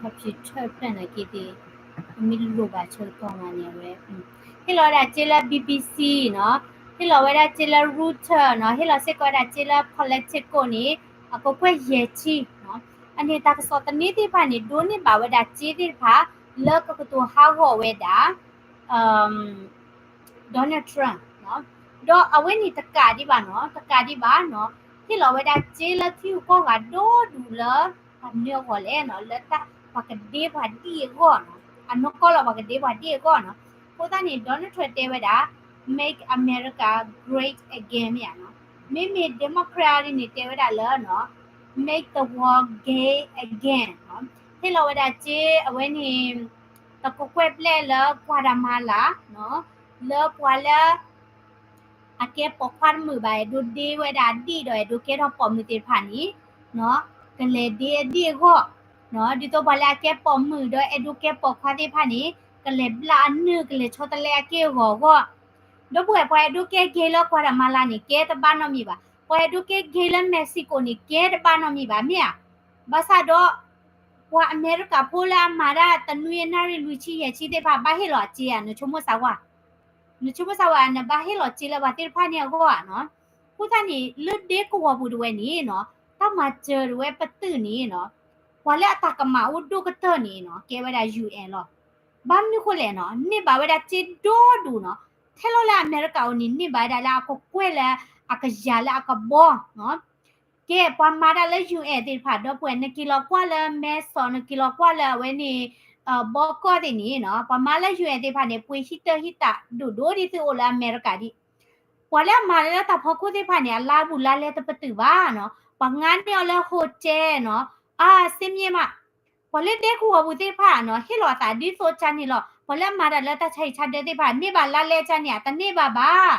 Computer ဖျၢၣ်န့ၣ်က့ၤသ့ၣ် မ့ၢ်လိၣ်ဘၣ်ဆၢကတီၢ်မးန့ၣ်ဝဲ ဟ့ၣ်လီၤဝဲဒၣ်စ့လၢ B B C နီၤ, ဟ့ၣ်လီၤဝဲဒၣ်စ့လၢ Reuters နီၤ, ဟ့ၣ်လီၤစ့ၢ်ကီးဝဲဒၣ်စ့လၢ Politico န့ၣ် အကကွဲၢ်ယဲၢ်ဆံနီၤ. အန့ၣ်တၢ်ကစီၣ်သန့သ့ၣ်တဖၣ်န့ၣ် ဒိးန့ၢ်ဘၣ်ဝဲဒၣ်စ့သ့ၣ်တဖၣ် လၢကကတိၤဟးဂီၤဝဲဒၣ် Donald Trump နီၤ. ဒီးအဝဲန့ၣ်တကးဒံးဘၣ်နီၤ, တကးဒံးဘၣ်နီၤ, ဟ့ၣ်လီၤဝဲဒၣ်စ့လၢထံဂုၤကီၢ်ဂၤဒိၣ်ဒိၣ်လၢ ပှၤမနုၤအဂီၢ်လဲၣ်နီၤ, လၢတၢ်ပှၤကဒ့ပှၤဒံၣ်အဂီၢ်နီၤ, အနီၢ်ကီၢ်လီၤပှၤကဒ့ပှၤဒံၣ်အဂီၢ်နီၤ. အဃိသတးန့ၣ် Donald Trump တဲဝဲဒၣ် Make America Great Again မ့ၢ်ဧါနီၤ. မ့မ့ၢ် Democrat န့ၣ်တဲဝဲဒၣ်လၢနီၤ Make the world gay again နီၤ. ဟ့ၣ်လီၤဝဲဒၣ်စ့အဝဲန့ၣ် တကကွဲၢ်ဘျဲၣ်လၢ Guatemala နီၤ, လၢပှၤလၢ အကဲပိာ်ခွါတမုာ်ဘၣ် အဲၣ်ဒိးဒ့ဝဲဒၣ်ဒံၣ်ဒီးအဲၣ်ဒိးကဲထီၣ်ပိာ်မုၣ်သ့ၣ်တဖၣ်န့ၣ်နီၤ, ကလဲၤဒ့အဒံၣ်အဂီၢ်နီၤ, ဒ်သိးပှၤလၢအကဲပိာ်မုၣ်ဒီးအဲၣ်ဒိးကဲပိာ်ခွါသ့ၣ်တဖၣ်န့ၣ် ကလဲၤဘျါအနုၢ် ကလဲၤဆီတလဲအက့ၢ်အဂီၤအဂီၢ်. ဒီပုၢ်ဝဲၢ် ပှၤအဲၣ်ဒိးကဲ gay လၢ Guatemala န့ၣ် ကဲတဘၣ်နီတမံၤဘၣ်, ပှၤအဲၣ်ဒိးကဲ gay လၢ Mexico န့ၣ် ကဲတဘၣ်နီတမံၤဘၣ် မ့ၢ်ဧါ. ဘၣ်ဆၣ်ဒီး ပှၤအမဲရကၤဖိလၢအမၤတၢ်တနွံအနၣ်ရံၣ်လွံၢ်ဆံယဲၢ်ဆံသ့ၣ်တဖၣ် ဘၣ်ဟ့ၣ်လီၤအစ့ဧါ, နဆိကမိၣ်စၢ်ဝဲ, နဘၣ်ဟ့ၣ်လီၤစ့လၢပှၤသ့ၣ်တဖၣ်န့ၣ်အဂီၢ်ဧါနီၤ. အဃိသတးန့ၣ် လၢဒဲကဝီၤပူၤတဝဲန့ၣ်နီၤ, တၢ်မၤစၢၤတဝဲပသုးန့ၣ်နီၤ, ပှၤလၢအတၢ်ကမၣ်အိၣ်ဒိၣ်ကတၢၢ်န့ၣ်နီၤ ကဲဝဲဒၣ် U N လီၤ. ဘၣ်မနုၤဃိလဲၣ်နီၤ, န့ၢ်ဘၣ်ဝဲဒၣ်စ့ဒိၣ်ဒိၣ်နီၤ, ထဲလီၤလၢအမဲရကၤအိၣ်န့ၣ် န့ၢ်ဘၣ်ဝဲဒၣ်လၢအကကွဲၢ်လၢအကယၤလၢအကဘီနီၤ. ကဲ ပှၤမၤတၢ်လၢ U N သ့ၣ်တဖၣ် ဒီပုၢ်ဝဲၢ် နက့ၤလီၤကွၢ်လၢ မဲဆီး နက့ၤလီၤကွၢ်လၢအဝဲန့ၣ် ဘီကီၢ်သ့ၣ်န့ၣ်နီၤ, ပှၤမၤလၢ U N သ့ၣ်တဖၣ်န့ၣ် ပှ့ၤဟံးတၢ်ဟံးတၢ်ဒိၣ်ဒိၣ်ဒ်သုအိၣ်လၢအမဲရကၤဒ်, ပှၤလၢအမၤလၢတၢ်ဖီခိၣ်သ့ၣ်တဖၣ်န့ၣ် အလါဘူးလါလဲတပတုာ်ဘၣ်နီၤ, ပှၤငါန့ၢ်အီၤလၢ hotel နီၤ, အါ စ့မ့ၢ်မး, ပှၤလၢဒဲကဝီၤပူၤသ့ၣ်တဖၣ်နီၤ ဟ့ၣ်လီၤအသးဒ်သိးကန့ၣ်လီၤ, ပှၤလၢအမၤတၢ်လၢတၢ်ဆါဟံၣ်ဆါဒၢသ့ၣ်တဖၣ် န့ၢ်ဘၣ်လါလဲကန့ၣ်ဧါ, တန့ၢ်ဘၣ်ဘၣ်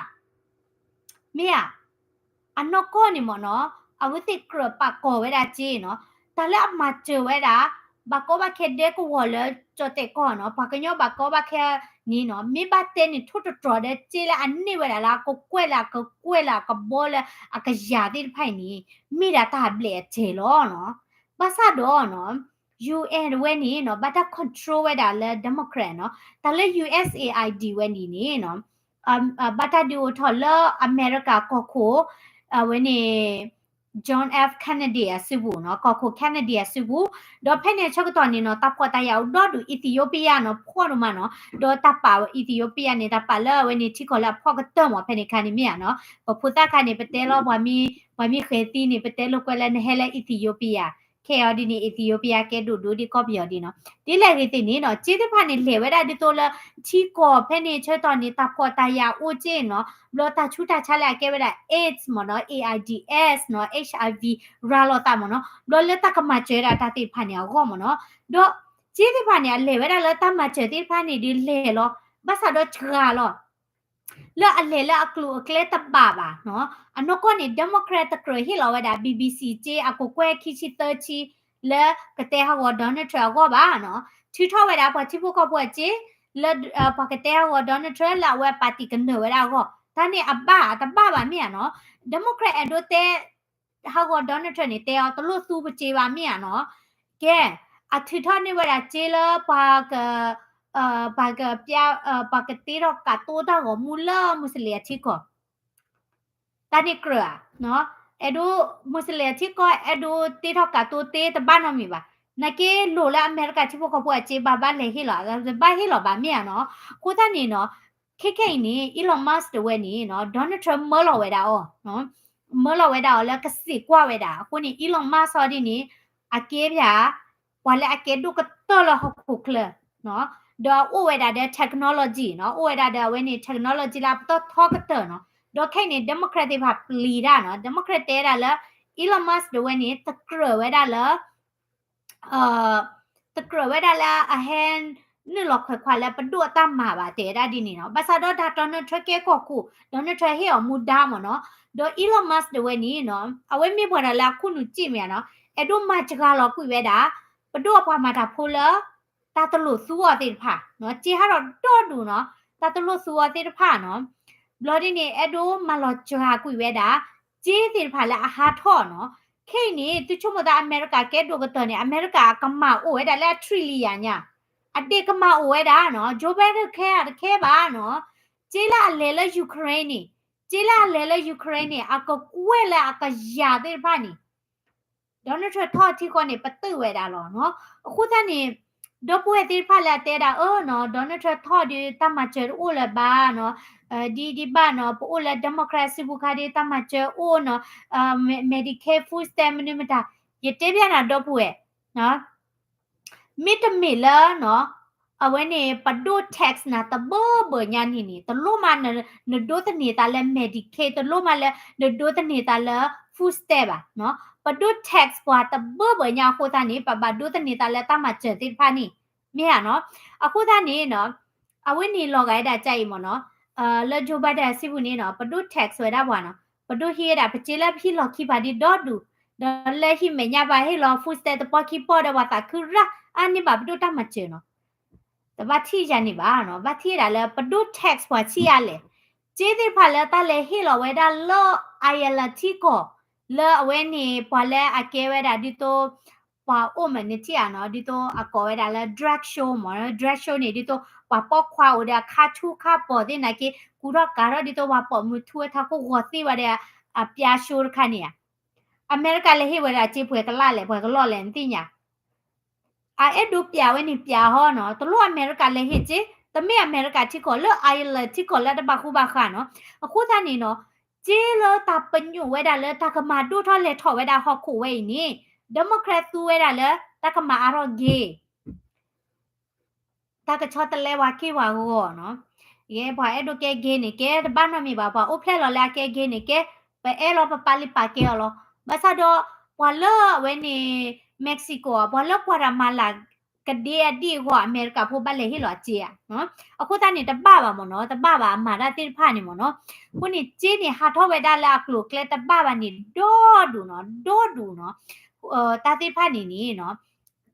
မ့ၢ်ဧါ. အနီၢ်ကီၢ်န့ၣ်မ့ၢ်နီၤ, အဝဲသ့ၣ်ကြၢးပာ်ကီၤဝဲဒၣ်စ့နီၤ, တၢ်လၢအမၤစၢၤဝဲဒၣ် ဘၣ်ကီဘၣ်ခဲဒဲကဝီၤလၢကၠီၣ်တဲာ်ကီၢ်နီၤ, ပှၤကညီဘၣ်ကီဘၣ်ခဲန့ၣ်နီၤ, မ့ၢ်ဘၣ်တဲန့ၣ်ထိၣ်တတြီၤဒီးစ့လၢအန့ၢ်ဝဲဒၣ်လၢအကကွဲၢ်လၢအကကွဲၢ်လၢအကဘီလၢအကယၤသ့ၣ်တဖၣ်အံၤန့ၣ် မ့ၢ်ဒၣ်တၢ်ဘျဲၣ်အစဲးလီၤနီၤ. ဘၣ်ဆၣ်ဒီးနီၤ U N တဝဲန့ၣ်နီၤ ဘၣ်တၢ် control ဝဲဒၣ်လၢ Democrat နီၤ, တၢ်လၢ U S A I D ဝဲန့ၣ်န့ၣ်နီၤ ဘၣ်တၢ်ဒုးအိၣ်ထီၣ်လၢအမဲရကၤကီၢ်ခိၣ် အဝဲန့ၣ် John F Kennedy အစုပူၤနီၤ, ကီၢ်ခိၣ် Kennedy အစုပူၤ, ဒီးဖဲန့ၣ်အဆၢကတီၢ်န့ၣ်နီၤ တၢ်ဖှီၣ်တၢ်ယာ်အိၣ်ဒီဒူၣ် Ethiopia နီၤ, ဖှီၣ်ဒိၣ်မးနီၤ, ဒီးတၢ်ပာ် Ethiopia န့ၣ် တၢ်ပာ်လၢအဝဲန့ၣ်ထံကီၢ်လၢအဖှီၣ်ကတၢၢ်မး ဖဲန့ၣ်ခါန့ၣ်မ့ၢ်ဧါနီၤ, ပဖိသၣ်ခါန့ၣ် ပတဲလီၤ ပှၤမ့ၢ်ဃဲၤသံန့ၣ် ပတဲလိာ်ကွဲလၢနဟဲလၢ Ethiopia ခဲအံၤဒ်န့ၣ် Ethiopia ကဲဒိၣ်ဒိၣ်ဒ်ကီၢ်ပယီၤဒ်နီၤ, ဒ်လဲၣ်ဂ့ၤသ့ၣ်န့ၣ်နီၤ, စ့သ့ၣ်တဖၣ်န့ၣ် လဲၤဝဲဒၣ်ဒ်သိးလၢ ထံကီၢ်ဖဲန့ၣ်ဆၢကတီၢ်န့ၣ် တၢ်ဖှီၣ်တၢ်ယာ်အိၣ်က့နီၤ, ဘျီတၢ်ဆူးတၢ်ဆါလၢအကဲဝဲဒၣ် AIDS မ့ၢ်နီၤ, AIDS နီၤ, HIV ရၤလီၤသးမ့ၢ်နီၤ, ဘျီလၢတၢ်ကမၤစၢၤဝဲဒၣ်တၢ်သ့ၣ်တဖၣ်န့ၣ်အဂီၢ်မ့ၢ်နီၤ, ဒီးစ့သ့ၣ်တဖၣ်န့ၣ် အလဲၤဝဲဒၣ်လၢတၢ်မၤစၢၤသ့ၣ်တဖၣ်န့ၣ်ဒုးလဲၤလီၤ, ဘၣ်ဆၣ်ဒီးစှၤလီၤ လၢအလဲၤလၢအကျိၤအကျဲတဘၣ်ဘၣ်နီၤ, အနီၢ်ကီၢ်န့ၣ် Democrat တကြၢးဟ့ၣ်လီၤဝဲဒၣ် B B C စ့အကကွဲၢ်ခံဆံသၢဆံ လၢကတဲဟးဂီၤ Donald Trump အဂီၢ်ဘၣ်နီၤ, ထုးထီၣ်ဝဲဒၣ်ပှၤထံဖိကီၢ်ဖိအစ့ လၢပှၤကတဲဟးဂီၤ Donald Trump လၢအဝဲအပၣ်တံၣ်ကနၢၤဝဲဒၣ်အဂီၢ်, တၢ်န့ၣ်အဘၣ် တဘၣ်ဘၣ်မ့ၢ်ဧါနီၤ, Democrat အဲၣ်ဒိးတဲ ဟးဂီၤ Donald Trump န့ၣ် တဲအီၤတလိၣ်သူပစ့ဘၣ်မ့ၢ်ဧါနီၤ, ကဲ အထုးထီၣ်န့ၢ်ဝဲဒၣ်စ့လၢပှၤက ပှၤက ပှၤကတ့ထီၣ်ကးတိတၢ်ဂီၤမူလၢ Muslim အထံကီၢ်, တၢ်န့ၣ်ကြၢးဧါ, အဲၣ်ဒိး Muslim အထံကီၢ် အဲၣ်ဒိးတ့ထီၣ်ကးတိတ့တဘၣ်နီတမံၤဘၣ်, နာ်က့လိၣ်လၢအမဲရကၤထံဖိကီၢ်ဖိအစ့ဘၣ်ဘၣ်လဲၤဟ့ၣ်လီၤ, ဘၣ်ဟ့ၣ်လီၤဘၣ်မ့ၢ်ဧါနီၤ, အဃိသတးန့ၣ်နီၤ, ခဲခဲအံၤန့ၣ် Elon Musk တဝဲန့ၣ်နီၤ Donald Trump မၢလီၤဝဲဒၣ်အီၤ, မၢလီၤဝဲဒၣ်အီၤလၢကစံးကွၢ်ဝဲဒၣ်. အဃိန့ၣ် Elon Musk အီၤဒ်န့ၣ် အကဲဖၠး ပှၤလၢအကဲဒိၣ်ကတၢၢ်လၢဟီၣ်ခိၣ်ချၢ ဒီးအိၣ်ဝဲဒၣ်ဒီး technology နီၤ, အိၣ်ဝဲဒၣ်ဒီးအဝဲန့ၣ် technology လၢအပတီၢ်ထီကတၢၢ်နီၤ. ဒီးခဲအံၤန့ၣ် Democrat သ့ၣ်တဖၣ်ပျံၤတၢ်နီၤ, Democrat တဲဒၣ်လၢ Elon Musk တဝဲန့ၣ် တကြၢးဝဲဒၣ်လၢ တကြၢးဝဲဒၣ်လၢအဟဲ နုာ်လီၤခွဲးခွါလၢပဒိၣ်အတၢ်မၤဘၣ် တဲဝဲဒၣ်ဒ်န့ၣ်နီၤ. ဘၣ်ဆၣ်ဒီးတၢ် Donald Trump ကဲကီၢ်ခိၣ် Donald Trump ဟ့ၣ်အီၤမူဒါမ့ၢ်နီၤ. ဒီး Elon Musk တဝဲန့ၣ်နီၤ အဝဲမ့ၢ်ပှၤတၢ်လၢအခိၣ်နူာ်စ့ၣ်မ့ၢ်ဧါနီၤ, အဲၣ်ဒိးမၤစှၤလီၤကွံာ်ဝဲဒၣ် ပဒိၣ်အပှၤမၤတၢ်ဖိလၢ တၢ်တလိၣ်သူအီၤသ့ၣ်တဖၣ်နီၤ, စ့ဟးထီၣ်ဒီဒူၣ်နီၤ, တၢ်တလိၣ်သူအီၤသ့ၣ်တဖၣ်နီၤ. ဘျီဒ်န့ၣ် အဲၣ်ဒိးမၤလီၤစှၤကွံာ်ဝဲဒၣ် စ့သ့ၣ်တဖၣ်လၢအဟးထီၣ်နီၤ. ခဲအံၤန့ၣ် သုဆိကမိၣ်သးအမဲရကၤကဲဒိၣ်ကတၢၢ်န့ၣ် အမဲရကၤအကမၢ်အိၣ်ဝဲဒၣ်လၢအ trillion ညါ, အဒ့ၣ်ကမၢ်အိၣ်ဝဲဒၣ်နီၤ, Joe Biden ခဲအံၤတခဲဘၣ်နီၤ. စ့လၢအလဲၤလၢ Ukraine န့ၣ်, စ့လၢအလဲၤလၢ Ukraine န့ၣ် အကကွဲၢ်လၢအကယၤသ့ၣ်တဖၣ်န့ၣ် Donald Trump ထီၣ်ထံဃီန့ၣ် ပတုာ်ဝဲဒၣ်လီၤနီၤ. အဃိသတးန့ၣ် ဒီပုၢ်ဝဲၢ်သ့ၣ်တဖၣ်လၢအတဲဒၣ်အၢနီၤ Donald Trump ထီၣ်ဒီးတၢ်မၤစၢၤတအိၣ်လၢၤဘၣ်နီၤ, ဒ်ဒ်ဘၣ်နီၤ ပအိၣ်လၢ Democrat စုပူၤခါဒီးတၢ်မၤစၢၤအိၣ်နီၤ, Medicaid food stamp မနုၤမတၤ, ယတဲဘၣ်နၤဒီပုၢ်ဝဲၢ် မ့တမ့ၢ်လၢနီၤ အဝဲန့ၣ် ပဒိၣ် tax နၤတဘၢဘၢညါန့ၣ်န့ၣ် တလိၣ်မးနဒိးသန့ၤသးလၢ Medicaid, တလိၣ်မးလၢနဒိးသန့ၤသးလၢ food stamp ဘၣ်နီၤ. ပဒိၣ် tax ပှၤတဘၢဘၢညါအဃိသတးန့ၣ် ပဘၣ်ဒိးသန့ၤသးလၢတၢ်မၤစၢၤသ့ၣ်တဖၣ်န့ၣ် မ့ၢ်ဧါနီၤ. အဃိသတးန့ၣ်နီၤ အဝဲန့ၣ်လီၤဂာ်ဝဲဒၣ်ကအံၤမ့ၢ်နီၤ, လၢ Joe Biden အစုပူၤန့ၣ်နီၤ ပဒိၣ် tax ဝဲဒၣ်ပှၤနီၤ, ပဒိၣ်ဟံးဝဲဒၣ်ပစ့လၢပဟံၣ်လီၢ်ခံပၤဒ်ဒီဒူၣ်, ဒီးလၢဟံၣ်မဲာ်ညါပၤဟ့ၣ်လီၤ food stamp တပီၢ်ခံပီၢ်ဒီးပှၤသးခုရၣ် အါန့ၢ်ဘၣ်ပဒိၣ်တၢ်မၤစၢၤနီၤ. တဘၣ်ထံၣ်ယၤန့ၣ်ဘၣ်နီၤ, ဘၣ်ထံၣ်ဝဲဒၣ်လၢပဒိၣ် tax ပှၤဆံးအါလဲၣ်. စ့သ့ၣ်တဖၣ်လၢတၢ်လဲၤဟ့ၣ်လီၤဝဲဒၣ်လၢ Ireland ထံကီၢ် လၢအဝဲန့ၣ် ပှၤလၢအကဲဝဲဒၣ်ဒ်သိး ပှၤအိၣ်မးန့ၣ်ထံၣ်ဧါနီၤ, ဒ်သိးအကိးဝဲဒၣ်လၢ drag show မ့ၢ် drag show န့ၣ် ဒ်သိးပှၤပိာ်ခွါအိၣ်ဒီးအခါဆူခါပိာ်သ့ၣ်နာ်က့ ကူထီၣ်ကၤထီၣ်ဒ်သိးပှၤပိာ်မုၣ်ထူဝဲထီၣ်ခိၣ်ဂီၤသ့ဝဲဒီး အပျါ show တခါန့ၣ်ဧါ. အမဲရကၤလဲၤဟ့ၣ်ဝဲဒၣ်စ့ပှဲၤကလးလဲၣ် ပှဲၤကလီၢ်လဲၣ် နသ့ၣ်ညါ အအဲၣ်ဒိးပျးဝဲန့ၣ်ပျးဟီနီၤ, တလိၣ်အမဲရကၤလဲၤဟ့ၣ်စ့, တမ့ၢ်အမဲရကၤထံကီၢ် လၢ Ireland ထံကီၢ်လၢတဘၣ်ဃူဘၣ်ဃးနီၤ. အဃိသတးန့ၣ်နီၤ, စ့လၢတၢ်ပညိၣ်ဝဲဒၣ်လၢတၢ်ကမၤဒိၣ်ထီၣ်လဲၤထီၣ်ဝဲဒၣ်ဟီၣ်ခိၣ်ဝဲအံၤန့ၣ် Democrat သူဝဲဒၣ်လၢတၢ်ကမၤအါထီၣ် gay တၢ်ကဆီတလဲပှၤက့ၢ်ပှၤဂီၤနီၤ. ယဲပှၤအဲၣ်ဒိးကဲ gay န့ၣ် ကဲတဘၣ်နီတမံၤဘၣ်, ပှၤအိၣ်ဖျဲၣ်လီၤလၢအကဲ gay န့ၣ် ကဲ, ပအဲၣ်လီၤပပာ်လံပာ်ကဲအီၤလီၤ. ဘၣ်ဆၣ်ဒီး ပှၤလၢအဝဲန့ၣ် Mexico အပှၤလၢကွၢ်တၢ်မၤလၤကဒ့အဒ့ၣ်အဂီၢ် အမဲရကၤဖိဘၣ်လဲၤဟ့ၣ်လီၤအစ့ဧါ. အဃိသတးန့ၣ် တဘၣ်ဘၣ်မ့ၢ်နီၤ, တဘၣ်ဘၣ်အမၤတၢ်သ့ၣ်တဖၣ်န့ၣ်မ့ၢ်နီၤ. အဃိန့ၣ် စ့န့ၣ် ဟးထီၣ်ဝဲဒၣ်လၢအကျိၤအကျဲတဘၣ်ဘၣ်န့ၣ် ဒီဒူၣ်နီၤ, ဒီဒူၣ်နီၤ. တၢ်သ့ၣ်တဖၣ်န့ၣ်န့ၣ်နီၤ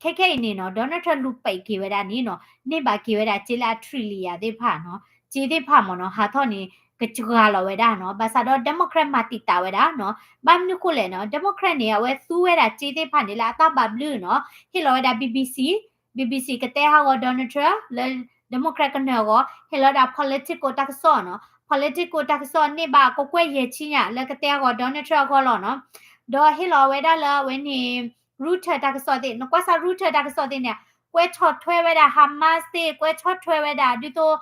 ခဲခဲအံၤန့ၣ်နီၤ Donald Trump လူၤပိတ်က့ၤဝဲဒၣ်န့ၣ်နီၤ, န့ၢ်ဘၣ်က့ၤဝဲဒၣ်စ့လၢအ trillion သ့ၣ်တဖၣ်နီၤ, စ့သ့ၣ်တဖၣ်မ့ၢ်နီၤ ဟးထီၣ်န့ၣ် ကစှၤလီၤဝဲဒၣ်နီၤ. ဘၣ်ဆၣ်ဒီး Democrat မၤတံာ်တာ်ဝဲဒၣ်နီၤ, ဘၣ်မနုၤဃိလဲၣ်နီၤ, Democrat န့ၣ် အဝဲသူဝဲဒၣ်စ့သ့ၣ်တဖၣ်န့ၣ်လၢအတၢ်ဘၣ်ဘျုးနီၤ, ဟ့ၣ်လီၤဝဲဒၣ် BBC, BBC ကတဲဟးဂီၤ Donald Trump လၢ Democrat ကနၢၤအဂီၢ်, ဟ့ၣ်လီၤဝဲဒၣ် Politico တၢ်ကစီၣ်နီၤ, Politico တၢ်ကစီၣ်န့ၢ်ဘၣ်ကကွဲၢ်ယဲၢ်ဆံညါ လၢကတဲဟးဂီၤ Donald Trump အဂီၢ်လီၤနီၤ. ဒီးဟ့ၣ်လီၤဝဲဒၣ်လၢအဝဲန့ၣ် Reuters တၢ်ကစီၣ်သ့ၣ်, နကွၢ်စၢ် Reuters တၢ်ကစီၣ်သ့ၣ်န့ၣ် ကွဲးဆီၣ်ထွဲဝဲဒၣ် Hamas သ့ၣ်, ကွဲးဆီၣ်ထွဲဝဲဒၣ်ဒ်သိး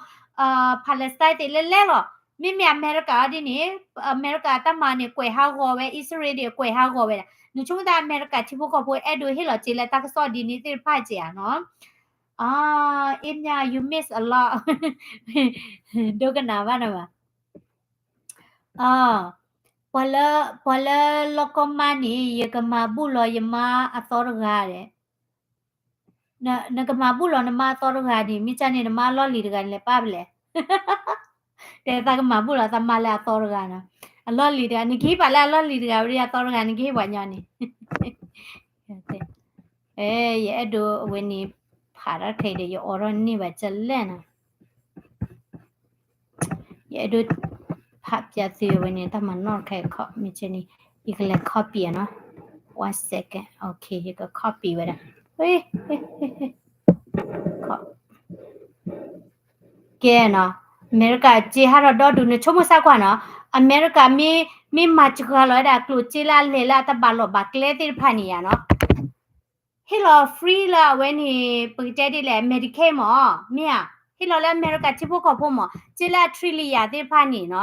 Palestine သ့ၣ်လဲၣ်လဲၣ်လီၤ. မ့မ့ၢ်အမဲရကၤအီၤဒ်န့ၣ်, အမဲရကၤတၢ်မၤန့ၣ် ကွဲးဟးဂီၤဝဲ အံၣ်စရ့လး ကွဲးဟးဂီၤဝဲဒၣ်. နဆိကမိၣ်သးအမဲရကၤထံဖိကီၢ်ဖိအဲၣ်ဒိးဟ့ၣ်လီၤစ့လၢတၢ်ကစီၣ်ဒ်န့ၣ်သ့ၣ်တဖၣ်စ့ဧါနီၤ. အ့ၣ်မ့ၢ် you miss a lot. ဒိကနၣ်ဘၣ်နဘၣ်. ပှၤလၢ, ပှၤလၢလီၢ်ကီၢ်မါန့ၣ် ယကမၤဘူၣ်လီၤယမါအသီတဂၤဒီး, နကမၤဘူၣ်လီၤနမါအသီတဂၤန့ၣ် မ့ၢ်ကၢ်န့ၣ် နမါအလီၢ်လံၤတဂၤန့ၣ်လဲၤပၢ်ဖဲလဲၣ်. တဲသးကမၤဘူၣ်လီၤသးမါလၢအသီတဂၤနီၤ, အလီၢ်လံၤတဂၤ, နကဟ့ၣ်ပှၤလၢအလီၢ်လံၤတဂၤဝဲဒၣ်အသီတဂၤ နကဟ့ၣ်ပှၤညီန့ၣ်. ယအဲၣ်ဒိးအဝဲန့ၣ် ဖးတၢ်ခဲအံၤဒီး ယအိးထီၣ်န့ၢ်ဘၣ်ကလဲၣ်နီၤ. ယအဲၣ်ဒိး ဖးပၠးသုဝဲန့ၣ် တၢ်မၤနီၣ်တခါ မ့ၢ်န့ၣ် ယကလဲၤ copy နီၤ. One second, okay, ယက copy ဝဲဒၣ်. ကဲနီၤ, အမဲရကၤစ့ဟးထီၣ်ဒီဒူၣ် နဆိကမိၣ်စၢ်ကွၢ်နီၤ, အမဲရကၤမ့ၢ်, မ့ၢ်မၤစှၤလီၤဝဲဒၣ်ကျိၣ်စ့လၢအလဲၤလၢအတဘၣ်လီၢ်ဘၣ်ကျဲသ့ၣ်တဖၣ်န့ၣ်ယါနီၤ. ဟ့ၣ်လီၤ free လၢအဝဲန့ၣ် ပကတဲဒ်လဲၣ် Medicaid မ့ၢ်, မ့ၢ်ဧါ. ဟ့ၣ်လီၤလၢအမဲရကၤထံဖိကီၢ်ဖိမး စ့လၢအ trillion သ့ၣ်တဖၣ်န့ၣ်နီၤ,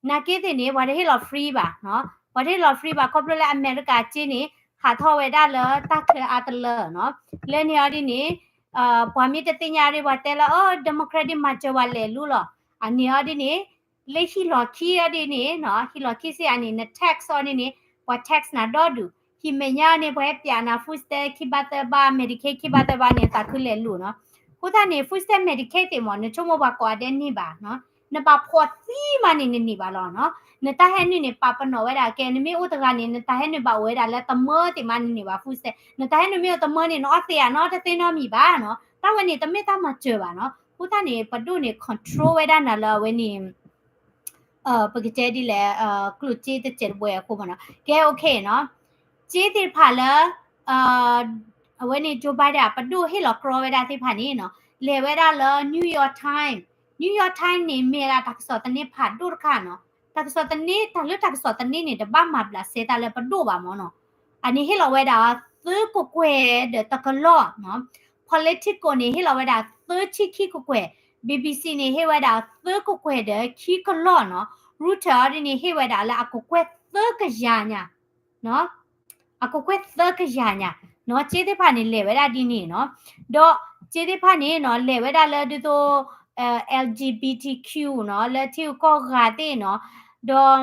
နာ်က့သ့ၣ်န့ၣ် ပှၤတဟ့ၣ်လီၤ free ဘၣ်နီၤ, ပှၤတဟ့ၣ်လီၤ free ဘၣ် ခီဖျိလၢအမဲရကၤစ့န့ၣ် ဟးထီၣ်ဝဲဒၣ်လၢတၢ်ချၢအါတလၢနီၤ, လၢန့ၣ်အီၤဒ်န့ၣ် ပှၤမ့ၢ်တသ့ၣ်ညါဒ်ပှၤတဲလၢ အိ democrat ဒ်မၤစၢၤဝဲလဲၤလူလီၤ, အန့ၣ်အီၤဒ်န့ၣ် လၢဟံၣ်လီၤခံအီၤဒ်န့ၣ်နီၤ, ဟံၣ်လီၤခံစ့အန့ၣ် န tax အီၤဒ်န့ၣ် ပှၤ tax နၤဒီဒူၣ်, ဟံၣ်မဲာ်ညါန့ၣ် ပှၤဟဲပၠးနၤ food stamp ခံဘးသၢဘး Medicaid ခံဘးသၢဘးန့ၣ် သးခုလဲၤလူၤနီၤ, အဃိသတးန့ၣ် food stamp Medicaid သ့ၣ်မး နဆိကမိၣ်ပှၤကိးဂၤဒဲးန့ၢ်ဘၣ်နီၤ, နဘၣ်ဖှီၣ်သံမးန့ၣ် နန့ၢ်ဘၣ်လီၤနီၤ, နတၢ်ဟဲနုာ်န့ၣ် ပာ်ပနီၣ်ဝဲဒၣ်ကဲ နမ့ၢ်အိၣ်တဂၤန့ၣ် နတၢ်ဟဲနုာ်ဘၣ်အိၣ်ဝဲဒၣ်လၢတမၢသ့ၣ်မး နန့ၢ်ဘၣ် food stamp, နတၢ်ဟဲနုာ်မ့ၢ်အိၣ်တမၢန့ၣ် နအီသံးဧါနီၤ တသ့နီတမံၤဘၣ်နီၤ, တၢ်ဝဲန့ၣ် တမ့ၢ်တၢ်မၤစၢၤဘၣ်နီၤ, အဃိသတးန့ၣ် ပဒိၣ်န့ၣ် control ဝဲဒၣ်နၤလၢအဝဲန့ၣ် ပကတဲဒ်လဲၣ် ကျိၣ်စ့တစဲးတဘှဲးအဃိမးနီၤ, ကဲ okay နီၤ, စ့သ့ၣ်တဖၣ်လၢ အဝဲန့ၣ် Joe Biden ပဒိၣ်ဟ့ၣ်လီၤကြီဝဲဒၣ်သ့ၣ်တဖၣ်န့ၣ်နီၤ, လဲၤဝဲဒၣ်လၢ New York Times, New York Times န့ၣ် မ့ၢ်ဝဲဒၣ်တၢ်ကစီၣ်သန့ဖးဒိၣ်တခါနီၤ, တၢ်ကစီၣ်သန့ တၢ်လၢတၢ်ကစီၣ်သန့န့ၣ် တဘၣ်မၤဘျးစဲတၢ်လၢပဒိၣ်ဘၣ်မးနီၤ, အန့ၣ်ဟ့ၣ်လီၤဝဲဒၣ် သၢကကွဲၢ်ဒီးတကလီၢ်နီၤ, Politico န့ၣ် ဟ့ၣ်လီၤဝဲဒၣ်သၢဆံခံကကွဲၢ်, BBC န့ၣ် ဟ့ၣ်ဝဲဒၣ်သၢကကွဲၢ်ဒီးခံကလီၢ်နီၤ, Reuters အီၤဒ်န့ၣ် ဟ့ၣ်ဝဲဒၣ်လၢအကကွဲၢ်သၢကယၤညါ, အကကွဲၢ်သၢကယၤညါ, နီၤ စ့သ့ၣ်တဖၣ်န့ၣ် လဲၤဝဲဒၣ်ဒ်န့ၣ်နီၤ, ဒီးစ့သ့ၣ်တဖၣ်န့ၣ်နီၤ လဲၤဝဲဒၣ်လၢဒ်သိး LGBTQ နီၤ လၢထံဂုၤကီၢ်ဂၤသ့ၣ်နီၤ, ဒီး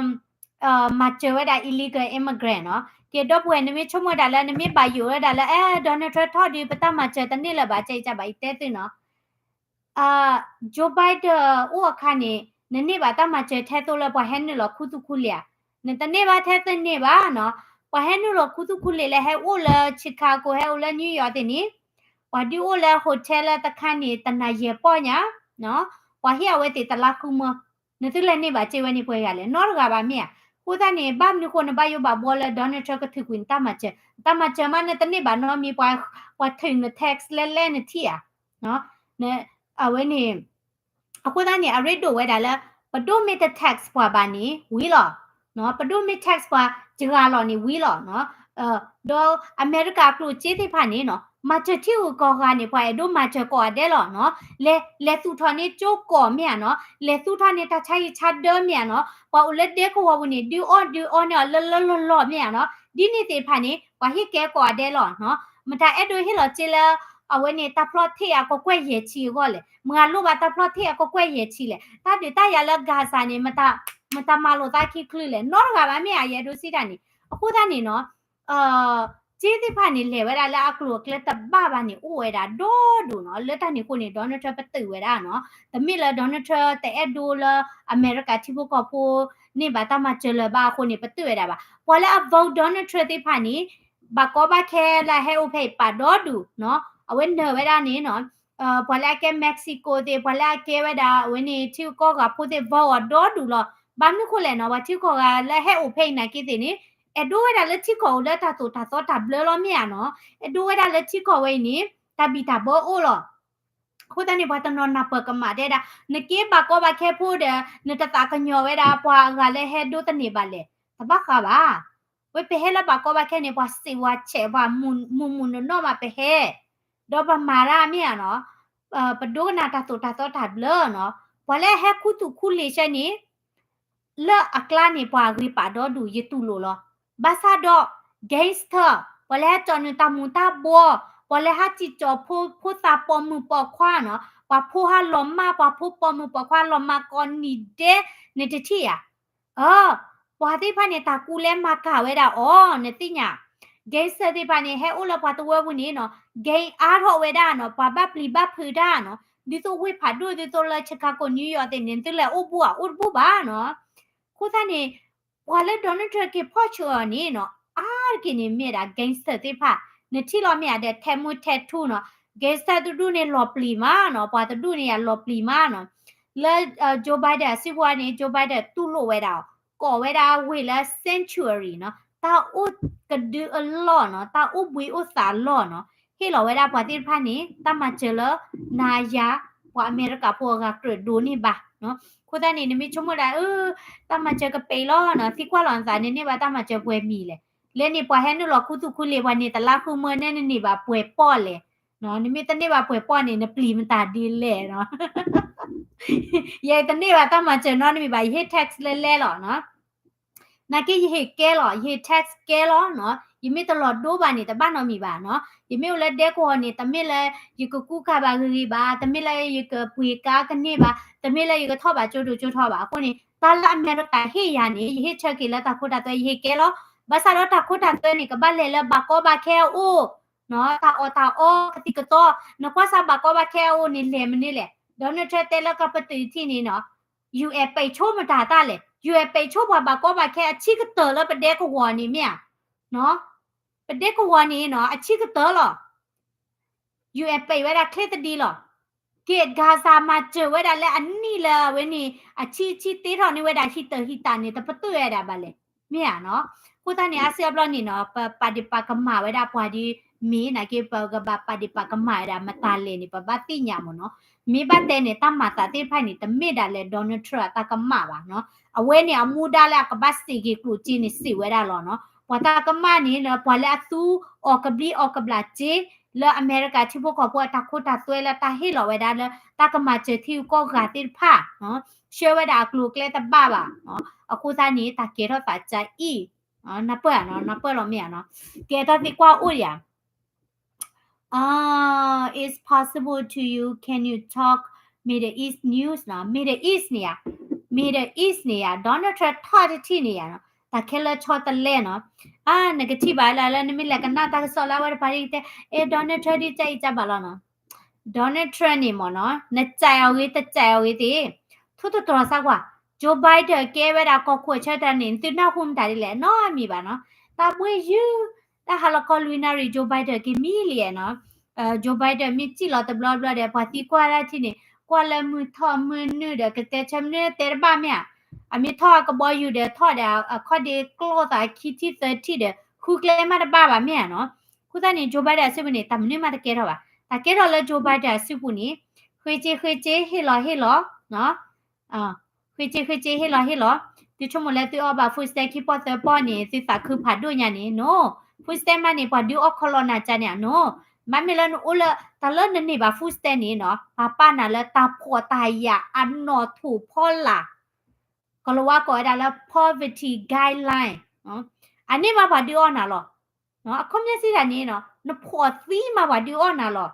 မၤစၢၤဝဲဒၣ် illegal immigrant နီၤ, ကဲ ဒီပုၢ်ဝဲၢ် နမ့ၢ်ဆိကမိၣ်ဝဲဒၣ်လၢ နမ့ၢ်ဘၣ်ယိၣ်ဝဲဒၣ်လၢ အဲ Donald Trump ထီၣ်ဒီး ပတၢ်မၤစၢၤတန့ၢ်လၢၤဘၣ် ကဲအံၤကဘၣ်အံၤတဲသုနီၤ Joe Biden အိၣ်အခါန့ၣ် နန့ၢ်ဘၣ်တၢ်မၤစၢၤထဲသိးလၢ ပှၤဟဲနုာ်လီၤခူသူၣ်ခူလ့ၤဧါ, နတန့ၢ်ဘၣ်ထဲသိးန့ၢ်ဘၣ်နီၤ, ပှၤဟဲနုာ်လီၤခူသူၣ်ခူလ့ၤလၢဟဲအိၣ်လၢ Chicago ဟဲအိၣ်လၢ New York သ့ၣ်န့ၣ်, ပှၤဒုးအိၣ်လၢ hotel လၢတခါန့ၣ် တနၤယဲၢ်ပီၢ်ညါ, ပှၤဟ့ၣ်အဝဲသ့ၣ်တလါဃုမၢ, နသုလဲၤန့ၢ်ဘၣ်စ့ဝဲန့ၣ်ပှဲၤဂၤလဲၣ်, နီတဂၤဘၣ်မ့ၢ်ဧါ, အဃိသတးန့ၣ် ဘၣ်မနုၤဃိနဘၣ်ယိၣ်ဘၣ်ဘှီလၢ Donald Trump ကထုးကွံာ်နတၢ်မၤစၢၤ, တၢ်မၤစၢၤမး နတန့ၢ်ဘၣ်နီတမံၤ, ပှၤထုးန tax လဲလဲနထံၣ်ဧါ အဝဲန့ၣ်, အဃိသတးန့ၣ် အရ့ဒိၣ်ဝဲဒၣ်လၢ ပဒိၣ်မ့ၢ်တ tax ပှၤဘၣ်န့ၣ် ဝံၤလီၤ. ပဒိၣ်မ့ၢ် tax ပှၤစှၤလီၤန့ၣ်ဝံၤလီၤ. ဒီးအမဲရကၤအကျိၣ်စ့သ့ၣ်တဖၣ်န့ၣ်နီၤ မၤစၢၤထံဂုၤကီၢ်ဂၤန့ၣ် ပှၤအဲၣ်ဒိးမၤစၢၤကိးဂၤဒဲးလီၤနီၤ. လဲၤ လဲၤသူၣ်ထီၣ်န့ၢ်ကၠိကီၢ်မ့ၢ်ဧါနီၤ, လဲၤသူၣ်ထီၣ်န့ၢ်တၢ်ဆါဟံၣ်ဆါဒၢမ့ၢ်ဧါနီၤ, ပှၤအိၣ်လၢဒဲကဝီၤပူၤန့ၣ် ဒုးအီၣ်ဒုးအီန့ၢ်အီၤလၢလၢလီၢ်လီၢ်မ့ၢ်ဧါနီၤ, ဒ်န့ၣ်သ့ၣ်တဖၣ်န့ၣ် ပှၤဟ့ၣ်ကဲကိးဂၤဒဲးလီၤနီၤ. မတၤအဲၣ်ဒိးဟ့ၣ်လီၤစ့လၢ အဝဲန့ၣ်တၢ်ဖျီၣ်ထ့ၣ်အကကွဲၢ်ယဲၢ်ဆံအဂီၢ်လဲၣ်, မတၤလိၣ်ဘၣ်တၢ်ဖျီၣ်ထ့ၣ်အကကွဲၢ်ယဲၢ်ဆံလဲၣ်, တၢ်ဒုးတၢ်ယၤလၢ Gaza န့ၣ် မတၤမၤလိာ်သးခံချုးလဲၣ်, နီတဂၤဘၣ်မ့ၢ်ဧါ ယအဲၣ်ဒိးစံးတၢ်န့ၣ်. အဃိသတးန့ၣ်နီၤ စ့သ့ၣ်တဖၣ်န့ၣ် လဲၤဝဲဒၣ်လၢအကျိၤအကျဲတဘၣ်ဘၣ်န့ၣ် အိၣ်ဝဲဒၣ်ဒီဒူၣ်နီၤ. လၢတၢ်န့ၣ်အဃိန့ၣ် Donald Trump ပတုာ်ဝဲဒၣ်နီၤ. တမ့ၢ်လၢ Donald Trump တအဲၣ်ဒိးလၢအမဲရကၤထံဖိကီၢ်ဖိန့ၢ်ဘၣ်တၢ်မၤစၢၤလၢၤဘၣ်အဃိန့ၣ် ပတုာ်ဝဲဒၣ်ဘၣ်. ပှၤလၢအ vote Donald Trump သ့ၣ်တဖၣ်န့ၣ် ဘၣ်ကီဘၣ်ခဲလၢအဟဲအိၣ်ဖဲအံၤပာ်ဒီဒူၣ်နီၤ. အဝဲနၢၤဝဲဒၣ်န့ၣ်နီၤ ပှၤလၢအကဲ Mexico သ့ၣ် ပှၤလၢအကဲဝဲဒၣ်အဝဲန့ၣ် ထံဂုၤကီၢ်ဂၤဖိသ့ၣ် vote အီၤဒီဒူၣ်လီၤ. ဘၣ်မနုၤဃိလဲၣ်နီၤ ပှၤထံဂုၤကီၢ်ဂၤလၢအဟဲအိၣ်ဖဲအံၤနာ်က့သ့ၣ်န့ၣ် အဲၣ်ဒိးဝဲဒၣ်လၢထံကီၢ်အိၣ်လၢတၢ်သိၣ်တၢ်သီတၢ်ဘျၢလီၤမ့ၢ်ဧါနီၤ. အဲၣ်ဒိးဝဲဒၣ်လၢထံကီၢ်ဝဲအံၤန့ၣ် တၢ်ဘံၣ်တၢ်ဘၢအိၣ်လီၤ. အဃိသတးန့ၣ် ပှၤတနီၤနၢ်ပၢၢ်ကမၣ်တဲဒၣ် နက့ဘၣ်ကီဘၣ်ခဲဖိဒီး နတသးကညီၤဝဲဒၣ်ပှၤအဂၤလၢဟဲဒိတန့ၢ်ဘၣ်လဲၣ်. တဘၣ်ဃးဘၣ်. ဝဲပဟဲလၢဘၣ်ကီဘၣ်ခဲန့ၣ် ပှၤစံးဝဲဆဲး ပှၤမုာ်မုာ်နနီၢ်မးပဟဲ ဒီးပမၤတၢ်မ့ၢ်ဧါနီၤ, ပဒိကနၣ်တၢ်သိၣ်တၢ်သီတၢ်ဘျၢနီၤ, ပှၤလၢအဟဲခူသူၣ်ခူလ့ၤဆဲန့ၣ် လၢအကျါန့ၣ် ပှၤအဂ့ၤပာ်ဒီဒူၣ်ယတူၢ်လိာ်လီၤ. ဘၣ်ဆၣ်ဒီး gangster ပှၤလၢဟဲကၠီၣ်နုာ်တၢ်မူၤတၢ်ဘှီ, ပှၤလၢဟးစံၣ်ကၠီၣ်ဖိ ဖိသၣ်ပိာ်မုၣ်ပိာ်ခွါနီၤ, ပှၤဖိဟးလီၤမၢ် ပှၤဖိပိာ်မုၣ်ပိာ်ခွါလီၤမၢ်ကိးနံၤဒဲး နတထံၣ်ဧါ. အၢ ပှၤသ့ၣ်တဖၣ်န့ၣ် တၢ်ကူလဲမၤကၤဝဲဒၣ်အီၤ နသ့ၣ်ညါ, gangster သ့ၣ်တဖၣ်န့ၣ် ဟဲအိၣ်လၢပှၤတဝၢပူၤန့ၣ်နီၤ gang အါထီၣ်ဝဲဒၣ်နီၤ, ပှၤဘၣ်ပျံၤဘၣ်ဖုးတၢ်နီၤ, ဒ်သိးဝ့ၢ်ဖးဒိၣ်ဒ်သိးလၢ Chicago New York သ့ၣ်န့ၣ် သုလဲၤအိၣ်ဘူးဧါ အိၣ်တဘူးဘၣ်နီၤ. အဃိသတးန့ၣ် ပှၤလၢ Donald Trump က့ၤဖီၣ်ဆၢအီၤန့ၣ်နီၤ အါတက့ၢ်န့ၣ်မ့ၢ်ဒၣ် gangster သ့ၣ်တဖၣ်, နထံၣ်လီၤမ့ၢ်ဧါဒီး ထဲမူထဲထူနီၤ, gangster တဒူၣ်န့ၣ်လီၤပျံၤမးနီၤ, ပှၤတဒူၣ်န့ၣ်ယၤလီၤပျံၤမးနီၤ. လၢ Joe Biden အစုပူၤန့ၣ် Joe Biden တူၢ်လိာ်ဝဲဒၣ်အီၤ ကိးဝဲဒၣ်ဝ့ၢ်လၢ sanctuary နီၤ, တၢ်အိၣ်ကဒုအလီၢ်နီၤ, တၢ်အိၣ်ဘှံးအိၣ်သးလီၢ်နီၤ, ဟ့ၣ်လီၤဝဲဒၣ်ပှၤသ့ၣ်တဖၣ်န့ၣ် တၢ်မၤစၢၤလၢ နၤယၤ ပှၤအမဲရကၤဖိအဂၤကြၢးဒိးန့ၢ်ဘၣ်နီၤ. အဃိသတးန့ၣ် နမ့ၢ်ဆိကမိၣ်ဒၣ် အၢ တၢ်မၤစၢၤကပ့ၤလီၤနီၤ, သံကွၢ်လီၤနသး နန့ၢ်ဘၣ်တၢ်မၤစၢၤပှဲၤမံၤလဲၣ်. လၢန့ၣ်ပှၤဟဲနုာ်လီၤခူသူၣ်ခူလ့ၤ ပှၤန့ၢ်တလါဃုမၢ နဲနန့ၢ်ဘၣ်ပှဲၤပီၢ်လဲၣ်. နမ့ၢ်တန့ၢ်ဘၣ်ပှဲၤပီၢ်န့ၣ် နပျံၤမတၤဒ်လဲၣ်နီၤ. ယတန့ၢ်ဘၣ်တၢ်မၤစၢၤနီတမံၤဘၣ်, ယဟ့ၣ် text လဲလဲလီၤနီၤ. နာ်က့ယဟ့ၣ်ကဲလီၤ, ယဟ့ၣ် text ကဲလီၤနီၤ. ယမ့ၢ်တလီၤဒိဘၣ်န့ၣ် တဘၣ်နီတမံၤဘၣ်နီၤ. ယမ့ၢ်အိၣ်လၢဒဲကဝီၤန့ၣ် တမ့ၢ်လၢယကကူကၤဘၣ်ဂ့ၤဂ့ၤဘၣ်, တမ့ၢ်လၢယကပှ့ၤကါကန့ၢ်ဘၣ်, တမ့ၢ်လၢယကထီၣ်ဘၣ်ကၠိဒိၣ်ကၠိထီဘၣ်. အဃိန့ၣ် တၢ်လၢအမဲရကၤဟ့ၣ်ယၤန့ၣ် ယဟ့ၣ်ဆၢက့ၤလၢတၢ်ခိတၢ်သွဲ ယဟ့ၣ်ကဲလီၤ. ဘၣ်ဆၣ်ဒီးတၢ်ခိတၢ်သွဲန့ၣ် ကဘၣ်လဲၤလၢဘၣ်ကီဘၣ်ခဲအအိၣ် တၢ်အီၣ်တၢ်အီကသံၣ်ကသီ, နကွၢ်စၢ်ဘၣ်ကီဘၣ်ခဲအအိၣ်န့ၣ် လဲၤမနုၤလဲၣ်. Donald Trump တဲလၢကပတုာ်ထံၣ်န့ၣ်နီၤ, ယူၢ်အဲၣ်ပိတ်ဆိမတၤတၢ်လဲၣ်. ယူၢ်အဲၣ်ပိတ်ဆိပှၤဘၣ်ကီဘၣ်ခဲ အဆံးကတၢၢ်လၢပဒဲကဝီၤန့ၣ်မ့ၢ်ဧါ. ပဒဲကဝီၤန့ၣ်နီၤ အဆံးကတၢၢ်လီၤ. ယူၢ်အဲၣ်ပိတ်ဝဲဒၣ်ချ့သဒံလီၤ. က့ Gaza မၤစၢၤဝဲဒၣ်လၢအနံၣ်လၢအဝဲန့ၣ် အဆံးဆံးတ့ထီၣ်န့ၢ်ဝဲဒၣ်ဟံၣ်တၢၢ်ဟံၣ်တၢ်န့ၣ် တပတုာ်ဝဲဒၣ်ဘၣ်လဲၣ်. မ့ၢ်ဧါနီၤ. အဃိသတးန့ၣ် အါစုအါဘျီန့ၣ်နီၤ ပပာ်ဒ့ၣ်ပာ်ကမၣ်ဝဲဒၣ်ပှၤဒ်မ့ၢ်နာ်က့ ပကဘၣ်ပာ်ဒ့ၣ်ပာ်ကမၣ်ဝဲဒၣ်မတၤလဲၣ်န့ၣ် ပဘၣ်သ့ၣ်ညါမ့ၢ်နီၤ. မ့ၢ်ဘၣ်တဲန့ၣ် တၢ်မၤသးသ့ၣ်တဖၣ်န့ၣ် တမ့ၢ်ဒၣ်လၢ Donald Trump အတၢ်ကမၣ်ဘၣ်နီၤ. အဝဲန့ၣ်အမူဒါလၢအကဘၣ်စံးက့ၤကျိၣ်စ့န့ၣ် စံးဝဲဒၣ်လီၤနီၤ. ပှၤတၢ်ကမၣ်န့ၣ် ပှၤလၢအသူအီၣ်ကဘျံးအီၣ်ကဘျၣ်စ့ လၢအမဲရကၤထံဖိကီၢ်ဖိအတၢ်ခိတၢ်သွဲလၢတၢ်ဟ့ၣ်လီၤဝဲဒၣ်လၢ တၢ်ကမၤစၢၤထံဂုၤကီၢ်ဂၤသ့ၣ်တဖၣ် ဆှၢဝဲဒၣ်အကျိၤအကျဲတဘၣ်ဘၣ်. အဃိသတးန့ၣ် တၢ်ကဲထီၣ်သးကအံၤ နၢ်ပၢၢ်ဧါနီၤ, နၢ်ပၢၢ်လီၤမ့ၢ်ဧါနီၤ. ကဲတၢ်သံကွၢ်အိၣ်ဒံးဧါ. Is possible to you, can you talk Middle East news နီၤ. Middle East န့ၣ်ဧါ, Middle East န့ၣ်ဧါ Donald Trump ထီၣ်တထံၣ်န့ၣ်ဧါနီၤ. တၢ်ခဲလၢာ်ဆီတလဲနီၤ. အါ နကထံၣ်ဘၣ်လၢ လၢနမ့ၢ်လဲၤကနၣ်တၢ်ကစီၣ်လၢအဝဲတပၤဒ်တဲ အဲ Donald Trump ဒ်ကၢ်အံၤကၢ်ဘၣ်လီၤနီၤ. Donald Trump န့ၣ်မ့ၢ်နီၤ နစံးအီၤဂ့ၤ တစံးအီၤဂ့ၤသ့ၣ် ထိၣ်သတြီၤသးကွၢ်, Joe Biden ကဲဝဲဒၣ်ကီၢ်ခိၣ်အဆၢတၢ်န့ၣ် နသုနၢ်ဟူမတၤဒ်လဲၣ် နီတမံၤဘၣ်နီၤ. တၢ်ဘှ့ယုၢ် တၢ်ဟးလီၤခီလွံၢ်နၣ်ရံၣ် Joe Biden က့ၤမံလံနီၤ. Joe Biden မ့ၢ်စံၣ်လီၤတဘျီဘျီဒီး ပှၤသံကွၢ်ဒၣ်ထံၣ်န့ၣ် ကွၢ်လၢမုၢ်ထီၣ်မုၢ်နုာ်ဒီး ကတဲဆၢမနုၤတဲတဘၣ်မ့ၢ်ဧါ. အမ့ၢ်ထီၣ်ကဘီယူၤဒီးထီၣ်ဒီး အခီၣ်ဒ့ကျီၢ်သးခံထံၣ်သၢထံၣ်ဒီး ဃုကျဲမးတဘၣ်ဘၣ်မ့ၢ်ဧါနီၤ. အဃိသတးန့ၣ် Joe Biden အစုပူၤန့ၣ် တၢ်မနုၤမးတကဲထီၣ်ဘၣ်. တၢ်ကဲထီၣ်လၢ Joe Biden အစုပူၤန့ၣ် ဃ့က့ၤဃ့က့ၤ ဟ့ၣ်လီၤဟ့ၣ်လီၤ ဃ့က့ၤဃ့က့ၤ ဟ့ၣ်လီၤဟ့ၣ်လီၤ. သုဆိကမိၣ်လၢသုအီၣ်ဘၣ် food stamp ခံပီၢ်သၢပီၢ်န့ၣ် သုသးခုဖးဒိၣ်ညါန့ၣ် no. Food stamp မးန့ၣ် ပှၤဒုးအီၣ်ခီလီၤနၤကါန့ၣ် no. မ့မ့ၢ်လၢနအိၣ်လၢ တၢ်လၢနန့ၢ်ဘၣ် food stamp န့ၣ်နီၤ ပှၤပာ်နၤလၢတၢ်ဖှီၣ်တၢ်ယာ်အနီၣ်ထိၣ်ဖီလာ် ကလၤဝါကိးဝဲဒၣ်လၢ poverty guideline အန့ၣ်မးပှၤဒုးအီၣ်နၤလီၤ. အခီပညီစံးတၢ်န့ၣ်နီၤ နဖှီၣ်သံမးပှၤဒုးအီၣ်နၤလီၤ.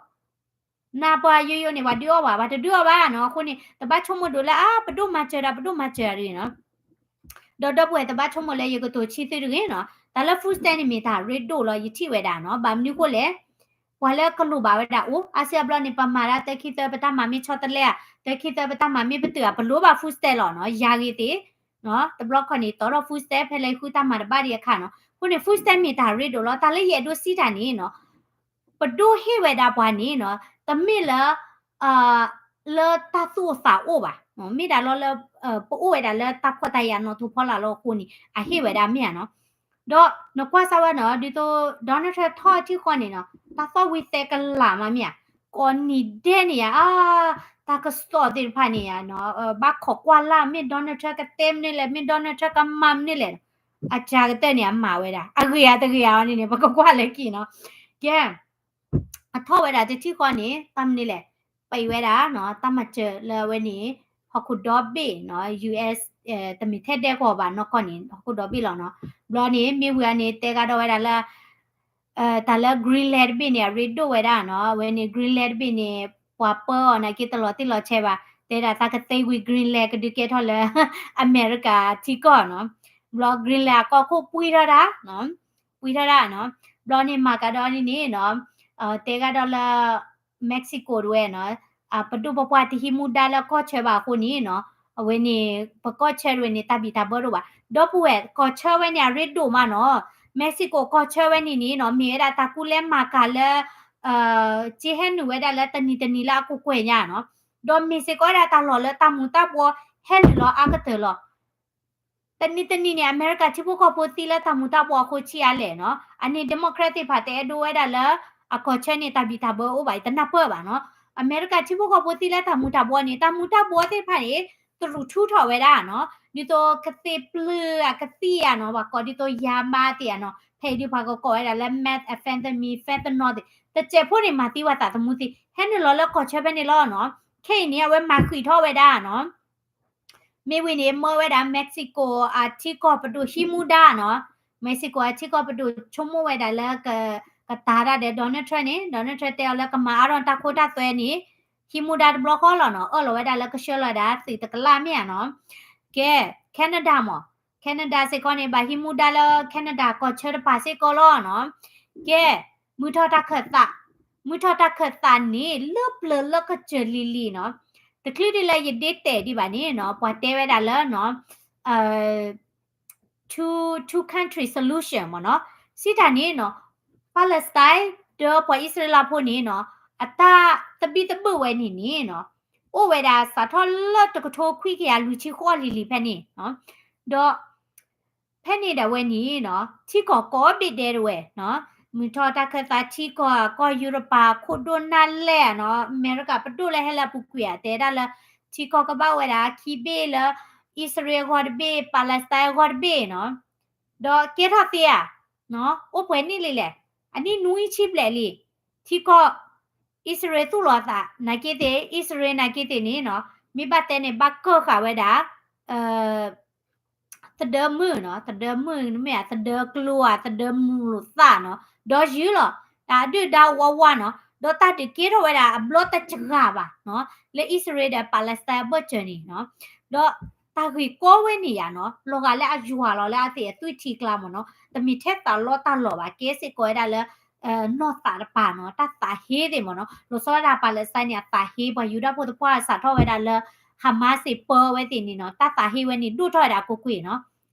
နပှၤယိယိန့ၣ် ပှၤဒုးအီၣ်ဘၣ် ပှၤတဒုးအီၣ်ဘၣ်နီၤ. အဃိန့ၣ် တဘၣ်ဆိကမိၣ်ဒိၣ်လၢ အါ ပဒိၣ်မၤစၢၤတၢ် ပဒိၣ်မၤစၢၤတၢ်တဂ့ၤနီၤ. ဒီးဒီပုၢ်ဝဲၢ်တဘၣ်ဆိကမိၣ်လၢယကတိၤဆံးသုတဂ့ၤနီၤ. တၢ်လၢ food stamp န့ၣ်မ့ၢ်တၢ်ရ့ဒိၣ်လီၤ ယထံၣ်ဝဲဒၣ်နီၤ. ဘၣ်မနုၤဃိလဲၣ် ပှၤလၢကလိၣ်ဘၣ်ဝဲဒၣ်အိၣ် အါစုအါဘျီန့ၣ် ပမၤဒၣ်တၢ်ခံသၢ ပတၢ်မၤမ့ၢ်ဆီတလဲဧါ တၢ်ခံသၢ ပတၢ်မၤမ့ၢ်ပတုာ်ဧါ ပလိၣ်ဘၣ် food stamp လီၤနီၤ. ယၤဂ့ၤသ့ၣ် တဘျီခီန့ၣ် တီထီၣ် food stamp ဖဲလၢယဃုတၢ်မၤတဘၣ်ဒံးအခါနီၤ. အဃိန့ၣ် food stamp မ့ၢ်တၢ်ရ့ဒိၣ်လီၤ. တၢ်လၢယအဲၣ်ဒိးစံးတၢ်န့ၣ်နီၤ ပဒိၣ်ဟ့ၣ်ဝဲဒၣ်ပှၤန့ၣ်နီၤ တမ့ၢ်လၢ လၢတၢ်သူၣ်အိၣ်သးအိၣ်ဘၣ်. မ့ၢ်ဒၣ်လီၤလၢ ပအိၣ်ဝဲဒၣ်လၢတၢ်ဖှီၣ်တၢ်ယာ်နီၣ်ထိၣ်ဖီလာ်လီၤအဃိန့ၣ် အဟ့ၣ်ဝဲဒၣ်မ့ၢ်ဧါနီၤ. ဒီးနကွၢ်စၢ်ဝဲနီၤ ဒ်သိး Donald Trump ထီၣ်ထံၣ်ဃီန့ၣ်နီၤ တၢ်သီၣ်ဝံၤသဲကလးမးမ့ၢ်ဧါ. ကိးနံၤဒဲးန့ၣ်ဧါ အါ တၢ်ကစီၣ်သ့ၣ်တဖၣ်န့ၣ်ဧါနီၤ ဘၣ်ခိးကွၢ်လၢ် မ့ၢ် Donald Trump ကတဲမနုၤလဲၣ် မ့ၢ် Donald Trump ကမၤမနုၤလဲၣ်. အစှၤကတၢၢ်န့ၣ် အမၤဝဲဒၣ် အဂ့ၤဧါတဂ့ၤဧါအီၤန့ၣ်န့ၣ် ပကကွၢ်လၢခံနီၤ. ကဲ အထီၣ်ဝဲဒၣ်တထံၣ်ဃီန့ၣ် တၢ်မနုၤလဲၣ် ပံးဝဲဒၣ်နီၤ တၢ်မၤစၢၤလၢအဝဲန့ၣ် ဟီၣ်ခိၣ်ဒီဘ့ၣ်နီၤ US တမ့ၢ်ထဲဒဲကဝီၤဘၣ်နီၢ်ကီၢ်န့ၣ် ဟီၣ်ခိၣ်ဒီဘ့ၣ်လီၤနီၤ. ဘျီန့ၣ် မ့ၢ်ဝံၤအန့ၣ် တဲကဒီးဝဲဒၣ်လၢ တၢ်လၢ Greenland တဘ့ၣ်န့ၣ် အရ့ဒိၣ်ဝဲဒၣ်နီၤ. အဝဲန့ၣ် Greenland တဘ့ၣ်န့ၣ် ပှၤပၢအီၤနာ်က့တလီၤတံၢ်လီၤဆဲးဘၣ် တဲဒၣ်သးကသ့ဝံၤ Greenland ကဒုးကဲထီၣ်လၢ အမဲရကၤထံကီၢ်နီၤ. ဘျီ Greenland အကီၢ်ခိၣ်ပှံၢ်ထီၣ်ဒၣ် ပှံၢ်ထီၣ်ဒၣ်နီၤ. ဘျီန့ၣ် မၤကဒီးန့ၣ်န့ၣ်နီၤ တဲကဒီးလၢ Mexico တဝဲနီၤ ပဒိၣ်ပပှၢ်တဟံးမူဒါလၢကီၢ်ဆၢဘၣ်အဃိန့ၣ်နီၤ အဝဲန့ၣ် ပကီၢ်ဆၢတဝဲန့ၣ် တၢ်ဘံၣ်တၢ်ဘၢတအိၣ်ဘၣ်. ဒီပုၢ်ဝဲၢ် ကီၢ်ဆၢဝဲန့ၣ် အရ့ဒိၣ်မးနီၤ. Mexico ကီၢ်ဆၢဝဲန့ၣ်န့ၣ်နီၤ မ့ၢ်ဝဲဒၣ်တၢ်ကူလဲမၤကၤလၢ က့ဟဲနုာ်ဝဲဒၣ်လၢတနံၤတနံၤလၢအကကွဲၢ်ညါနီၤ. ဒီးမ့ၢ်စ့ၢ်ကီးဝဲဒၣ်တၢ်လီၢ်လၢတၢ်မူၤတၢ်ဘှီဟဲနုာ်လီၤအါကတၢၢ်လီၤ. တနံၤတနံၤန့ၣ် အမဲရကၤထံဖိကီၢ်ဖိသံလၢတၢ်မူၤတၢ်ဘှီအဃိဆံးအါလဲၣ်နီၤ. အန့ၣ် Democrat သ့ၣ်တဖၣ်တအဲၣ်ဒိးဝဲဒၣ်လၢ အကီၢ်ဆၢန့ၣ် တၢ်ဘံၣ်တၢ်ဘၢအိၣ်ဘၣ်အံၤ တနၢ်ပၢၢ်ဘၣ်နီၤ. အမဲရကၤထံဖိကီၢ်ဖိသံလၢတၢ်မူၤတၢ်ဘှီန့ၣ် တၢ်မူၤတၢ်ဘှီသ့ၣ်တဖၣ်န့ၣ် တရူးထူထီၣ်ဝဲဒၣ်နီၤ. ဒ်သိးကသ့ၣ်ပျုၢ်ဧါ ကသံၣ်ဧါနီၤ ပှၤကိးဒ်သိးယၤမါသ့ၣ်ဧါနီၤ. ဖဲအံၤဒ်ပှၤကကိးဝဲဒၣ်လၢ methamphetamine, fentanyl သ့ၣ် တစဲးဖိန့ၣ် မၤသံဝဲသးသမူသ့ ဟဲနုာ်လီၤလၢကီၢ်ဆၢဖဲန့ၣ်လီၤနီၤ. ခဲအံၤန့ၣ် အဝဲမၤဃံးထီၣ်ဝဲဒၣ်နီၤ မ့ၢ်ဝံၤန့ၣ် မၢဝဲဒၣ် Mexico အထံကီၢ်ပဒိၣ်ဟံးမူဒါနီၤ. Mexico အထံကီၢ်ပဒိၣ်ဆိကမိၣ်ဝဲဒၣ်လၢ ကတၤတၢ်ဒီး Donald Trump န့ၣ် Donald Trump တဲအီၤလၢကမၤအါထီၣ်တၢ်ခိတၢ်သွဲန့ၣ် ဟံးမူဒါတဘျီဃီလီၤနီၤ. အၢၣ်လီၤဝဲဒၣ်လၢကဆှၢလီၤဝဲဒၣ်သုးတကလးမ့ၢ်ဧါနီၤ. ကဲ Canada မး Canada စ့ၢ်ကီးန့ၣ် ဘၣ်ဟံးမူဒါလၢ Canada ကီၢ်ဆၢတပၤစ့ၢ်ကီးလီၤနီၤ. ကဲ မုၢ်ထီၣ်တၢ်ခၢၣ်သး, မုၢ်ထီၣ်တၢ်ခၢၣ်သးန့ၣ် လၢပျၢၤလၢကစၢၢ်လံၤလံၤနီၤ. တချုးဒ်လၢယဒ့တဲာ်ဒံးဘၣ်န့ၣ်နီၤ ပှၤတဲဝဲဒၣ်လၢနီၤ two, two country solution မ့ၢ်နီၤ. စံးတၢ်န့ၣ်နီၤ Palestine ဒီးပှၤအံၣ်စရ့လးဖိန့ၣ်နီၤ အတၢ်သဘံၣ်သဘုၣ်ဝဲန့ၣ်န့ၣ်နီၤ အိၣ်ဝဲဒၣ်စးထီၣ်လၢတကထိခွံကယၤလွံၢ်ဆံဃိးလံၤလံၤဖဲန့ၣ်နီၤ. ဒီး ဖဲန့ၣ်ဒၣ်ဝဲန့ၣ်နီၤ ထံကီၢ်ကိးဘ့ၣ်ဒဲးတဝဲနီၤ မုၢ်ထီၣ်တၢ်ခၢၣ်သးထံကီၢ် ကီၢ်ယူရပၤ ခိၣ်ဒိၣ်နၢ်လဲၢ်နီၤ အမဲရကၤပဒိၣ်လၢဟဲလၢအပူၤကွံာ်ဧါ တဲဒၣ်လၢ ထံကီၢ်ကဘၣ်အိၣ်ဝဲဒၣ်ခံဘ့ၣ်လၢ အံၣ်စရ့လးအဂီၢ်တဘ့ၣ် Palestine အဂီၢ်တဘ့ၣ်နီၤ. ဒီးကဲထီၣ်သ့ဧါ အိၣ်ပှဲၤနံၣ်လံလဲၣ်, အနံၣ်နွံဆံဘျဲၣ်လံ, ထံကီၢ် အံၣ်စရ့လးသူၣ်လီၤအသး နာ်က့သ့ၣ် အံၣ်စရ့လးနာ်က့သ့ၣ်န့ၣ်နီၤ မ့ၢ်ဘၣ်တဲန့ၣ် ဘၣ်ကၢၢ်ဃာ်ဝဲဒၣ် သဒၢမုၢ်နီၤ, သဒၢမုၢ်မ့ၢ်ဧါ သဒၢကျိဧါ သဒၢမုၢ်လိာ်သးနီၤ, ဒီးယုၢ်လီၤ တၢ်အဒုၣ်ဒါဝးဝးနီၤ, ဒီးတၢ်ဒုးကဲထီၣ်ဝဲဒၣ်အဘျီတစှၤဘၣ်နီၤ, လၢအံၣ်စရ့လးဒီး Palestine အဘၢၣ်စၢၤန့ၣ်နီၤ, ဒီးတၢ်ဂ့ၢ်ကီဝဲန့ၣ်ယါနီၤ, လီၤဂာ်လၢအယွၤလီၤလၢအသ့ၣ်အသွံၣ်ထံကျါမ့ၢ်နီၤ, တမ့ၢ်ထဲသးလီတၢ်လီၤဘၣ် ကဲစ့ၢ်ကီးဝဲဒၣ်လၢ နီၢ်သးတပၤနီၤ, တၢ်သးဟ့သ့ၣ်မ့ၢ်နီၤ, လီၤဆီဒၣ်တၢ် Palestine န့ၣ် အသးဟ့ ပှၤယူဒၤဖိသပှၢ်စးထီၣ်ဝဲဒၣ်လၢ Hamas သ့ၣ်ပၢဝဲသ့ၣ်န့ၣ်နီၤ, တၢ်သးဟ့ဝဲန့ၣ် ဒိၣ်ထီၣ်ဝဲဒၣ်ကွ့ၢ်ကွ့ၢ်နီၤ.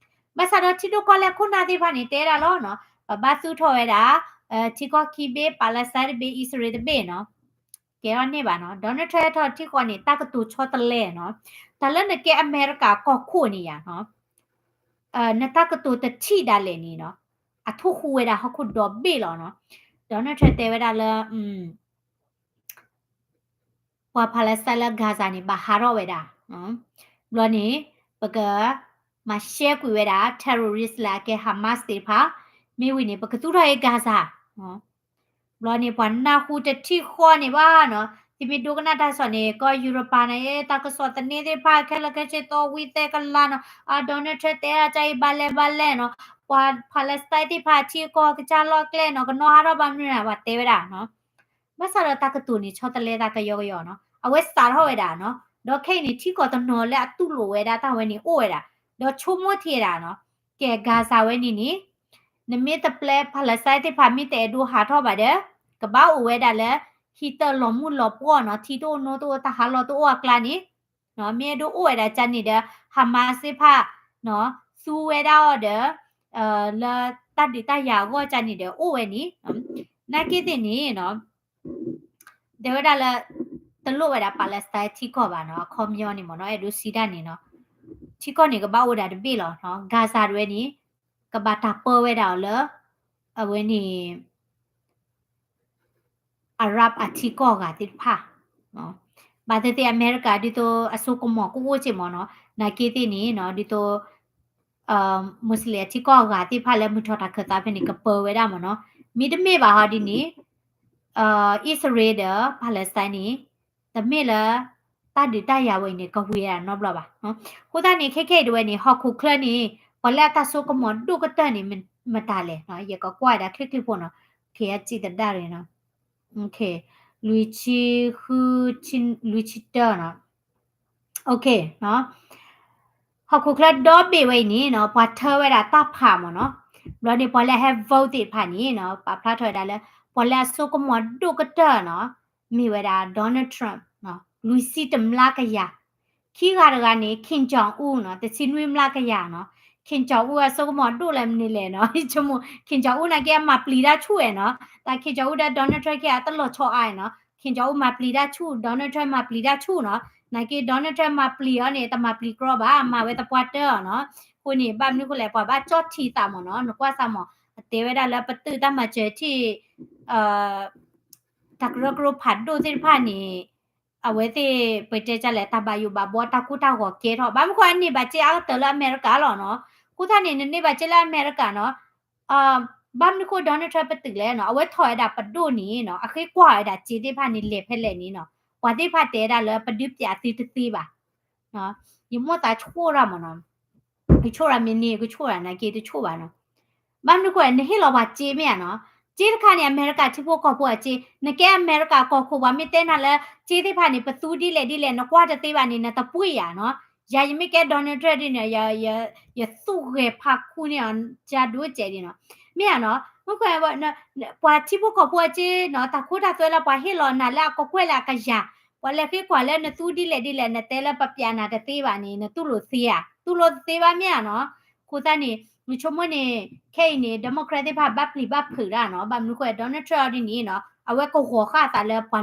ဘၣ်ဆၣ်ဒီးထံဒိၣ်ကီၢ်လဲၢ်ခိၣ်နၢ်သ့ၣ်တဖၣ်န့ၣ် တဲဒၣ်လီၤနီၤ, ပဘၣ်သူၣ်ထီၣ်ဝဲဒၣ် ထံကီၢ်ခံဘ့ၣ် Palestine တဘ့ၣ် အံၣ်စရ့လးတဘ့ၣ်နီၤ, ကဲထီၣ်န့ၢ်ဘၣ်နီၤ, Donald Trump ဟဲထီၣ်ထံဃီန့ၣ် တၢ်ကတိၤဆီတလဲနီၤ, တၢ်လၢနကဲအမဲရကၤကီၢ်ခိၣ်န့ၣ်ယါနီၤ နတၢ်ကတိၤတထံၣ်ဒၣ်လဲာ်န့ၣ်နီၤ, အထူၣ်ဃူဝဲဒၣ်ဟီၣ်ခိၣ်ဒီဘ့ၣ်လီၤနီၤ. Donald Trump တဲဝဲဒၣ်လၢ ပှၤ Palestine လၢ Gaza န့ၣ် ဘၣ်ဟးထီၣ်ဝဲဒၣ်, ဘျီန့ၣ် ပကမၤရှဲကွံာ်ဝဲဒၣ် terrorist လၢအကဲ Hamas သ့ၣ်တဖၣ်, မ့ၢ်ဝံၤန့ၣ် ပကသူၣ်ထီၣ်အံၤ Gaza ဘျီန့ၣ် ပှၤနၢ်ဟူတထံၣ်ဃီန့ၣ်ဘၣ်နီၤ, သုမ့ၢ်ဒိကနၣ်တၢ်ကစီၣ်န့ၣ် ကီၢ်ယူရပၤန့ၣ် တၢ်ကစီၣ်သန့သ့ၣ်တဖၣ် ခဲလၢာ်ခဲဆ့သီဝံသဲကလါနီၤ, အ Donald Trump တဲဒၣ်ကါအံၤဘၣ်လဲၣ်ဘၣ်လဲၣ်နီၤ, ပှၤ Palestine သ့ၣ်တဖၣ်ထံကီၢ်ကစၢ်လီၢ်ကျဲနီၤ ကနီၣ်ဟးထီၣ်ဘၣ်မနုၤန့ၣ် ပှၤတဲဝဲဒၣ်နီၤ. ဘၣ်ဆၣ်ဒီးတၢ်ကတိၤန့ၣ် ဆီတလဲသးကယီကယီနီၤ, အဝဲစးထီၣ်ဝဲဒၣ်နီၤ, ဒီးခဲအံၤန့ၣ် ထံကီၢ်တနီၤလၢအတူၢ်လိာ်ဝဲဒၣ်တၢ်ဝဲန့ၣ်အိၣ်ဝဲဒၣ်, ဒီးဆိကမိၣ်ထံဝဲဒၣ်နီၤ, ကဲ Gaza ဝဲန့ၣ်န့ၣ် နမ့ၢ်တပျဲ Palestine သ့ၣ်တဖၣ်မ့ၢ်တအဲၣ်ဒိးဟးထီၣ်ဘၣ်ဒီး ကဘၣ်အိၣ်ဝဲဒၣ်လၢ ဟံၣ်တၢ်လီၤမုၢ်လီၤပှီၢ်နီၤ, ထံတအိၣ်နိတအိၣ် တၢ်ဟးလီၤတအိၣ်အကျါန့ၣ် မ့ၢ်အဲၣ်ဒိးအိၣ်ဝဲဒၣ်ကန့ၣ်ဒီး Hamas သ့ၣ်တဖၣ် သူဝဲဒၣ်အီၤဒီး လၢတၢ်ဒုးတၢ်ယၤအဂီၢ်ကန့ၣ်ဒီးအိၣ်ဝဲန့ၣ်, နာ်က့သ့ၣ်န့ၣ် တဲဝဲဒၣ်လၢ တလိၣ်ဝဲဒၣ် Palestine ထံကီၢ်ဘၣ်နီၤ, အခီပညီန့ၣ်မ့ၢ်နီၤ, အဲၣ်ဒိးစံးတၢ်န့ၣ်နီၤ, ထံကီၢ်န့ၣ်ကဘၣ်အိၣ်ဒၣ်တဘ့ၣ်လီၤ, Gaza တဝဲန့ၣ် ကဘၣ်တၢ်ပၢဝဲဒၣ်အီၤလၢ အဝဲန့ၣ် Arab အထံကီၢ်ဂၤသ့ၣ်တဖၣ်, ဘၣ်သ့ၣ်သ့ၣ်အမဲရကၤဒ်သိးအစိကမီၤကအိၣ်က့မ့ၢ်နီၤ, နာ်က့သ့ၣ်န့ၣ်နီၤ ဒ်သိး Muslim အထံကီၢ်အဂၤသ့ၣ်တဖၣ်လၢမုၢ်ထီၣ်တၢ်ခၢၣ်သးဖဲန့ၣ် ကပၢဝဲဒၣ်မ့ၢ်နီၤ, မ့တမ့ၢ်ဘၣ်ဟီဒ်န့ၣ် အံၣ်စရ့လးဒီး Palestine န့ၣ် တမ့ၢ်လၢ တၢ်ဒုးတၢ်ယၤဝဲအံၤန့ၣ် ကဝံၤဝဲဒၣ်နီတဘျီဘၣ်. အဃိသတးန့ၣ် ခဲခဲအံၤတဝဲန့ၣ် ဟီၣ်ခိၣ်ချၢန့ၣ် ပှၤလၢအတၢ်စိကမီၤဒိၣ်ကတၢၢ်န့ၣ် မတၤလဲၣ်, ယကကွၢ်ဝဲဒၣ်ချ့ချ့ဖိနီၤ, ခဲအံၤစံးတဒါရ့ၣ်နီၤ, လွံၢ်ဆံဃု, လွံၢ်ဆံတၢနီၤ, ဟီၣ်ခိၣ်ချၢဒီဘ့ၣ်ဝဲအံၤန့ၣ်နီၤ ပှၤထၢဝဲဒၣ်တၢ်ဖးမ့ၢ်နီၤ, ဘျီန့ၣ် ပှၤလၢအဟဲ vote သ့ၣ်တဖၣ်န့ၣ်နီၤ ပာ်ဖျါထီၣ်ဝဲဒၣ်လၢ ပှၤလၢအစိကမီၤဒိၣ်ကတၢၢ်နီၤ မ့ၢ်ဝဲဒၣ် Donald Trump နီၤ လွံၢ်ဆံတမျးကယၤ, ခံဂၤတဂၤန့ၣ် Kim Jong Un နီၤ တဆံနွံမျးကယၤနီၤ, Kim Jong Un အစိကမီၤဒိၣ်လၢမနုၤလဲၣ်နီၤ, ဆိကမိၣ် Kim Jong Un နာ်က့အမၤပျံၤတၢ်ဆူၣ်ဝဲနီၤ, တၢ် Kim Jong Un ဒီး Donald Trump ခဲအံၤတလီၤဆီအါနီၤ, Kim Jong Un မၤပျံၤတၢ်ဆူၣ် Donald Trump မၤပျံၤတၢ်ဆူၣ်နီၤ, နာ်က့ Donald Trump မၤပျံၤအီၤန့ၣ် တမၤပျံၤကြီဘၣ် မၤဝဲသပှၢ်တၢၢ်အီၤနီၤ, အဃိန့ၣ် ဘၣ်မနုၤဃိလဲၣ် ပှၤဘၣ်ကၠီၣ်ထံသးမ့ၢ်နီၤ, နကွၢ်စၢ်မ့ၢ် အတဲဝဲဒၣ်လၢပတုာ်တၢ်မၤစၢၤထံၣ် တၢ်ကရၢကရိဖးဒိၣ်သ့ၣ်တဖၣ်န့ၣ် အဝဲသ့ၣ် ပတဲဒ်လဲၣ် တၢ်ဘၣ်ယိၣ်ဘၣ်ဘှီ တၢ်ကိၢ်တၢ်ဂီၤကဲထီၣ်, ဘၣ်မနုၤဃိအန့ၢ်ဘၣ်စ့အါကတၢၢ်လၢအမဲရကၤလီၤနီၤ, အဃိသတးန့ၣ် နန့ၢ်ဘၣ်စ့လၢအမဲရကၤနီၤ, ဘၣ်မနုၤဃိ Donald Trump ပတုာ်လဲၣ်နီၤ, အဝဲထီၣ်ဝဲဒၣ်ပဒိၣ်န့ၣ်နီၤ, အဃ့ကွၢ်ဝဲဒၣ်စ့သ့ၣ်တဖၣ်န့ၣ် လဲၤဖဲလဲၣ်န့ၣ်နီၤ, ပှၤသ့ၣ်တဖၣ်တဲဝဲဒၣ်လၢပဒုးပျးသုတသ့ဘၣ်. ယမိၣ်သးဆိၣ်တၢ်မ့ၢ်နီၤ, ယဆိၣ်တၢ်မ့ၢ်န့ၣ် ကဆိၣ်တၢ်နာ်က့တဆိၣ်ဘၣ်နီၤ. ဘၣ်မနုၤဃိ နဟ့ၣ်လီၤပှၤစ့မ့ၢ်ဧါနီၤ, စ့တခါန့ၣ် အမဲရကၤထံဖိကီၢ်ဖိအစ့, နကဲအမဲရကၤကီၢ်ခိၣ် ပှၤမ့ၢ်တဲနၤလၢ စ့သ့ၣ်တဖၣ်န့ၣ် ပသူဒ်လဲၣ်ဒ်လဲၣ် နကွၢ်တသ့ဘၣ်န့ၣ် နတပှ့ၤယၤနီၤ. ယၤယမ့ၢ်ကဲ Donald Trump ဒ်န့ၣ် ယသူၣ်ဂဲၤဖးခူန့ၣ်အီၤ ကဒိကဲးဒ်နီၤ. မ့ၢ်ဧါနီၤ, မ့ၢ်ခွဲး ပှၤထံဖိကီၢ်ဖိအစ့နီၤ, တၢ်ခိတၢ်သွဲလၢပှၤဟ့ၣ်လီၤနၤလၢအကကွဲၢ်လၢအကယၤ, ပှၤလဲၤဃ့ကွၢ်လၢနသူဒ်လဲၣ်ဒ်လဲၣ် နတဲလၢပပျးနၤတသ့ဘၣ်န့ၣ် နတူၢ်လိာ်သ့ဧါ, တူၢ်လိာ်တသ့ဘၣ်မ့ၢ်ဧါနီၤ. အဃိသတးန့ၣ် ယဆိကမိၣ်န့ၣ် ခဲအံၤန့ၣ် Democrat သ့ၣ်တဖၣ်ဘၣ်ပျံၤဘၣ်ဖုးတၢ်နီၤ, ဘၣ်မနုၤဃိ Donald Trump ဒ်န့ၣ်နီၤ, အဝဲကဂီၤဃာ်အသးလၢ ပှၤ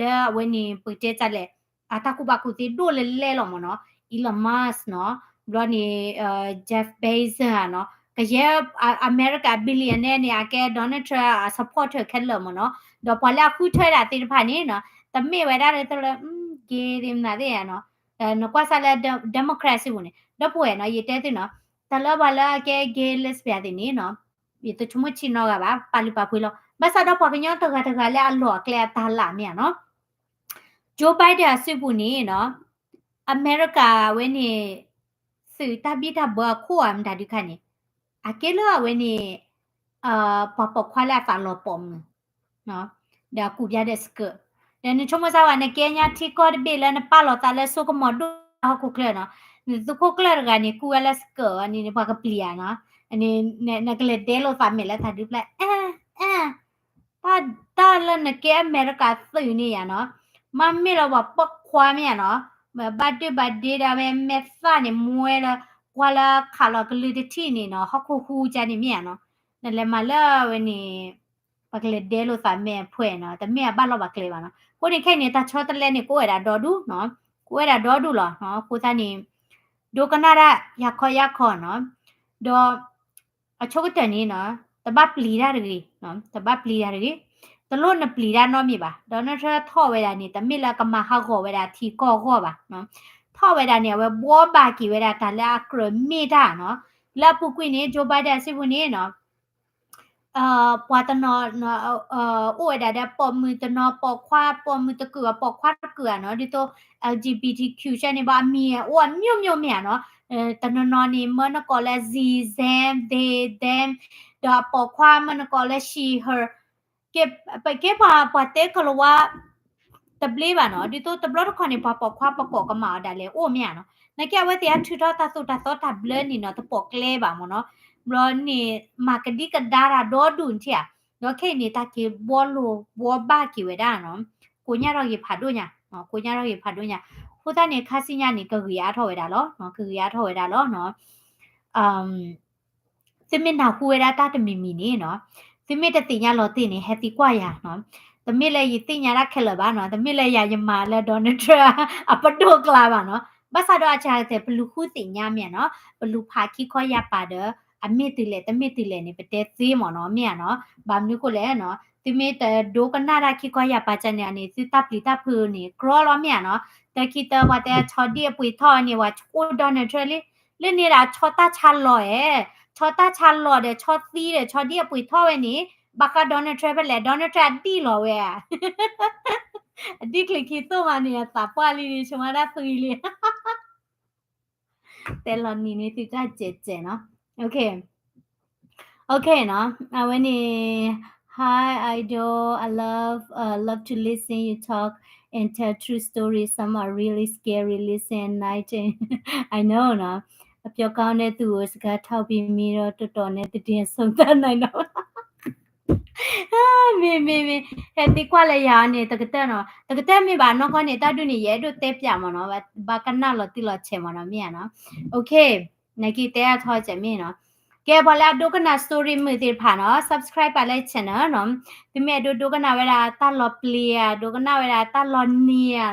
လၢအဝဲန့ၣ် ပကတဲတၢ်လဲၣ်, အတၢ်ကူၣ်ဘၣ်ကူၣ်သ့ဒိၣ်လဲၣ်လဲၣ်လီၤမ့ၢ်နီၤ, Elon Musk နီၤ, ဘျီန့ၣ် Jeff Bezos နီၤ, ကယဲၢ် အမဲရကၤ billionaire န့ၣ် အကဲ Donald Trump အ supporter ခဲလၢာ်မ့ၢ်နီၤ, ဒီးပှၤလၢအဃုထၢဒၣ်သ့ၣ်တဖၣ်န့ၣ်နီၤ, တမ့ၢ်ဝဲဒၣ်လၢတလၢ gay သ့ၣ်မနုၤသ့ၣ်ဧါနီၤ, နကွၢ်စၢ်လၢ Democrat စ့ၢ်ပူၤန့ၣ် ဒီပုၢ်ဝဲၢ်နီၤ, ယတဲသုနီၤ, တၢ်လၢပှၤလၢအကဲ gay lesbian သ့ၣ်န့ၣ်နီၤ, ယတဆိကမိၣ်ဆံးနီတဂၤဘၣ်, ပာ်လုၢ်ပာ်ပှ့ၤလီၤ. ဘၣ်ဆၣ်ဒီးပှၤကညီတဂၤတဂၤလၢအလီၢ်အကျဲအတၢ်လၢ်မ့ၢ်ဧါနီၤ, Joe Biden အစုပူၤန့ၣ်နီၤ, အမဲရကၤဝဲန့ၣ် သုးတၢ်ဘံၣ်တၢ်ဘၢအခိၣ်အမတၤဒုးခါန့ၣ်, အကဲလၢအဝဲန့ၣ် ပှၤပိာ်ခွါလၢအသးလီၤပိာ်မုၣ် ဒီးအကူးဘၣ်ဒီးစကၢၣ်, ဒီးနဆိကမိၣ်စၢ်ဝဲ နကဲညါထံကီၢ်တဘ့ၣ်လၢနပာ်လီၤသးလၢစိကမီၤဒိၣ်ဟီၣ်ခိၣ်ချၢနီၤ, နသုးခိၣ်ကျၢၢ်တဂၤန့ၣ် ကူးဝဲလၢစကၢၣ်အီၤန့ၣ် ပှၤကပျံၤဧါနီၤ, နကလဲၤဒဲလိာ်သးမဲာ်လၢသးဒုးဖျဲၣ် တၢ်လၢနကဲအမဲရကၤသုးန့ၣ်ယါနီၤ, မ့မ့ၢ်လၢပှၤပိာ်ခွါမ့ၢ်ဧါနီၤ, ဘၣ်ဒိဘၣ်ဒ့ဒီးဝဲမဲာ်သၣ်န့ၣ်မွဲလၢ ကွၢ်လၢခးလီၤကလုၢ်တထံၣ်န့ၣ်နီၤ, ဟီၣ်ခိၣ်ဟူကန့ၣ်မ့ၢ်ဧါနီၤ, နလဲၤမၤလၢဝဲန့ၣ် ပှၤကလဲၤဒဲလိာ်သးမဲာ်ဖှဲးနီၤ, တမ့ၢ်အဘၣ်လီၢ်ဘၣ်ကျဲဘၣ်နီၤ. အဃိန့ၣ်ခဲအံၤန့ၣ် တၢ်ဆီတလဲန့ၣ် ကအိၣ်ဝဲဒၣ်ဒီဒူၣ်နီၤ, ကအိၣ်ဝဲဒၣ်ဒီဒူၣ်လီၤ. အဃိသတးန့ၣ် ဒိကနၣ်ဒၣ်ယၤခီယၤခီနီၤ, ဒီး အဆိကတၢၢ်န့ၣ်နီၤ, တဘၣ်ပျံၤတၢ်တဂ့ၤ, တဘၣ်ပျံၤတၢ်တဂ့ၤ, တလိၣ်နပျံၤတၢ်နီတမံၤဘၣ်. Donald Trump ထီၣ်ဝဲဒၣ်န့ၣ် တမ့ၢ်လၢကမၤဟးဂီၤဝဲဒၣ်ထံကီၢ်အဂီၢ်ဘၣ်. ထီၣ်ဝဲဒၣ်န့ၣ် အဝဲဘှီဘၣ်က့ၤဝဲဒၣ်တၢ်လၢအကြၢးမ့ၢ်တၢ်နီၤ. လၢအပူၤကွံာ်န့ၣ် Joe Biden အစုပူၤန့ၣ်နီၤ ပှၤတနီၤ အိၣ်ဝဲဒၣ်ဒီးပိာ်မုၣ်တနီၤပိာ်ခွါ ပိာ်မုၣ်တကုာ်အပိာ်ခွါတကုာ်ဧါနီၤ, ဒ်သိး แอลจีบีทีคิว န့ၣ် ဘၣ်အမံၤအိၣ်အမျိုးမျိုးမ့ၢ်ဧါနီၤ, တနီၤနီၤန့ၣ် မၢနကိးလၢ she them, they them, ဒီးအပိာ်ခွါမၢနကိးလၢ she her, ကဲပှၤ ပှၤတဲကလၤဝါ တဘျ့ဘၣ်နီၤ, ဒ်သိးတဘျီတခီၣ်န့ၣ် ပှၤပိာ်ခွါပကိးကမၣ်အီၤဒၣ်လဲာ်အိၣ်မ့ၢ်ဧါနီၤ, နာ်က့အဝဲသ့ၣ်အထုးထီၣ်တၢ်သိၣ်တၢ်သီတၢ်ဘျၢန့ၣ်နီၤ တပိာ်ကျဲဘၣ်မ့ၢ်နီၤ, ဘျီန့ၣ် မၤကဒံကဒါတၢ်ဒီဒူၣ်ထံၣ်ဧါ, ဒီးခဲအံၤန့ၣ် တၢ်က့ၤဘှီလိာ်ဘှီဘၣ်က့ၤဝဲဒၣ်နီၤ, ကိးညါထီၣ်ဂ့ၤဖးဒိၣ်ညါ, ကိးညါထီၣ်ဂ့ၤဖးဒိၣ်ညါ, အဃိသတးန့ၣ် ခါဆူညါန့ၣ် ကဂ့ၤအါထီၣ်ဝဲဒၣ်လီၤ, ကဂ့ၤအါထီၣ်ဝဲဒၣ်လီၤနီၤ. သုမ့ၢ်နၢ်ဟူဝဲဒၣ်တၢ်တမံၤမံၤန့ၣ်နီၤ, သုမ့ၢ်တသ့ၣ်ညါလီၤတံၢ်န့ၣ် ဟဲသံကွၢ်ယၤနီၤ, တမ့ၢ်လၢယသ့ၣ်ညါတၢ်ခဲလၢာ်ဘၣ်နီၤ, တမ့ၢ်လၢယၤယမၤလၢ Donald Trump အပဒိၣ်ကျါဘၣ်နီၤ, ဘၣ်ဆၣ်ဒီးအစှၤကတၢၢ် ပလူၤဃုသ့ၣ်ညါမ့ၢ်ဧါနီၤ, ပလူၤဖးခံခီယၢ်ပၤဒီး အမ့ၢ်တုၤလဲၣ် တမ့ၢ်တုၤလဲၣ်န့ၣ် ပတဲသ့မ့ၢ်နီၤ, မ့ၢ်ဧါနီၤ, ဘၣ်မနုၤဃိလဲၣ်နီၤ, သုမ့ၢ်တဒိကနၣ်တၢ်ခံခီယၢ်ပၤကန့ၣ်န့ၣ် သုတၢ်ပျံၤတၢ်ဖုးန့ၣ် ကြီလီၤမ့ၢ်ဧါနီၤ, တခံတၢ ပှၤတဲဆီဒံၣ်အပှ့ၤထီၣ်န့ၣ် ပှၤဆိ Donald Trump လံ, လၢန့ၣ်ဒၣ်ဆီတၢ်ဆါလီၤဧါ, ဆီတၢ်ဆါလီၤဒီး ဆီသံဒီး ဆီဒံၣ်အပှ့ၤထီၣ်ဝဲန့ၣ် ဘၣ်ဃး Donald Trump ဖဲလဲၣ်, Donald Trump အဒံၣ်လီၤဝဲဧါ, အဒံၣ်ချံခံသိၣ်မးန့ၣ် အသးပှၢ်လံန့ၣ် ဆိမါတၢ်သွံလံ တဲလီၤနံၤန့ၣ်သုတၢ်စဲးစဲးနီၤ, OK, OK နီၤ, အဝဲန့ၣ် Hi Idol, I love, uh, love to listen you talk and tell true stories. Some are really scary. Listen at night. I know နီၤ. အပြောကောင်းတဲ့သူကို စကားထောက်ပြီး မင်းတော့ တော်တော်နဲ့ သတင်းဆုံးသတ်နိုင်တော့ မ့ၢ်မ့ၢ်မ့ၢ်, ဟဲသံကွၢ်လၢယၤန့ၣ် တကတၢၢ်နီၤ, တကတၢၢ်မ့ၢ်ဘၣ်နီၢ်ကီၢ်န့ၣ် တၢ်ဒုးန့ၣ် ယအဲၣ်ဒိးတဲပၠးမ့ၢ်နီၤ, ဘၣ်ကနၣ်လီၤတံၢ်လီၤဆဲးမ့ၢ်နီၤ မ့ၢ်ဧါနီၤ, OK, နက့တဲအထီစဲးမ့ၢ်နီၤ, ကဲပှၤလၢအဒိကနၣ် story မုာ်သ့ၣ်တဖၣ်နီၤ subscribe ပာ်လၢ channel နီၤ, သုမ့ၢ်အဲၣ်ဒိးဒိကနၣ်ဝဲဒၣ်တၢ်လီၤပျံၤဧါ, ဒိကနၣ်ဝဲဒၣ်တၢ်လီၤနံၤဧါနီၤ,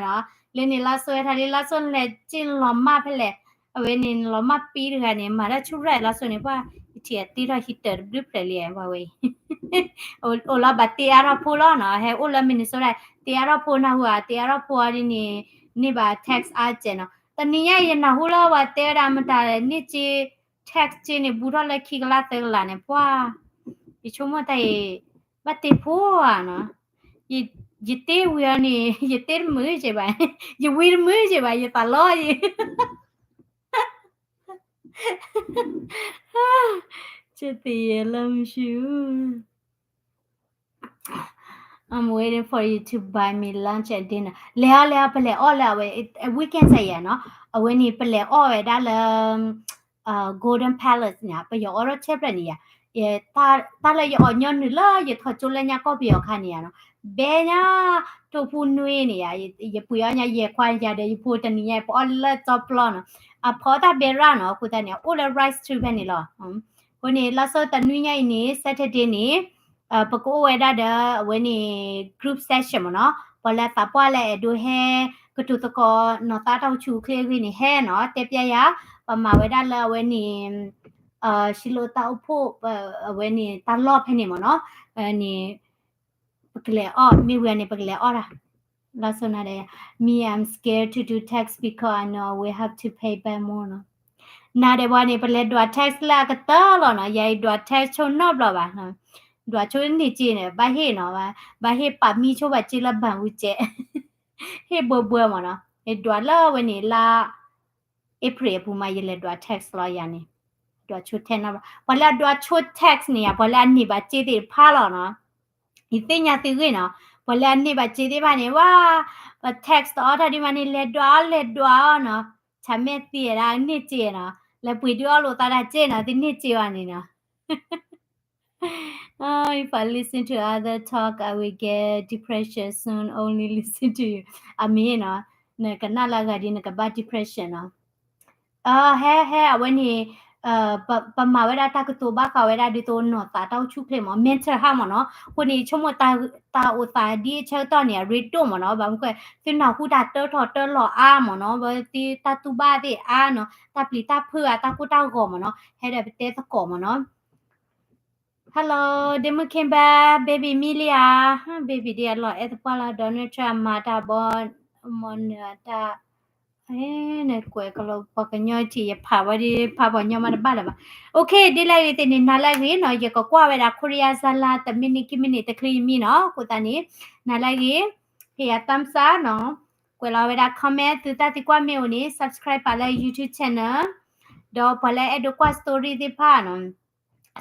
လၢန့ၣ်လါစိၤဝဲထီၣ်လံ လါစိၤလဲၤက့ၤလီၤမၢ်ဖဲလဲၣ်, အဝဲန့ၣ် လီၤမၢ်ပံတဂၤန့ၣ် မၤတၢ်ဆူၣ်ရၣ်လါစိၤန့ၣ် ပှၤ ယထံၣ်အတ့ထီၣ်ဟံးတၢၢ်တဘျုးဖျၢၣ်လံ ပှၤဝဲအံၤ, အိၣ်လၢဘၣ်တ့အါထီၣ်ဖိလီၤနီၤ, ဟဲအိၣ်လၢ Minnesota တ့အါထီၣ်ဖိနၢ်ဟူဧါ, တ့အါထီၣ်ဖိအီၤဒ်န့ၣ် န့ၢ်ဘၣ် tax အါစဲးနီၤ, တနံၤညါအံၤယနၢ်ဟူလၢပှၤတဲဝဲဒၣ်မတၤန့ၢ်က့ tax က့န့ၣ် ဘူးထီၣ်လၢခံကလးသၢကလးန့ၣ် ပှၤ ယဆိကမိၣ်တၢ်အံၤ ဘၣ်တ့ဖိဧါနီၤ, ယတ့ဝံၤအီၤန့ၣ် ယတ့တမုာ်က့ဘၣ်, ယဝံတမုာ်က့ဘၣ် ယသးလီယံၤ I'm waiting for you to buy me lunch and dinner. လဲၤအီၤ လဲၤအီၤ ပလဲၤအီၣ်လၢအဝဲ weekend စဲးယၤနီၤ, အဝဲန့ၣ် ပလဲၤအီၣ်ဝဲဒၣ်လၢ Golden Palace န့ၣ် ပယီၤအီထီၣ် chair ဖျၢၣ်န့ၣ်ယၤ, တၢ်လၢယအီၣ်ညီနုၢ်လၢယထီၣ်ကၠိလၢညါကီၢ်ပယီၤခါန့ၣ်ယၤနီၤ, ဘဲညါ တိၢ်ဖူနွံန့ၣ်ယၤ, ယပှ့ၤအီၣ်ညါယဲၢ်ခွါယၤဒီး ယဖိတနံၤညါ ပအီၣ်လၢကၠီပျီနီၤ, အဖီတၢ်ဘဲရၣ်နီၤ, အဃိသတးန့ၣ် အိၣ်လၢ Rice Tree ဖဲန့ၣ်လီၤ. အဃိန့ၣ် လါစီတနွံညါအံၤန့ၣ် Saturday န့ၣ် ပကအိၣ်ဝဲဒၣ်ဒီး အဝဲန့ၣ် group session မ့ၢ်နီၤ, ပှၤလၢသးပှၢ်လၢအဲၣ်ဒိးဟဲ ကတိၤသကိးနီၢ်သးတၢ်အိၣ်ဆူၣ်အိၣ်ချ့အဂ့ၢ်န့ၣ် ဟဲနီၤ, တဲပျဲယၤ, ပမၤဝဲဒၣ်လၢအဝဲန့ၣ် ရှံလိာ်တၢ်အိၣ်ဖှိၣ် အဝဲန့ၣ်တၢ်လီၢ်ဖဲန့ၣ်မ့ၢ်နီၤ, န့ၣ် ပကလဲၤအီၣ် မ့ၢ်ဝံၤန့ၣ် ပကလဲၤအီၣ်တၢ် လီၤဆီနၤဒီး me, I'm scared to do tax because I know I will have to pay back more နီၤ, နၤဒီးပှၤန့ၣ် ပလဲၤဒွး tax လၢအကတၢၢ်လီၤနီၤ, ယၤအံၤဒွး tax ဆိနီတဘျီဘၣ်, ဒွးဆိန့ၢ်စ့န့ၣ် ဘၣ်ဟ့ၣ်နီၤ, ဘၣ်ဟ့ၣ်ပာ်မံဆိဘၣ်စ့လၢ bank ဝံၤစဲး ဟ့ၣ်ဘှဲဘှဲမ့ၢ်နီၤ, ယဒွးလၢဝဲန့ၣ်လါ April အပူၤမး ယလဲၤဒွး tax လီၤယၤန့ၣ်, ဒွးဆိ tax နီၤ, ပှၤလၢအဒွးဆိ tax န့ၣ်ယၤ ပှၤလၢအန့ၢ်ဘၣ်စ့သ့ၣ်တဖၣ်လီၤနီၤ, ယသ့ၣ်ညါသုဂ့ၢ်နီၤ, ပှၤလၢအန့ၢ်ဘၣ်စ့သ့ၣ်တဖၣ်န့ၣ် ဝဲ ပ tax တအီၣ်ထီၣ်ဒံးမးန့ၣ် လဲၤဒွးအီၤ လဲၤဒွးအီၤနီၤ, ဆၣ်မဲာ်သံဝဲဒၣ်န့ၢ်စ့နီၤ, လဲၤပှ့ၤဒုးအီၣ်လိာ်သးတၢ်စ့နီၤ, သုန့ၢ်စ့ဝဲန့ၣ်နီၤ Oh, if I listen to other talk, I will get depression soon. Only listen to you. အမ့ၢ်နီၤ, နကနၣ်လၢအဂၤဒ်နကဘၣ် depression နီၤ. ဟဲ ဟဲ အဝဲန့ၣ် ပမၤဝဲဒၣ်တၢ်ကတိၤဘၣ်ဃးဝဲဒၣ်ဒ်သိး နီၢ်သးတၢ်အိၣ်ဆူၣ်ချ့မ့ၢ် mental health မ့ၢ်နီၤ. အဃိန့ၣ် ဆိကမိၣ်တၢ်အိၣ်သးဒ်အဆၢကတီၢ်န့ၣ် အရ့ဒိၣ်မ့ၢ်နီၤ. ဘၣ်မနုၤဃိ သုနၢ်ဟူတၢ်တၢထီၣ်တၢလီၤအါမ့ၢ်နီၤ. ဘၣ်သုတၢ်တူၢ်ဘၣ်သ့ၣ်အါနီၤ, တၢ်ပျံၤတၢ်ဖုးဧါ, တၢ်ကိၢ်တၢ်ဂီၤမ့ၢ်နီၤ. ဟဲဒီးပတဲသကိးမ့ၢ်နီၤ. Hello, ဒ့မုၣ်ခ့ဘါ, baby မံလံဧါ. Baby ဒ်အလီၤအဲၣ်သပှၢ်လီၤ Donald Trump အမၤတၢ်ဘီ မ့ၢ်နတၢ် နကွဲးကလီၤပှၤကညီထံး ယဖးဝဲဒ်ဖးပှၤကညီမးတဘၣ်လၢၤဘၣ်. Okay, ဒ်လဲၣ်ဂ့ၤသ့ၣ်န့ၣ် နၤလၢအဂ့ၤနီၤ, ယကကွၢ်ဝဲဒၣ် ခိရံယါစါလါ တမံးနံးခံမံးနံးတချုးယမံနီၤ. အဃိသတးန့ၣ် နၤလၢအဂ့ၤ ဟ့ၣ်ယၤ thumbs up နီၤ, ကွဲးလီၤဝဲဒၣ် comment သုတၢ်သံကွၢ်မ့ၢ်အိၣ်န့ၣ် subscribe ပာ်လၢ YouTube channel, ဒီးပှၤလၢအဲၣ်ဒိးကွၢ် story သ့ၣ်တဖၣ်နီၤ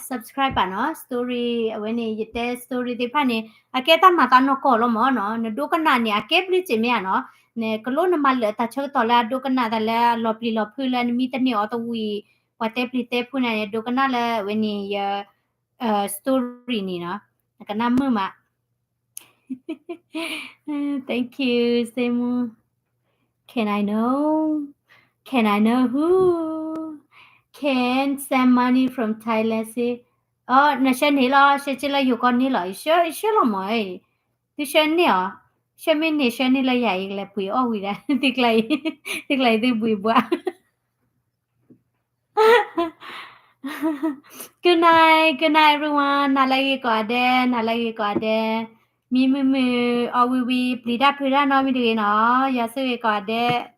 subscribe ပာ်နီၤ. Story အဝဲန့ၣ် ယတဲ story သ့ၣ်တဖၣ်န့ၣ် အကဲတၢ်မၤသးနီၢ်ကီၢ်လီၤမ့ၢ်နီၤ. နဒိကနၣ်န့ၣ် အကဲဘျုးစ့ၢ်မ့ၢ်ဧါနီၤ. နကလိၣ်နမၤလၢာ်တၢ်ဆၢကတီၢ်လၢအဒိကနၣ်သးလၢအလီၤပျံၤလီၤဖုးလၢနမံတန့ၢ်အီၤတဝံၤ ပှၤတဲပျံၤတဲဖုးနၤန့ၣ် ဒိကနၣ်လၢအဝဲန့ၣ်ယ story န့ၣ်နီၤ. နကနၣ်မုာ်မး Thank you, Semu. Can I know? Can I know who can send money from Thailand? စ့, အိ, နဆှၢန့ၢ်လီၤ, ဆှၢက့လၢယိၤကီၢ်န့ၢ်လီၤ, ယဆှၢလီၤမး, သုဆှၢန့ၢ်အီၤ, ဆှၢမ့ၢ်န့ၢ် ဆှၢန့ၢ်လၢယၤအံၤ ကလဲၤပှ့ၤအီၣ်ဝံၤဒီး သုကျါအံၤ, သုကျါအံၤသုဘှံးဘှါ Good night, good night everyone. နၤလၢဂ့ၤကိးဂၤဒဲး, နၤလၢဂ့ၤကိးဂၤဒဲး. မံမုာ်မုာ် အီၣ်ဝံၤဝံၤ ပျံၤတၢ်ဖုးတၢ်နီတမံၤတဂ့ၤနီၤ. ယွၤဆိၣ်ဂ့ၤကိးဂၤဒဲး.